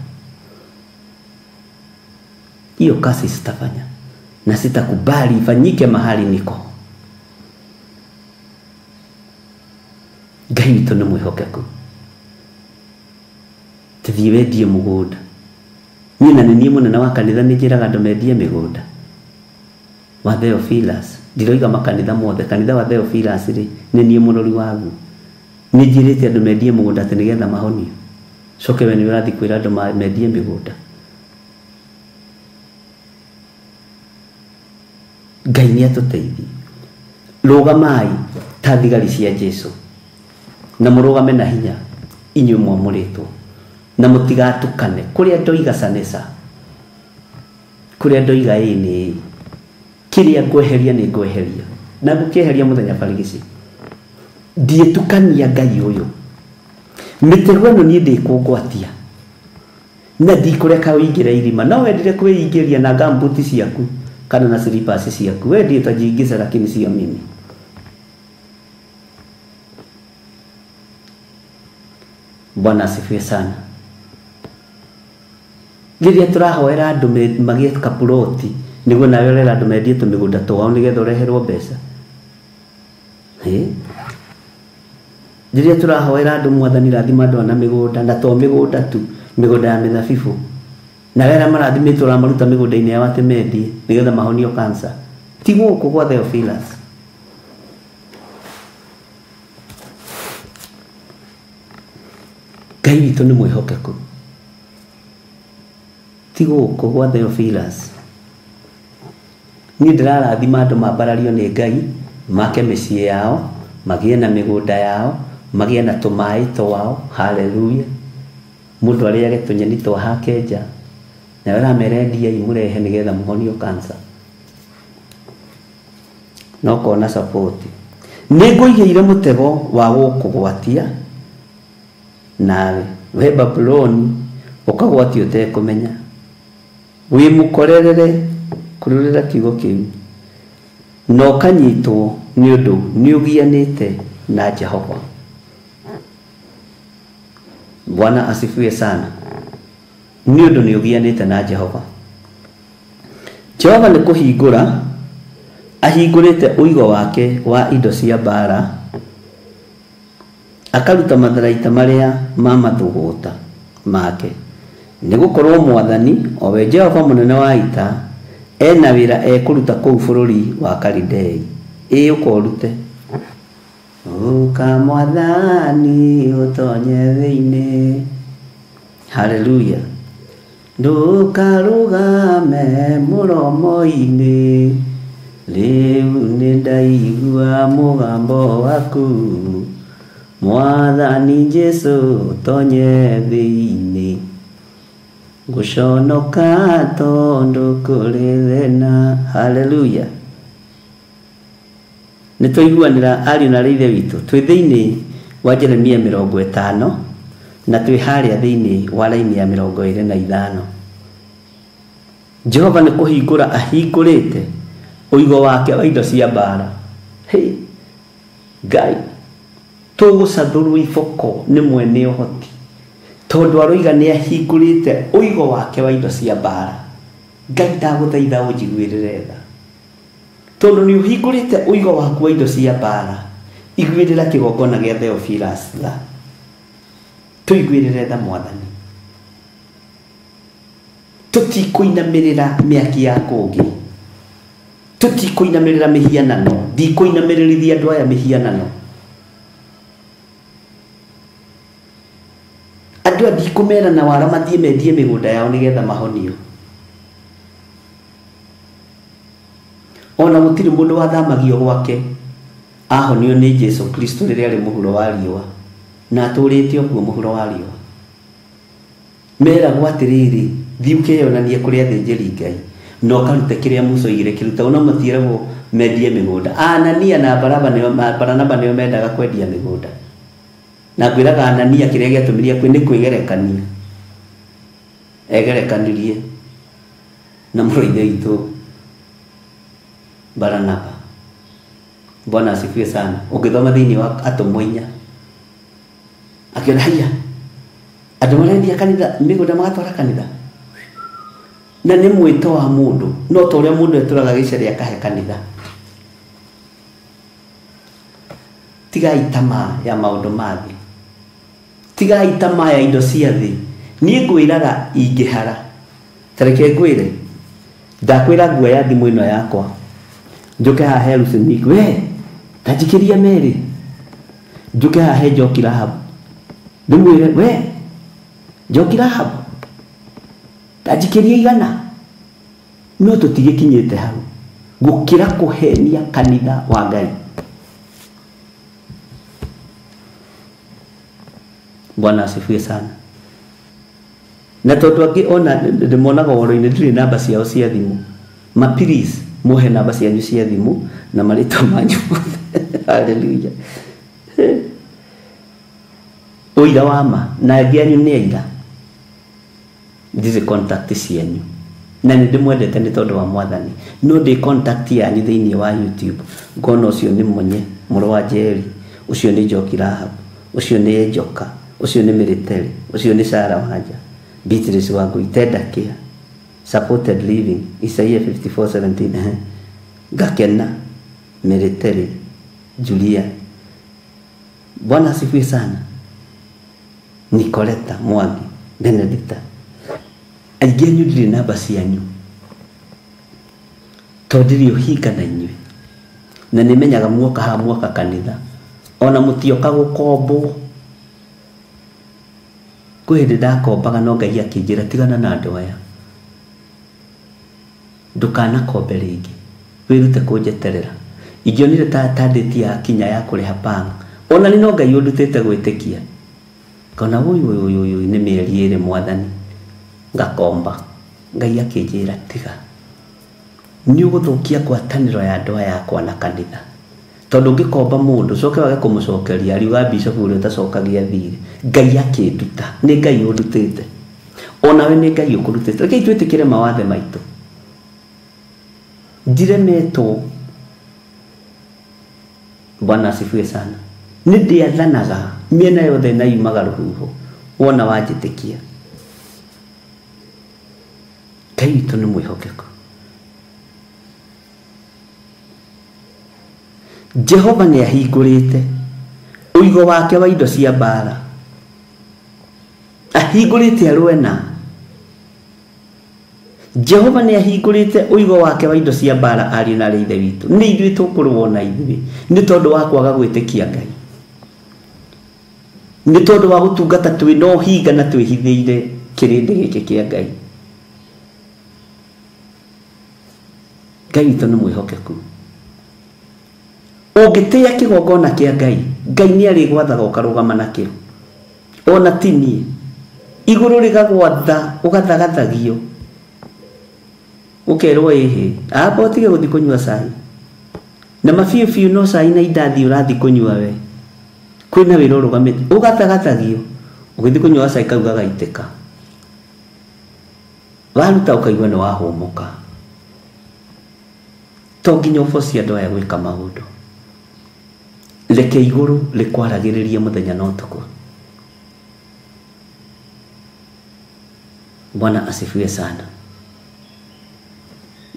Hiyo kazi sitafanya na sitakubali ifanyike mahali niko. Ngai witũ nĩ mwĩhokeku. Tũthiĩ wendie mũgũnda. Niĩ na nĩ niĩ mũnene wa kanitha nĩ njĩraga andũ mendie mĩgũnda. Wa Theophilus, ndiroiga makanitha mothe, kanitha wa Theophilus rĩ, nĩ niĩ mũrori waguo. Nĩ njĩrĩte andũ mendie mũgũnda atĩ nĩgetha mahonio. Coke we nĩ ũrathiĩ kwĩra andũ mendie mĩgũnda. Ngai nĩ atũteithie. Rũgamai ta thigari cia Jesu na mũrũgame na hinya inyuĩ mwamũrĩtwo na mũtigatukane. Kũrĩa ndoiga canĩca, kũrĩa ndoiga ĩĩ nĩ ĩĩ, kĩrĩa ngweheria nĩ ngweheria na ngũkĩeheria mũthenya barigici. Ndiĩtukania Ngai ũyũ. Mĩtego ĩno niĩ ndĩkũngwatia na ndikũreka ũingĩre irima. No wendire kwĩingĩria na gambuti ciaku kana na slippers ciaku, we ndiĩ utajiingiza, lakini sio mimi. Bwana asifiwe sana. Rĩrĩa tũrahoera andũ magĩe kapuroti nĩguo nawe ũrera andũ mendie tũmĩgũnda twao nĩgetha ũreherwo mbeca. Rĩrĩa tũrahoera andũ mwathani rathima andũ ana mĩgũnda na to mĩgũnda tu, Mĩgũnda ya mĩthabibũ. Na arĩa marathimĩtwo ũramaruta mĩgũnda-inĩ yao atĩ mendie nĩgetha mahonio cancer. Ti gũkũ gwa Theophilus. Ngai witũ nĩ mwĩhokeku. Ti gũkũ gwa Theophilus. Niĩ ndĩrarathima andũ mambarario nĩ Ngai, make mĩciĩ yao, magĩe na mĩgũnda yao, magĩe na tũmaĩ twao. Hallelujah. Mũndũ arĩage tũnyeni twa hake nja. Na ũramera endiai mũrehe nĩgetha mũhonio cancer. Na ũkona support. Nĩngũigĩire mũtego wa gũkũgwatia nawe we Babuloni ũkagwatio ũtekũmenya. Wĩ mũkorerere kũrũrĩra kiugo kĩu na ũkanyitwo nĩ ũndũ nĩũgianĩte na Jehova. Bwana asifiwe sana. Nĩ ũndũ nĩũgianĩte na Jehova. Jehova nĩ kũhingũra ahingũrĩte ũigo wake wa indo cia mbara, akaruta matharaita marĩa ma mathũgũta make. Nĩgũkorwo Mwathani o we Jehova mũnene wa ita ena wĩra ekũruta kũu bũrũri wa Kalidei. Ĩ ũkorute. Ũka Mwathani ũtonye thĩinĩ. Hallelujah. Ndũkarũgame mũromo-inĩ, rĩu nĩndaigua mũgambo waku. Mwathani Jesũ ũtonye thĩinĩ. Ngũconoka tondũ kũrĩ thĩna. Hallelujah. Nĩ twaiguanĩra ariũ na ithe witũ. Twĩ thĩinĩ wa Jeremia 50 na twĩ harĩa thĩinĩ wa raini ya 25. Jehova nĩ kũhingũra ahingũrĩte ũigo wake wa indo cia mbara. Hey, Ngai, tũgũcathũrwo iboko nĩ mwene ũhoti tondũ aroiga nĩ ahingũrĩte ũigo wake wa indo cia mbara. Ngai ndagũthaitha ũnjiguĩrĩre tha tondũ nĩ ũhingũrĩte ũigo waku wa indo cia mbara. Iguĩrĩra kĩgongona gĩa Theophilus tha. Tũiguĩrĩre tha Mwathani. Tũtikũinamĩrĩra mĩaki ya kũngĩ. Tũtikũinamĩrĩra mĩhianano. Ndikũinamĩrĩrithia andũ aya mĩhianano. Andũ aya ndikũmera na wara mathiĩ mendie mĩgũnda yao nĩgetha mahonio. Ona gũtirĩ mũndũ wathamagio gwake ahonio nĩ Jesu Kristo rĩrĩa arĩ mũhuro wa riũa na atũrĩte okuo mũhuro wa riũa. Meragwo atĩrĩrĩ, thiĩ ũkeyonanie kũrĩ athĩnjĩri Ngai na ũkarute kĩrĩa Musa oigire kĩruta. Ona matiragwo mendie mĩgũnda. Anania na Baranaba nĩo mendaga kwendia mĩgũnda. Na ngwĩraga Anania kĩrĩa gĩatũmirie kwĩ nĩ kwĩgerekania. Egerekanirie na mũrũ ithe witũ Baranaba. Bwana asifiwe sana. Ũngĩthoma thĩinĩ wa Atũmwo 4 akĩona haiya andũ marendia kanitha mĩgũnda magatwara kanitha. Na nĩ mwĩto wa mũndũ, no ta ũrĩa mũndũ etũraga gĩcere akahe kanitha. Tigai tamaa ya maũndũ ma thĩ. Tigai tamaa ya indo cia thĩ. Niĩ ngwĩraga ingĩhara. Ta reke ngwĩre. Ndakwĩra nguoya thimũ ĩno yakwa. Njoke haha he Lucy Nick. We, ta njikĩria merĩ. Njoke haha he Njoki Rahab. Ndĩmwĩre, we, Njoki Rahab. Ta njikĩria 100. No tũtigĩkinyĩte hau. Gũkĩra kũhenia kanitha wa Ngai. Bwana asifiwe sana. Na tondũ angĩ ona ndĩmonaga ũhoro-inĩ ndirĩ namba ciao cia thimũ. Ma please muhe namba cianyu cia thimũ na marĩtwa manyu. Hallelujah. Ũira wa ma na angĩ anyu nĩ aira. Ndirĩ contact cianyu. Na nĩ ndĩmwendete nĩ tondũ wa Mwathani. No ndĩ contact yanyu thĩinĩ wa YouTube. Ngona ũcio nĩ Munye mũrũ wa Njeri, ũcio nĩ Njoki Rahab, ũcio nĩ Njoka, ũcio nĩ Mĩrĩteri, ũcio nĩ Sarah Wanja, Beatrice Wangui, Tenda Kia, Supported Living, Isaiah 54:17, Gakena, Mĩrĩteri, Julia. Bwana asifiwe sana. Nicoleta Mwangi. Benedicta aingĩ anyu ndirĩ namba cianyu tondũ ndirĩ ũhinga na inyuĩ na nĩmenyaga muoka haha muoka kanitha ona mũtioka gũkombwo. Kwĩ hĩndĩ ndakombaga no Ngai akĩnjĩra tigana na andũ aya, ndũkanakombe rĩngĩ, wĩrute kũnjeterera. Ingĩonire ta date yakinya ya kũrĩha pang, ona nĩ no Ngai ũndutĩte gwĩtĩkia, ngona ũyũ ũyũ ũyũ ũyũ nĩ mĩeri ĩrĩ mwathani, ngakomba. Ngai akĩnjĩra tiga, nĩ ũgũthũkia ngwatanĩro ya andũ aya akwa na kanitha, tondũ ũngĩkomba mũndũ ũcoke wage kũmũcokeria ariuga bishop ũrĩa ũtacokagia thirĩ. Ngai akĩnduta, nĩ Ngai ũndutĩte, onawe nĩ Ngai ũkũrutĩte. Rekei twĩtĩkĩre mawathe maitũ. Ndiremetwo, Bwana asifiwe sana, nĩ ndĩathanaga mĩena yothe na yumaga rũhuho wona wanjĩtĩkia. Ngai witũ nĩ mwĩhokeku. Jehova nĩ ahingũrĩte ũigo wake wa indo cia mbara, ahingũrĩte arũe na. Jehova nĩ ahingũrĩte ũigo wake wa indo cia mbara ariũ na arĩ ithe witũ. Nĩ ithuĩ tũkũrũo na ithuĩ nĩ tondũ wa kwaga gwĩtĩkia Ngai, nĩ tondũ wa gũtungata twĩ na ũhinga na twĩhithĩire kĩrĩndĩ gĩkĩ kĩa Ngai. Ngai witũ nĩ mwĩhokeku. Ũngĩtĩĩa kĩgongona kĩa Ngai, Ngai nĩ arĩgwathaga ũkarũgama nakĩo, ona ti niĩ. Igũrũ rĩgagwatha ũgathagathagio, ũkerwo ĩhĩ amba ũtige gũthiĩ kũnyua cai na mabiũ biũ, no cai na indathi ũrathiĩ kũnyua we, kwĩna wĩra ũrũgamĩte, ũgathagathagio ũgĩthiĩ kũnyua cai kau gagaitĩka, waruta ũkaigua nĩ wahũmũka. To nginya ũbocie andũ aya gwĩka maũndũ, reke igũrũ rĩkwaragĩrĩrie mũthenya na ũtukũ. Bwana asifiwe sana.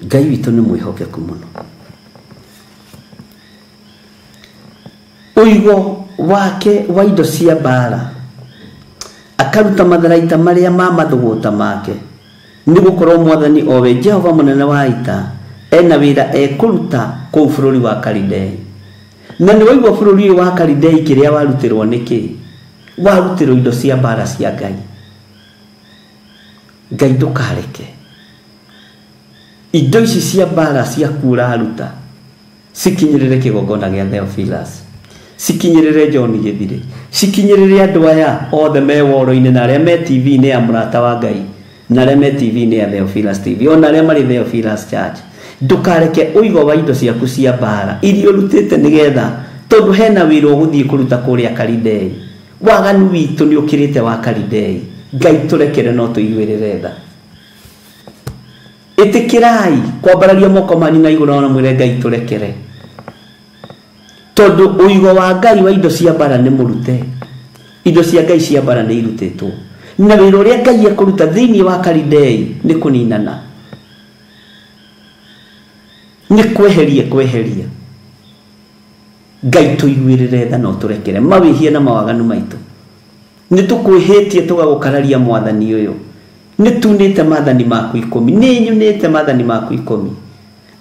Ngai witũ nĩ mwĩhokeku mũno. Ũigo wake wa indo cia mbara akaruta matharaita marĩa ma mathũgũta make, nĩ gũkorwo mwathani owe Jehova mũnene wa ita ena wĩra ekũruta kũu bũrũri wa Kalidei. Na nĩ waigua bũrũri ũyũ wa Kalidei kĩrĩa warutĩrwo nĩkĩ? Warutĩrwo indo cia mbara cia Ngai. Ngai ndũkareke indo ici cia mbara ciaku ũraruta cikinyĩrĩre kĩgongona gĩa Theophilus, cikinyĩrĩre John Gĩthirĩ, cikinyĩrĩre andũ aya othe me woro-inĩ na arĩa me TV-inĩ ya mũrata wa Ngai na arĩa me TV-inĩ ya Theophilus TV ona arĩa marĩ Theophilus Church. Ndũkareke ũigo wa indo ciaku cia mbara iria ũrutĩte nĩgetha, tondũ hena wĩra ũgũthiĩ kũruta kũrĩa Kalidei. Waganu witũ nĩ ũkĩrĩte wa Kalidei. Ngai tũrekere no tũiguĩrĩre tha. Ĩtĩkĩrai kwambararia moko manyu na igũrũ na mwĩre Ngai tũrekere, tondũ ũigo wa Ngai wa indo cia mbara nĩ mũrute. Indo cia Ngai cia mbara nĩ irutĩtwo, na wĩra ũrĩa Ngai ekũruta thĩinĩ wa Kalidei nĩ kũninana, nĩ kweheria kweheria. Ngai tũiguĩrĩre tha na ũtũrekere mawĩhia na mawaganu maitũ. Nĩ tũkwĩhĩtie tũgagũkararia mwathani ũyũ, nĩ tunĩte maathani maku 10, nĩ nyunĩte maathani maku 10,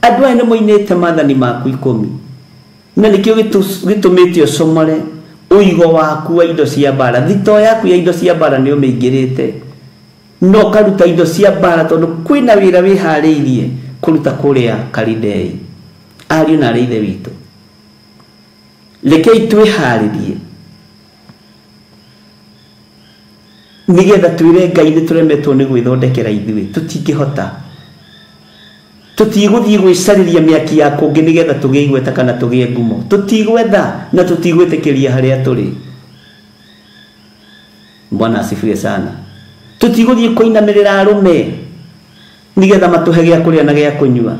andũ aya nĩ moinĩte maathani maku 10, na nĩkĩo gĩtũmĩte ũcomore ũigo waku wa indo cia mbara. Thito yaku ya indo cia mbara nĩ ũmĩingĩrĩte na ũkaruta indo cia mbara, tondũ kwĩna wĩra wĩharĩirie kũruta kũrĩa Kalidei. Ariũ na arĩ ithe witũ, rekei twĩharĩrie nĩgetha twĩre Ngai nĩ tũremetwo nĩ gwĩthondekera ithuĩ, tũtingĩhota. Tũtigũthiĩ gwĩcarĩria mĩaki ya kũngĩ nĩgetha tũgĩe igweta kana tũgĩe ngumo. Tũtigwetha na tũtigwĩtĩkĩria harĩa tũrĩ. Bwana asifiwe sana. Tũtigũthiĩ kũinamĩrĩra arũme nĩgetha matũhe gĩa kũrĩa na gĩa kũnyua,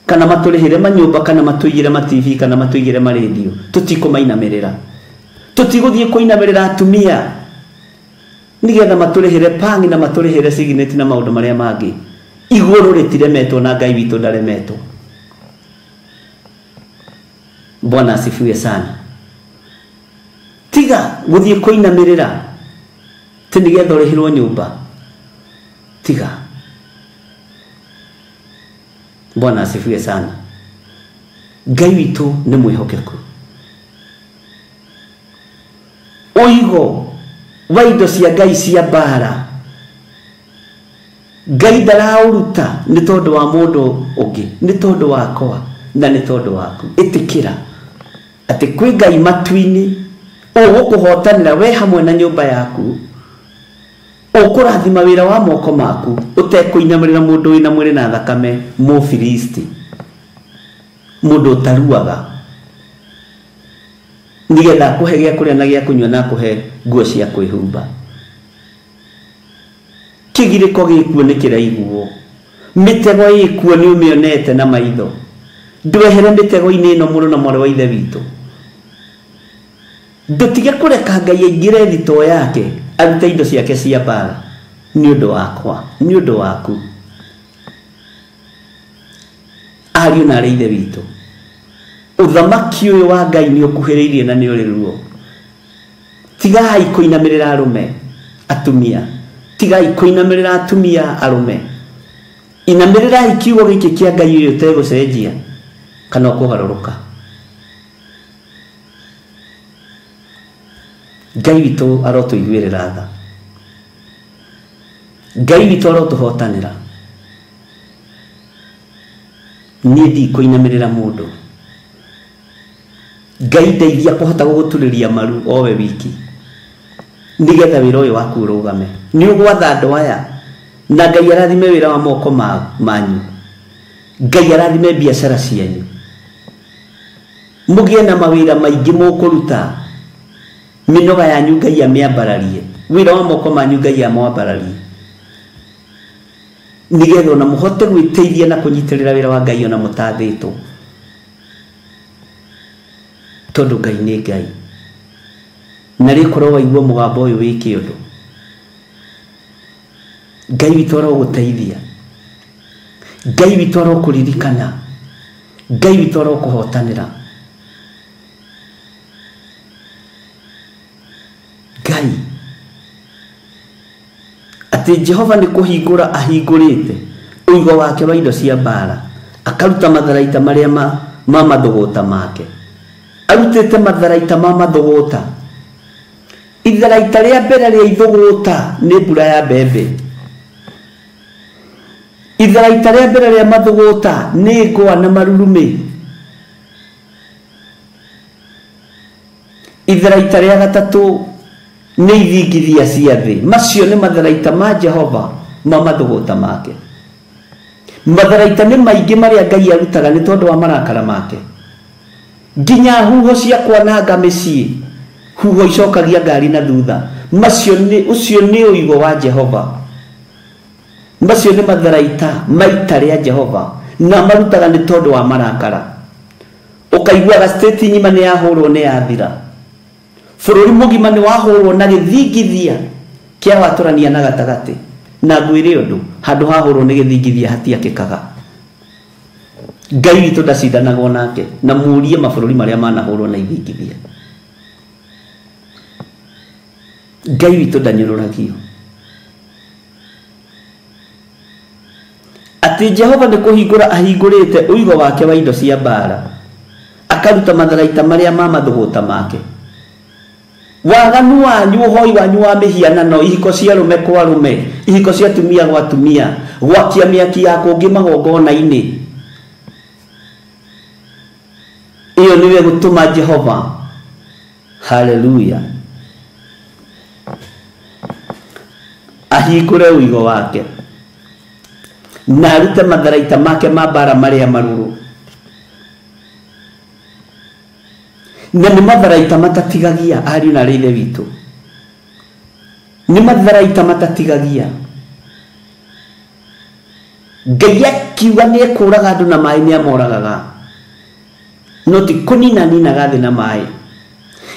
kana matũrĩhĩre manyũmba, kana matũigĩre ma TV, kana matũigĩre ma radio. Tũtikũmainamĩrĩra. Tũtigũthiĩ kũinamĩrĩra atumia nĩgetha matũrĩhĩre pangi na matũrĩhĩre cigineti na maũndũ marĩa mangĩ. Igũrũ rĩtiremetwo na Ngai witũ ndaremetwo. Bwana asifiwe sana. Tiga gũthiĩ kũinamĩrĩra Ti nĩgetha ũrĩhĩrwo nyũmba. Tiga. Bwana asifiwe sana. Ngai witũ nĩ mwĩhokeku. Ũigo wa indo cia Ngai cia mbara Ngai ndaraũruta nĩ tondũ wa mũndũ ũngĩ, nĩ tondũ wakwa na nĩ tondũ waku. Ĩtĩkĩra atĩ kwĩ Ngai matu-inĩ ũgũkũhotanĩra we hamwe na nyũmba yaku, ũkũrathima wĩra wa moko maku ũtekũinamĩrĩra mũndũ wĩna mwĩrĩ na thakame Mũfilisti, mũndũ ũtaruaga, nĩgetha akũhe gĩa kũrĩa na gĩa kũnyua na akũhe nguo cia kwĩhumba. Kĩgirĩko gĩkuo nĩ kĩraiguo, mĩtego ĩkuo nĩ ũmĩonete na maitho. Ndwehere mĩtego-inĩ ĩno mũrũ na mwarĩ wa ithe witũ. Ndũtige kũreka Ngai aingĩre thitoo yake arute indo ciake cia mbara nĩ ũndũ wakwa, nĩ ũndũ waku. Ariũ na arĩ ithe witũ, ũthamaki ũyũ wa Ngai nĩ ũkuhĩrĩirie na nĩ ũrĩ ruo. Tigai kũinamĩrĩra arũme atumia, tigai kũinamĩrĩra atumia arũme. Inamĩrĩrai kiugo gĩkĩ kĩa Ngai ũyũ ũtegũcenjia kana ũkũgarũrũka. Ngai witũ arotũiguĩrĩra tha. Ngai witũ arotũhotanĩra. Niĩ ndikũinamĩrĩra mũndũ. Ngai ndeithia kũhota gũgũturĩria maru owe wiki nĩgetha wĩra ũyũ waku ũrũgame. Nĩ ũgwatha andũ aya na Ngai arathime wĩra wa moko manyu. Ngai arathime biacara cianyu. Mũgĩe na mawĩra maingĩ mũkũruta. Mĩnoga yanyu Ngai amĩambararie. Wĩra wa moko manyu Ngai amwambararie. Nĩgetha ona mũhote gwĩteithia na kũnyitĩrĩra wĩra wa Ngai ona mũtathĩtwo. Tondũ Ngai nĩ Ngai. Na rĩkorwo waigua mũgambo ũyũ wĩke ũndũ. Ngai witũ arogũteithia. Ngai witũ arokũririkana. Ngai witũ arokũhotanĩra. Ngai atĩ Jehova nĩ kũhingũra ahingũrĩte ũigo wake wa indo cia mbara, akaruta matharaita marĩa ma mathũgũta make. Arutĩte matharaita ma mathũgũta. Itharaita rĩa mbere rĩa ithũgũta nĩ mbura ya mbembe. Itharaita rĩa mbere rĩa mathũgũta nĩ ngwa na marurumĩ. Itharaita rĩa gatatũ nĩ ithingithia cia thĩ. Macio nĩ matharaita ma Jehova ma mathũgũta make. Matharaita nĩ maingĩ marĩa Ngai arutaga nĩ tondũ wa marakara make. Nginya huho cia kwananga mĩciĩ, huho icokagia ngari na thutha. Macio nĩ ũcio nĩ ũigo wa Jehova. Macio nĩ matharaita maita rĩa Jehova na marutaga nĩ tondũ wa marakara. Ũkaiguaga state ng'ima nĩ yahũrwo nĩ yathira. Bũrũri mũgima nĩ wahũrwo na gĩthingithia kĩa watũrania na gatagatĩ. Na ngwĩre ũndũ, handũ hahũrwo nĩ gĩthingithia hatiakĩkaga. Ngai witũ ndacindanagwo nake na mũrie mabũrũri marĩa manahũrwo na ithingithia. Ngai witũ ndanyũrũragio. Atĩ Jehova nĩ kũhingũra ahingũrĩte ũigo wake wa indo cia mbara, akaruta matharaita marĩa ma mathũgũta make. Waganu wanyu, ũhoi wanyu wa mĩhianano, ihiko cia arũme kwa arũme, ihiko cia atumia gwa atumia, gwakia mĩaki ya kũngĩ magongona-inĩ, ĩyo nĩwe gũtũma Jehova, haleluya, ahingũre ũigo wake na arute matharaita make ma mbara marĩa marũrũ. Na nĩ matharaita matatigagia, ariũ na arĩ ithe witũ. Nĩ matharaita matatigagia. Ngai akiuga nĩ ekũraga andũ na maĩ nĩ amoragaga. No ti kũnina ninaga thĩ na maĩ.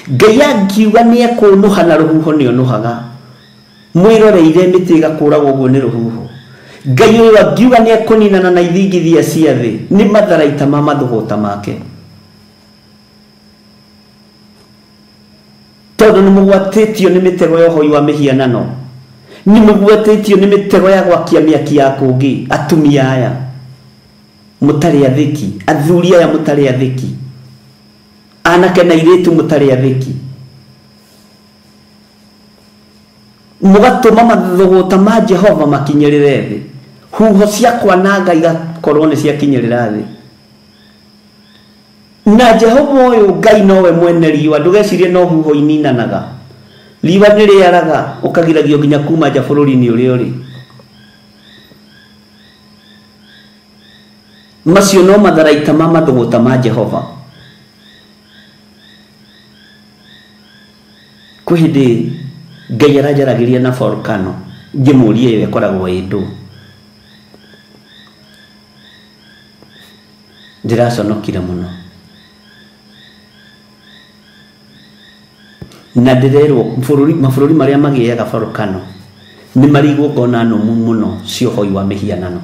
Ngai akiuga nĩ ekũnũha na rũhuho nĩ onũhaga. Mwĩroreire mĩtĩ ĩgakũragwo ũguo nĩ rũhuho. Ngai ũyũ angiuga nĩ ekũninana na ithingithia cia thĩ, nĩ matharaita ma mathũgũta make. Tondũ nĩ mũgwatĩtio nĩ mĩtego ya ũhoi wa mĩhianano. Nĩ mũgwatĩtio nĩ mĩtego ya gwakia mĩaki ya kũngĩ. Atumia aya mũtarĩ athĩki, athuri aya mũtarĩ athĩki, anake na airĩtu mũtarĩ athĩki, mũgatũma mathũgũta ma Jehova makinyĩrĩre thĩ. Huho cia kwananga igakorwo nĩ ciakinyĩrĩra thĩ. Na Jehova ũyũ Ngai nowe mwene riũa, ndũgecirie no huho ininanaga. Riũa nĩ rĩaraga ũkagiragio nginya kuma nja bũrũri-inĩ ũrĩa ũrĩ. Macio no matharaita ma mathũgũta ma Jehova. Kwĩ hĩndĩ Ngai aranjaragĩria na volcano, ngĩmũria ĩyo ĩkoragwo ĩ ndũ. Ndĩraconokire mũno. Na ndĩrerwo mabũrũri marĩa magĩaga volcano nĩ marĩ igongona nũmu mũno cia ũhoi wa mĩhianano.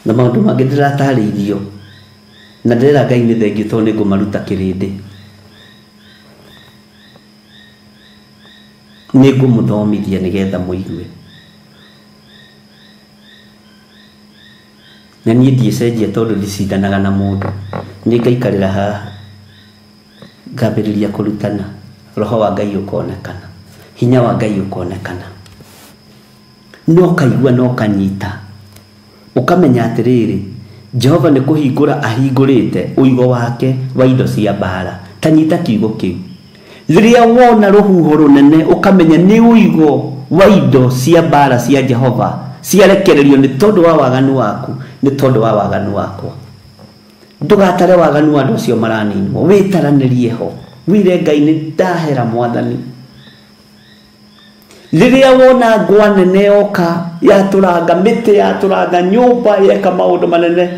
Na maũndũ mangĩ ndĩratarĩirio na ndĩrera Ngai nĩ thengiũ tondũ nĩ ngũmaruta kĩrĩndĩ. Nĩ ngũmũthomithia nĩgetha mũigue. Na niĩ ndiĩcenjia tondũ ndicindanaga na mũndũ. Nĩ ngaikarĩra haha ngambĩrĩria kũrutana, roho wa Ngai ũkonekana, hinya wa Ngai ũkonekana. No kaigua no kanyita, ũkamenya atĩrĩrĩ, Jehova nĩ kũhingũra ahingũrĩte ũigo wake wa indo cia mbara. Ta nyita kiugo kĩu. Rĩrĩa wona rũhuho rũnene ũkamenya nĩ ũigo wa indo cia mbara cia Jehova ciarekererio nĩ tondũ wa waganu waku, nĩ tondũ wa waganu wakwa. Ndũgatare waganu wa andũ acio maraninwo, wĩtaranĩrie ho, wĩre Ngai nĩ ndahera mwathani. Rĩrĩa wona ngwa nene yoka yatũranga mĩtĩ, yatũranga nyũmba, yeka maũndũ manene,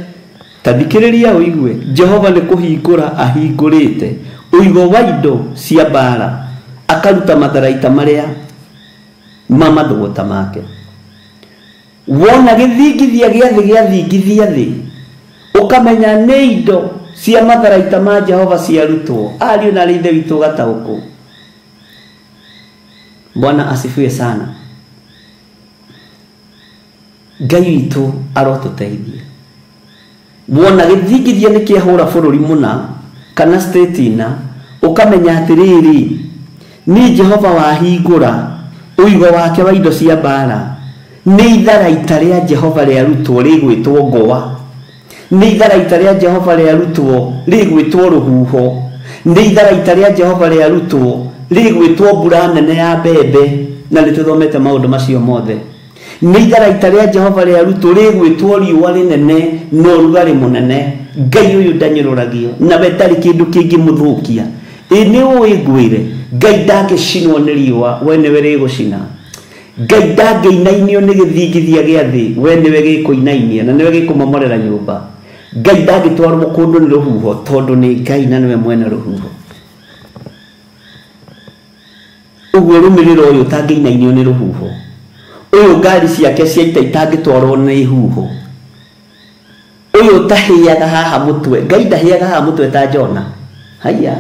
ta thikĩrĩria ũigue, Jehova nĩ kũhingũra ahingũrĩte ũigo wa indo cia mbara, akaruta matharaita marĩa ma mathũgũta make. Wona gĩthingithia gĩa thĩ gĩathingithia thĩ, ũkamenya nĩ indo cia matharaita ma Jehova ciarutwo. Ariũ na Ithe witũ gataũkũ. Bwana asifiwe sana. Ngai witũ arotũteithia. Wona gĩthingithia nĩ kĩahũra bũrũri mũna kana state na, ũkamenya atĩrĩrĩ, nĩ Jehova wahingũra ũigo wake wa indo cia mbara. Nĩ itharaita rĩa Jehova rĩarutwo rĩgwĩtwo ngũa. Nĩ itharaita rĩa Jehova rĩarutwo rĩgwĩtwo rũhuho. Nĩ itharaita rĩa Jehova rĩarutwo rĩgwĩtwo mbura nene ya mbembe, na nĩ tũthomete maũndũ macio mothe. Nĩ itharaita rĩa Jehova rĩarutwo rĩgwĩtwo riũa rĩnene na ũrugarĩ mũnene. Ngai ũyũ ndanyũrũragio, nawe ndarĩ kĩndũ kĩngĩmũthũkia. Ĩ nĩ ũĩ ngwĩre, Ngai ndangĩcinwo nĩ riũa, we nĩwe rĩgũcina. Ngai ndangĩinainio nĩ gĩthingithia gĩa thĩ, we nĩwe gĩkũinainia na nĩwe gĩkũmomorera nyũmba. Ngai ndangĩtwarwo kũndũ nĩ rũhuho tondũ nĩ Ngai na nĩwe mwene rũhuho. Ũguo rũmĩrĩro ũyũ ũtangĩinainio nĩ rũhuho, ũyũ ngari ciake cia ita itangĩtwarwo nĩ huho, ũyũ ũtahĩaga haha mũtwe, Ngai ndahĩaga haha mũtwe ta Jona. Haiya,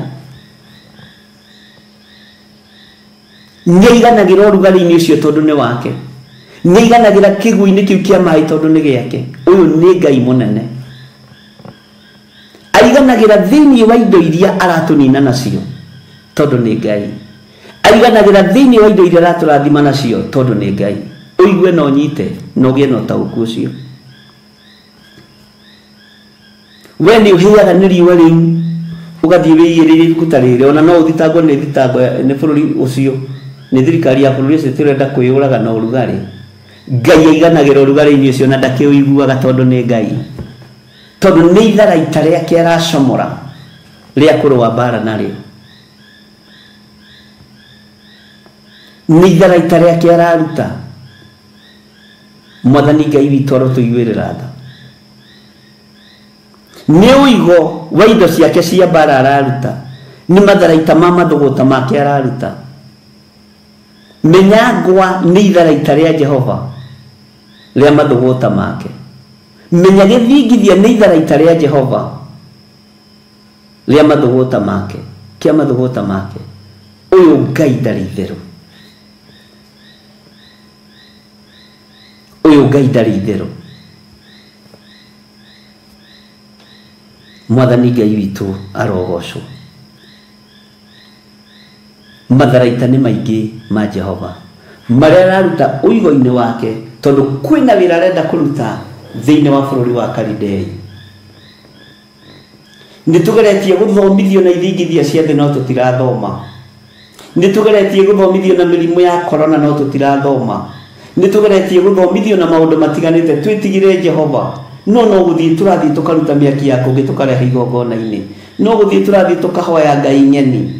nĩaiganagĩra ũrugarĩ-inĩ ũcio tondũ nĩ wake, nĩaiganagĩra kĩguũ-inĩ kĩu kĩa maĩ tondũ nĩ gĩake. Ũyũ nĩ Ngai mũnene, aiganagĩra thĩinĩ wa indo iria aratũnina nacio tondũ nĩ Ngai, aiganagĩra thĩinĩ wa indo iria aratũrathima nacio tondũ nĩ Ngai. Ũigue na ũnyite na ũgĩe na ũtaũku ũcio. We nĩ ũhĩaga nĩ riũa rĩu ũgathiĩ wĩigĩrĩire ibuku ta rĩrĩ, ona no ũthitangwo nĩ thitango nĩ bũrũri ũcio, nĩ thirikari ya bũrũri ũcio tũrenda kwĩyũraga na ũrugarĩ. Ngai aiganagĩra ũrugarĩ-inĩ ũcio na ndakĩũiguaga tondũ nĩ Ngai, tondũ nĩ itharaita rĩake aracomora rĩa kũrũa mbara narĩo, nĩ itharaita rĩake araruta. Mwathani Ngai witũ arotũiguĩrĩra tha. Nĩ ũigo wa indo ciake cia mbara araruta, nĩ matharaita ma mathũgũta make araruta. Menya ngwa nĩ itharaita rĩa Jehova rĩa mathũgũta make. Menya gĩthingithia nĩ itharaita rĩa Jehova rĩa mathũgũta make. Kĩa mathũgũta make. Ũyũ Ngai ndarĩ itherũ. Ũyũ Ngai ndarĩ itherũ. Mwathani Ngai witũ arogocwo. Matharaita nĩ maingĩ ma Jehova marĩa araruta ũigo-inĩ wake, tondũ kwĩna wĩra arenda kũruta thĩinĩ wa bũrũri wa Kalidei. Nĩ tũgeretie gũthomithio na ithingithia cia thĩ no tũtirathoma. Nĩ tũgeretie gũthomithio na mĩrimũ ya corona no tũtirathoma. Nĩ tũgeretie gũthomithio na maũndũ matiganĩte twĩtigĩre Jehova. No no gũthiĩ tũrathiĩ tũkaruta mĩaki ya kũngĩ tũkarehe igongona-inĩ. No gũthiĩ tũrathiĩ tũkahoya Ngai ng'eni.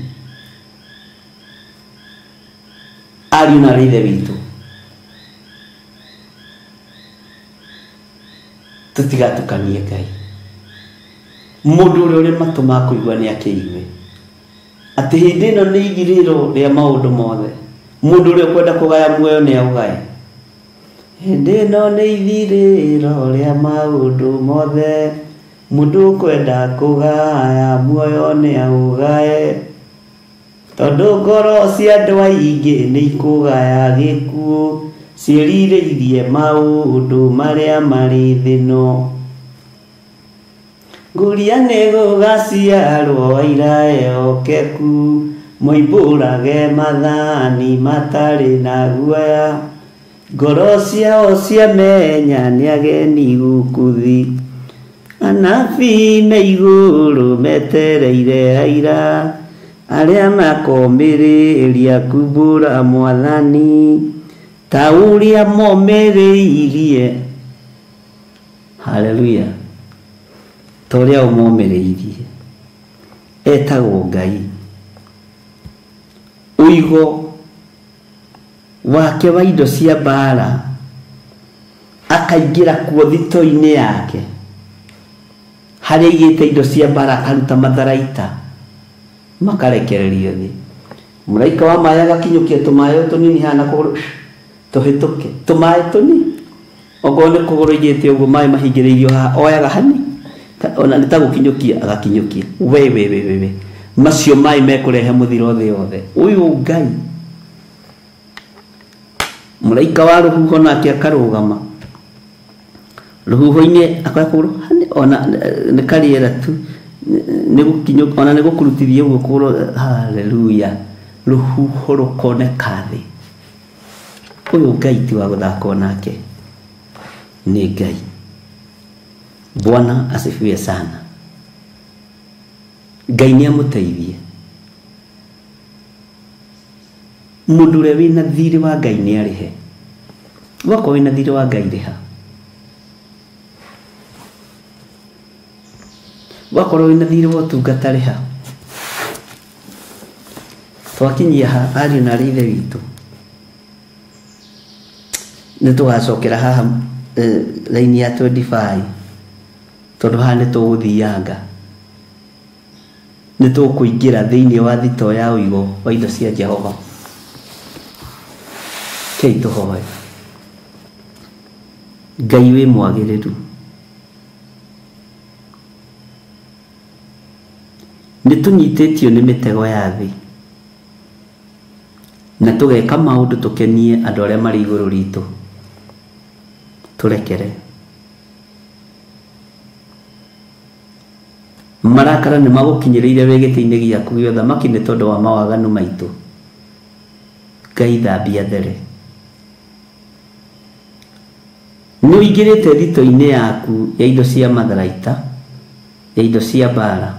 Ariũ na aarĩ a Ithe witũ, tũtigatukanie Ngai. Mũndũ ũrĩa ũrĩ matũ ma kũigua nĩ akĩigue atĩ hĩndĩ ĩno nĩ ithirĩro rĩa maũndũ mothe. Mũndũ ũrĩa ũkwenda kũgaya muoyo nĩ aũgae. Hĩndĩ ĩno nĩ ithirĩro rĩa maũndũ mothe. Mũndũ ũkwenda kũgaya muoyo nĩ aũgae. Tondũ ngoro cia andũ aingĩ nĩ ikũgaya gĩkuũ, ciĩrirĩirie maũndũ marĩa marĩ thĩ ĩno. Nguria nĩ gũgaciarwo aira ehokeku, moimbũrage mathani matarĩ na guoya. Ngoro ciao ciamenya nĩ ageni gũkũ thĩ. Anabii me igũrũ metereire aira, arĩa makomĩrĩria kumbũra Mwathani ta ũrĩa momĩrĩirie. Haleluya. Ta ũrĩa ũmomĩrĩirie. Etagwo Ngai. Ũigo wake wa indo cia mbara akaingĩra kuo thito-inĩ yake, harĩa aigĩte indo cia mbara akaruta matharaita makarekererio thĩ. Mũraika wa maĩ agakinyũkia tũmaĩ tũnini haha na kũgũrũ tũhĩtũke, tũmaĩ tũnini. Okorwo nĩ kũgũrũ aigĩte ũguo maĩ mahingĩrĩirio haha, oyaga hani ona nĩ ta gũkinyũkia agakinyũkia. We we we we we, macio maĩ mekũrehe mũthiro thĩ yothe. Ũyũ Ngai. Mũraika wa rũhuho nake akarũgama rũhuho-inĩ, akoya kũgũrũ hani, ona nĩ karĩera tu, nĩ gũkinyũka, ona nĩ gũkurutithia ũguo kũgũrũ. Haleluya. Rũhuho rũkoneka thĩ. Ũyũ Ngai ti wa gũthakwo nake, nĩ Ngai. Bwana asifiwe sana. Ngai nĩ amũteithie. Mũndũ ũrĩa wĩna thirĩ wa Ngai nĩ arĩhe. Wakorwo wĩna thirĩ wa Ngai rĩha. Wakorwo wĩna thirĩ wa ũtungata rĩha. Twakinyia ha ariũ na aarĩ a Ithe witũ, nĩ tũgacokera haha raini ya 25, tondũ haha nĩ tũgũthianga, nĩ tũkũingĩra thĩinĩ wa thito ya ũigo wa indo cia Jehova. Kei tũhoe. Ngai wĩ mwagĩrĩru, nĩ tũnyitĩtio nĩ mĩtego ya thĩ na tũgeka maũndũ tũkenie andũ arĩa marĩ igũrũ ritũ. Tũrekere. Marakara nĩ magũkinyĩrĩire wĩ gĩtĩ-inĩ gĩaku gĩa ũthamaki nĩ tondũ wa mawaganu maitũ. Ngai thambia there. Nĩ ũingĩrĩte thito-inĩ yaku ya indo cia matharaita, ya indo cia mbara.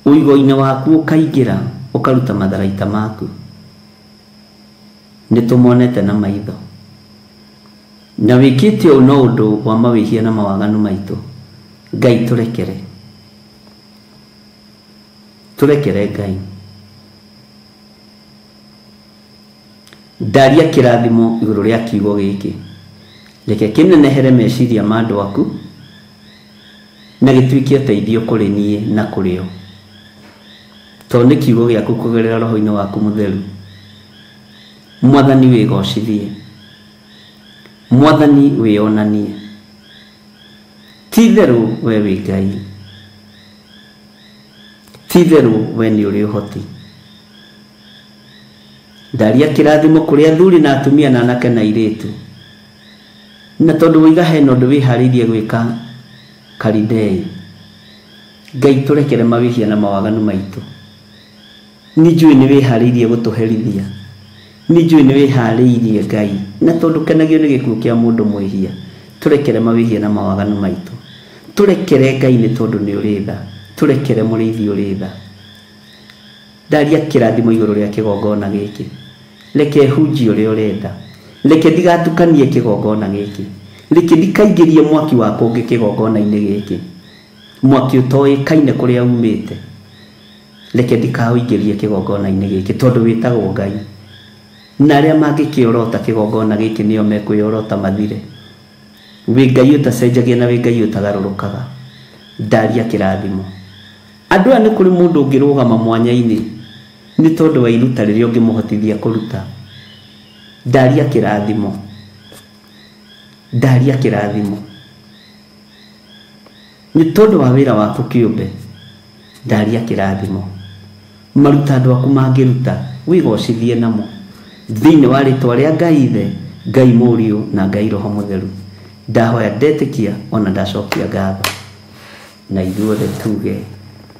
Ũigo-inĩ waku ũkaingĩra ũkaruta matharaita maku. Nĩ tũmonete na maitho. Na wĩkĩte ũũ no ũndũ wa mawĩhia na mawaganu maitũ. Ngai tũrekere. Tũrekere Ngai. Ndaria kĩrathimo igũrũ rĩa kiugo gĩkĩ. Reke kĩnenehere meciria ma andũ aku na gĩtuĩke ũteithio kũrĩ niĩ na kũrĩ o. Tondũ nĩ kiugo gĩaku kũgerera roho-inĩ waku mũtheru. Mwathani wĩgocithie. Mwathani wĩonanie. Ti itherũ we wĩ Ngai. Ti-itherũ we nĩ ũrĩ ũhoti. Ndaria kĩrathimo kũrĩ athuri na atumia na anake na airĩtu. Na tondũ woiga hena ũndũ wĩharĩirie gwĩka Kalidei, Ngai tũrekere mawĩhia na mawaganu maitũ. Nĩ njũĩ nĩ wĩharĩirie gũtũherithia. Nĩ njũĩ nĩ wĩharĩirie Ngai, na tondũ kenagio nĩ gĩkuũ kĩa mũndũ mwĩhia, tũrekere mawĩhia na mawaganu maitũ. Tũrekere Ngai nĩ tondũ nĩ ũrĩ tha. Tũrekere mũrĩithi ũrĩ tha. Ndaria kĩrathimo igũrũ rĩa kĩgongona gĩkĩ. Reke hunjie ũrĩa ũrenda. Reke ndigatukanie kĩgongona gĩkĩ. Reke ndikaingĩrie mwaki wa kũngĩ kĩgongona-inĩ gĩkĩ. Mwaki ũtoĩkaine kũrĩa umĩte. Reke ndikaũingĩrie kĩgongona-inĩ gĩkĩ tondũ wĩtagwo Ngai. Na arĩa mangĩkĩorota kĩgongona gĩkĩ nĩo mekwĩorota mathire. Wĩ Ngai ũtacenjagia na wĩ Ngai ũtagarũrũkaga. Ndaria kĩrathimo. Andũ aya nĩ kũrĩ mũndũ ũngĩrũgama mwanya-inĩ nĩ tondũ wa iruta rĩrĩa ũngĩmũhotithia kũruta. Ndaria kĩrathimo. Ndaria kĩrathimo. Nĩ tondũ wa wĩra waku kĩũmbe. Ndaria kĩrathimo. Maruta andũ aku mangĩruta, wĩgocithie namo. Thĩinĩ wa rĩtwa rĩa Ngai Ithe, Ngai Mũriũ na Ngai Roho Mũtheru. Ndahoya ndetĩkia ona ndacokia ngatho. Na ithuothe tuge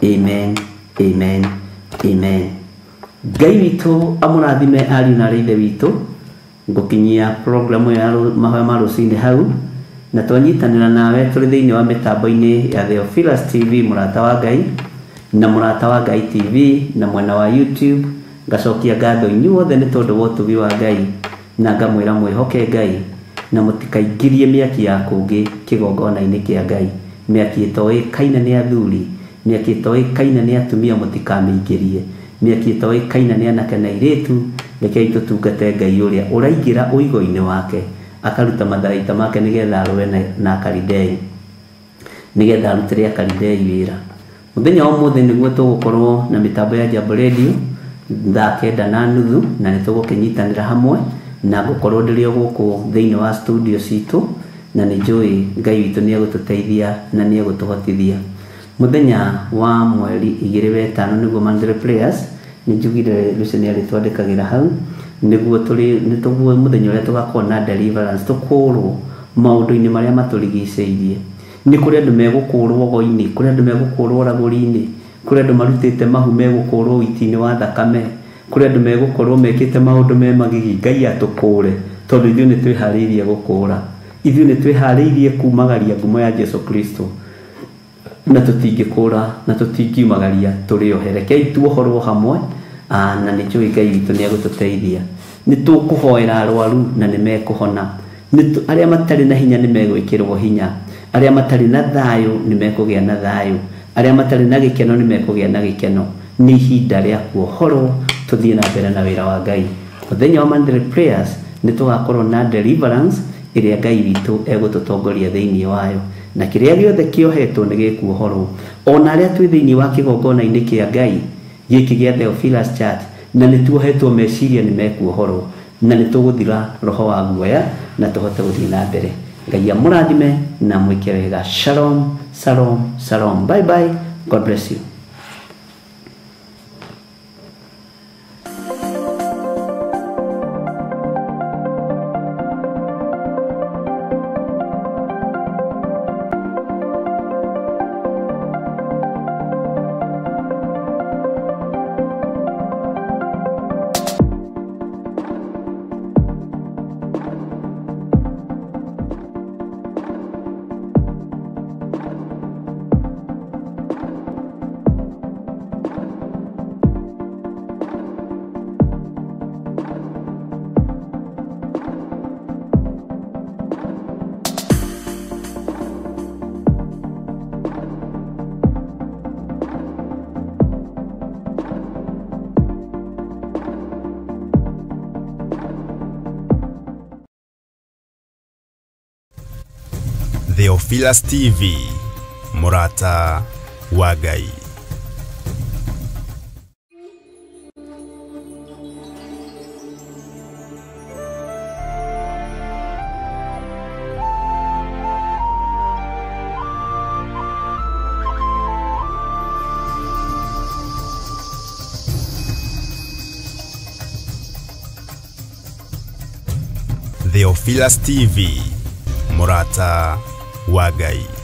amen, amen, amen. Ngai witũ amũrathime ariũ na arĩ ithe witũ. Ngũkinyia programu ya mahoya ma rũcinĩ hau, na twanyitanĩra nawe tũrĩ thĩinĩ wa mĩtambo-inĩ ya Theophilus TV mũrata wa Ngai na mũrata wa Ngai TV na mwena wa YouTube. Ngacokia ngatho inyuothe nĩ tondũ wa ũtugi wa Ngai, na ngamwĩra mwĩhoke Ngai na mũtikaingĩrie mĩaki ya kũngĩ kĩgongona-inĩ kĩa Ngai. Mĩaki ĩtoĩkaine nĩ athuri, mĩaki ĩtoĩkaine nĩ atumia, mũtikamĩingĩrie. Mĩaki ĩtoĩkaine nĩ anake na airĩtu. Rekei tũtungate Ngai ũrĩa ũraingĩra ũigo-inĩ wake akaruta matharaita make nĩgetha arũe na Akalidei, nĩgetha arutĩre Akalidei wĩra. Mũthenya wa ũmũthĩ nĩguo tũgũkorwo na mĩtambo ya Jambo Radio thaa 9:30, na nĩ tũgũkĩnyitanĩra hamwe na ngũkorwo ndĩrĩ o gũkũ thĩinĩ wa studio citũ, na nĩ njũĩ Ngai witũ nĩ egũtũteithia na nĩ egũtũhotithia. Mũthenya wa mweri 2 wa 5 nĩguo Monday Prayers, nĩ njugire Lucy nĩ arĩtwandĩkagĩra hau, nĩguo tũrĩ nĩ tũguo mũthenya ũrĩa tũgakorwo na deliverance, tũkũrwo maũndũ-inĩ marĩa matũrigicĩirie. Nĩ kũrĩ andũ megũkũrwo ũgo-inĩ, kũrĩ andũ megũkũrwo ragũri-inĩ, kũrĩ andũ marutĩte mahu megũkũrwo ũiti-inĩ wa thakame, kũrĩ andũ megũkorwo mekĩte maũndũ me magigi. Ngai atũkũre tondũ ithuĩ nĩ twĩharĩirie gũkũra. Ithuĩ nĩ twĩharĩirie kumagaria ngumo ya Jesu Kristo, na tũtingĩkũra na tũtingiumagaria tũrĩ ohe. Rekei tuohorwo hamwe, na nĩ njũĩ Ngai witũ nĩ egũtũteithia. Nĩ tũkũhoera arwaru na nĩ mekũhona. Arĩa matarĩ na hinya nĩ megwĩkĩrwo hinya. Arĩa matarĩ na thayũ nĩ mekũgĩa na thayũ. Arĩa matarĩ na gĩkeno nĩ mekũgĩa na gĩkeno. Nĩ ihinda rĩa kuohorwo tũthiĩ na mbere na wĩra wa Ngai. Mũthenya wa Monday Prayers nĩ tũgakorwo na deliverance ĩrĩa Ngai witũ egũtũtongoria thĩinĩ wayo, na kĩrĩa gĩothe kĩohetwo nĩ gĩkuohorwo. Ona arĩa twĩ thĩinĩ wa kĩgongona-inĩ kĩa Ngai gĩkĩ gĩa Theophilus Church na nĩ tuohetwo meciria nĩ mekuohorwo, na nĩ tũgũthira roho wa guoya na tũhote gũthiĩ na mbere. Ngai amũrathime na mwĩke wega. Shalom, shalom, shalom. Bye bye. God bless you. Theophilus TV, mũrata wa Ngai. Theophilus TV, mũrata wa Ngai.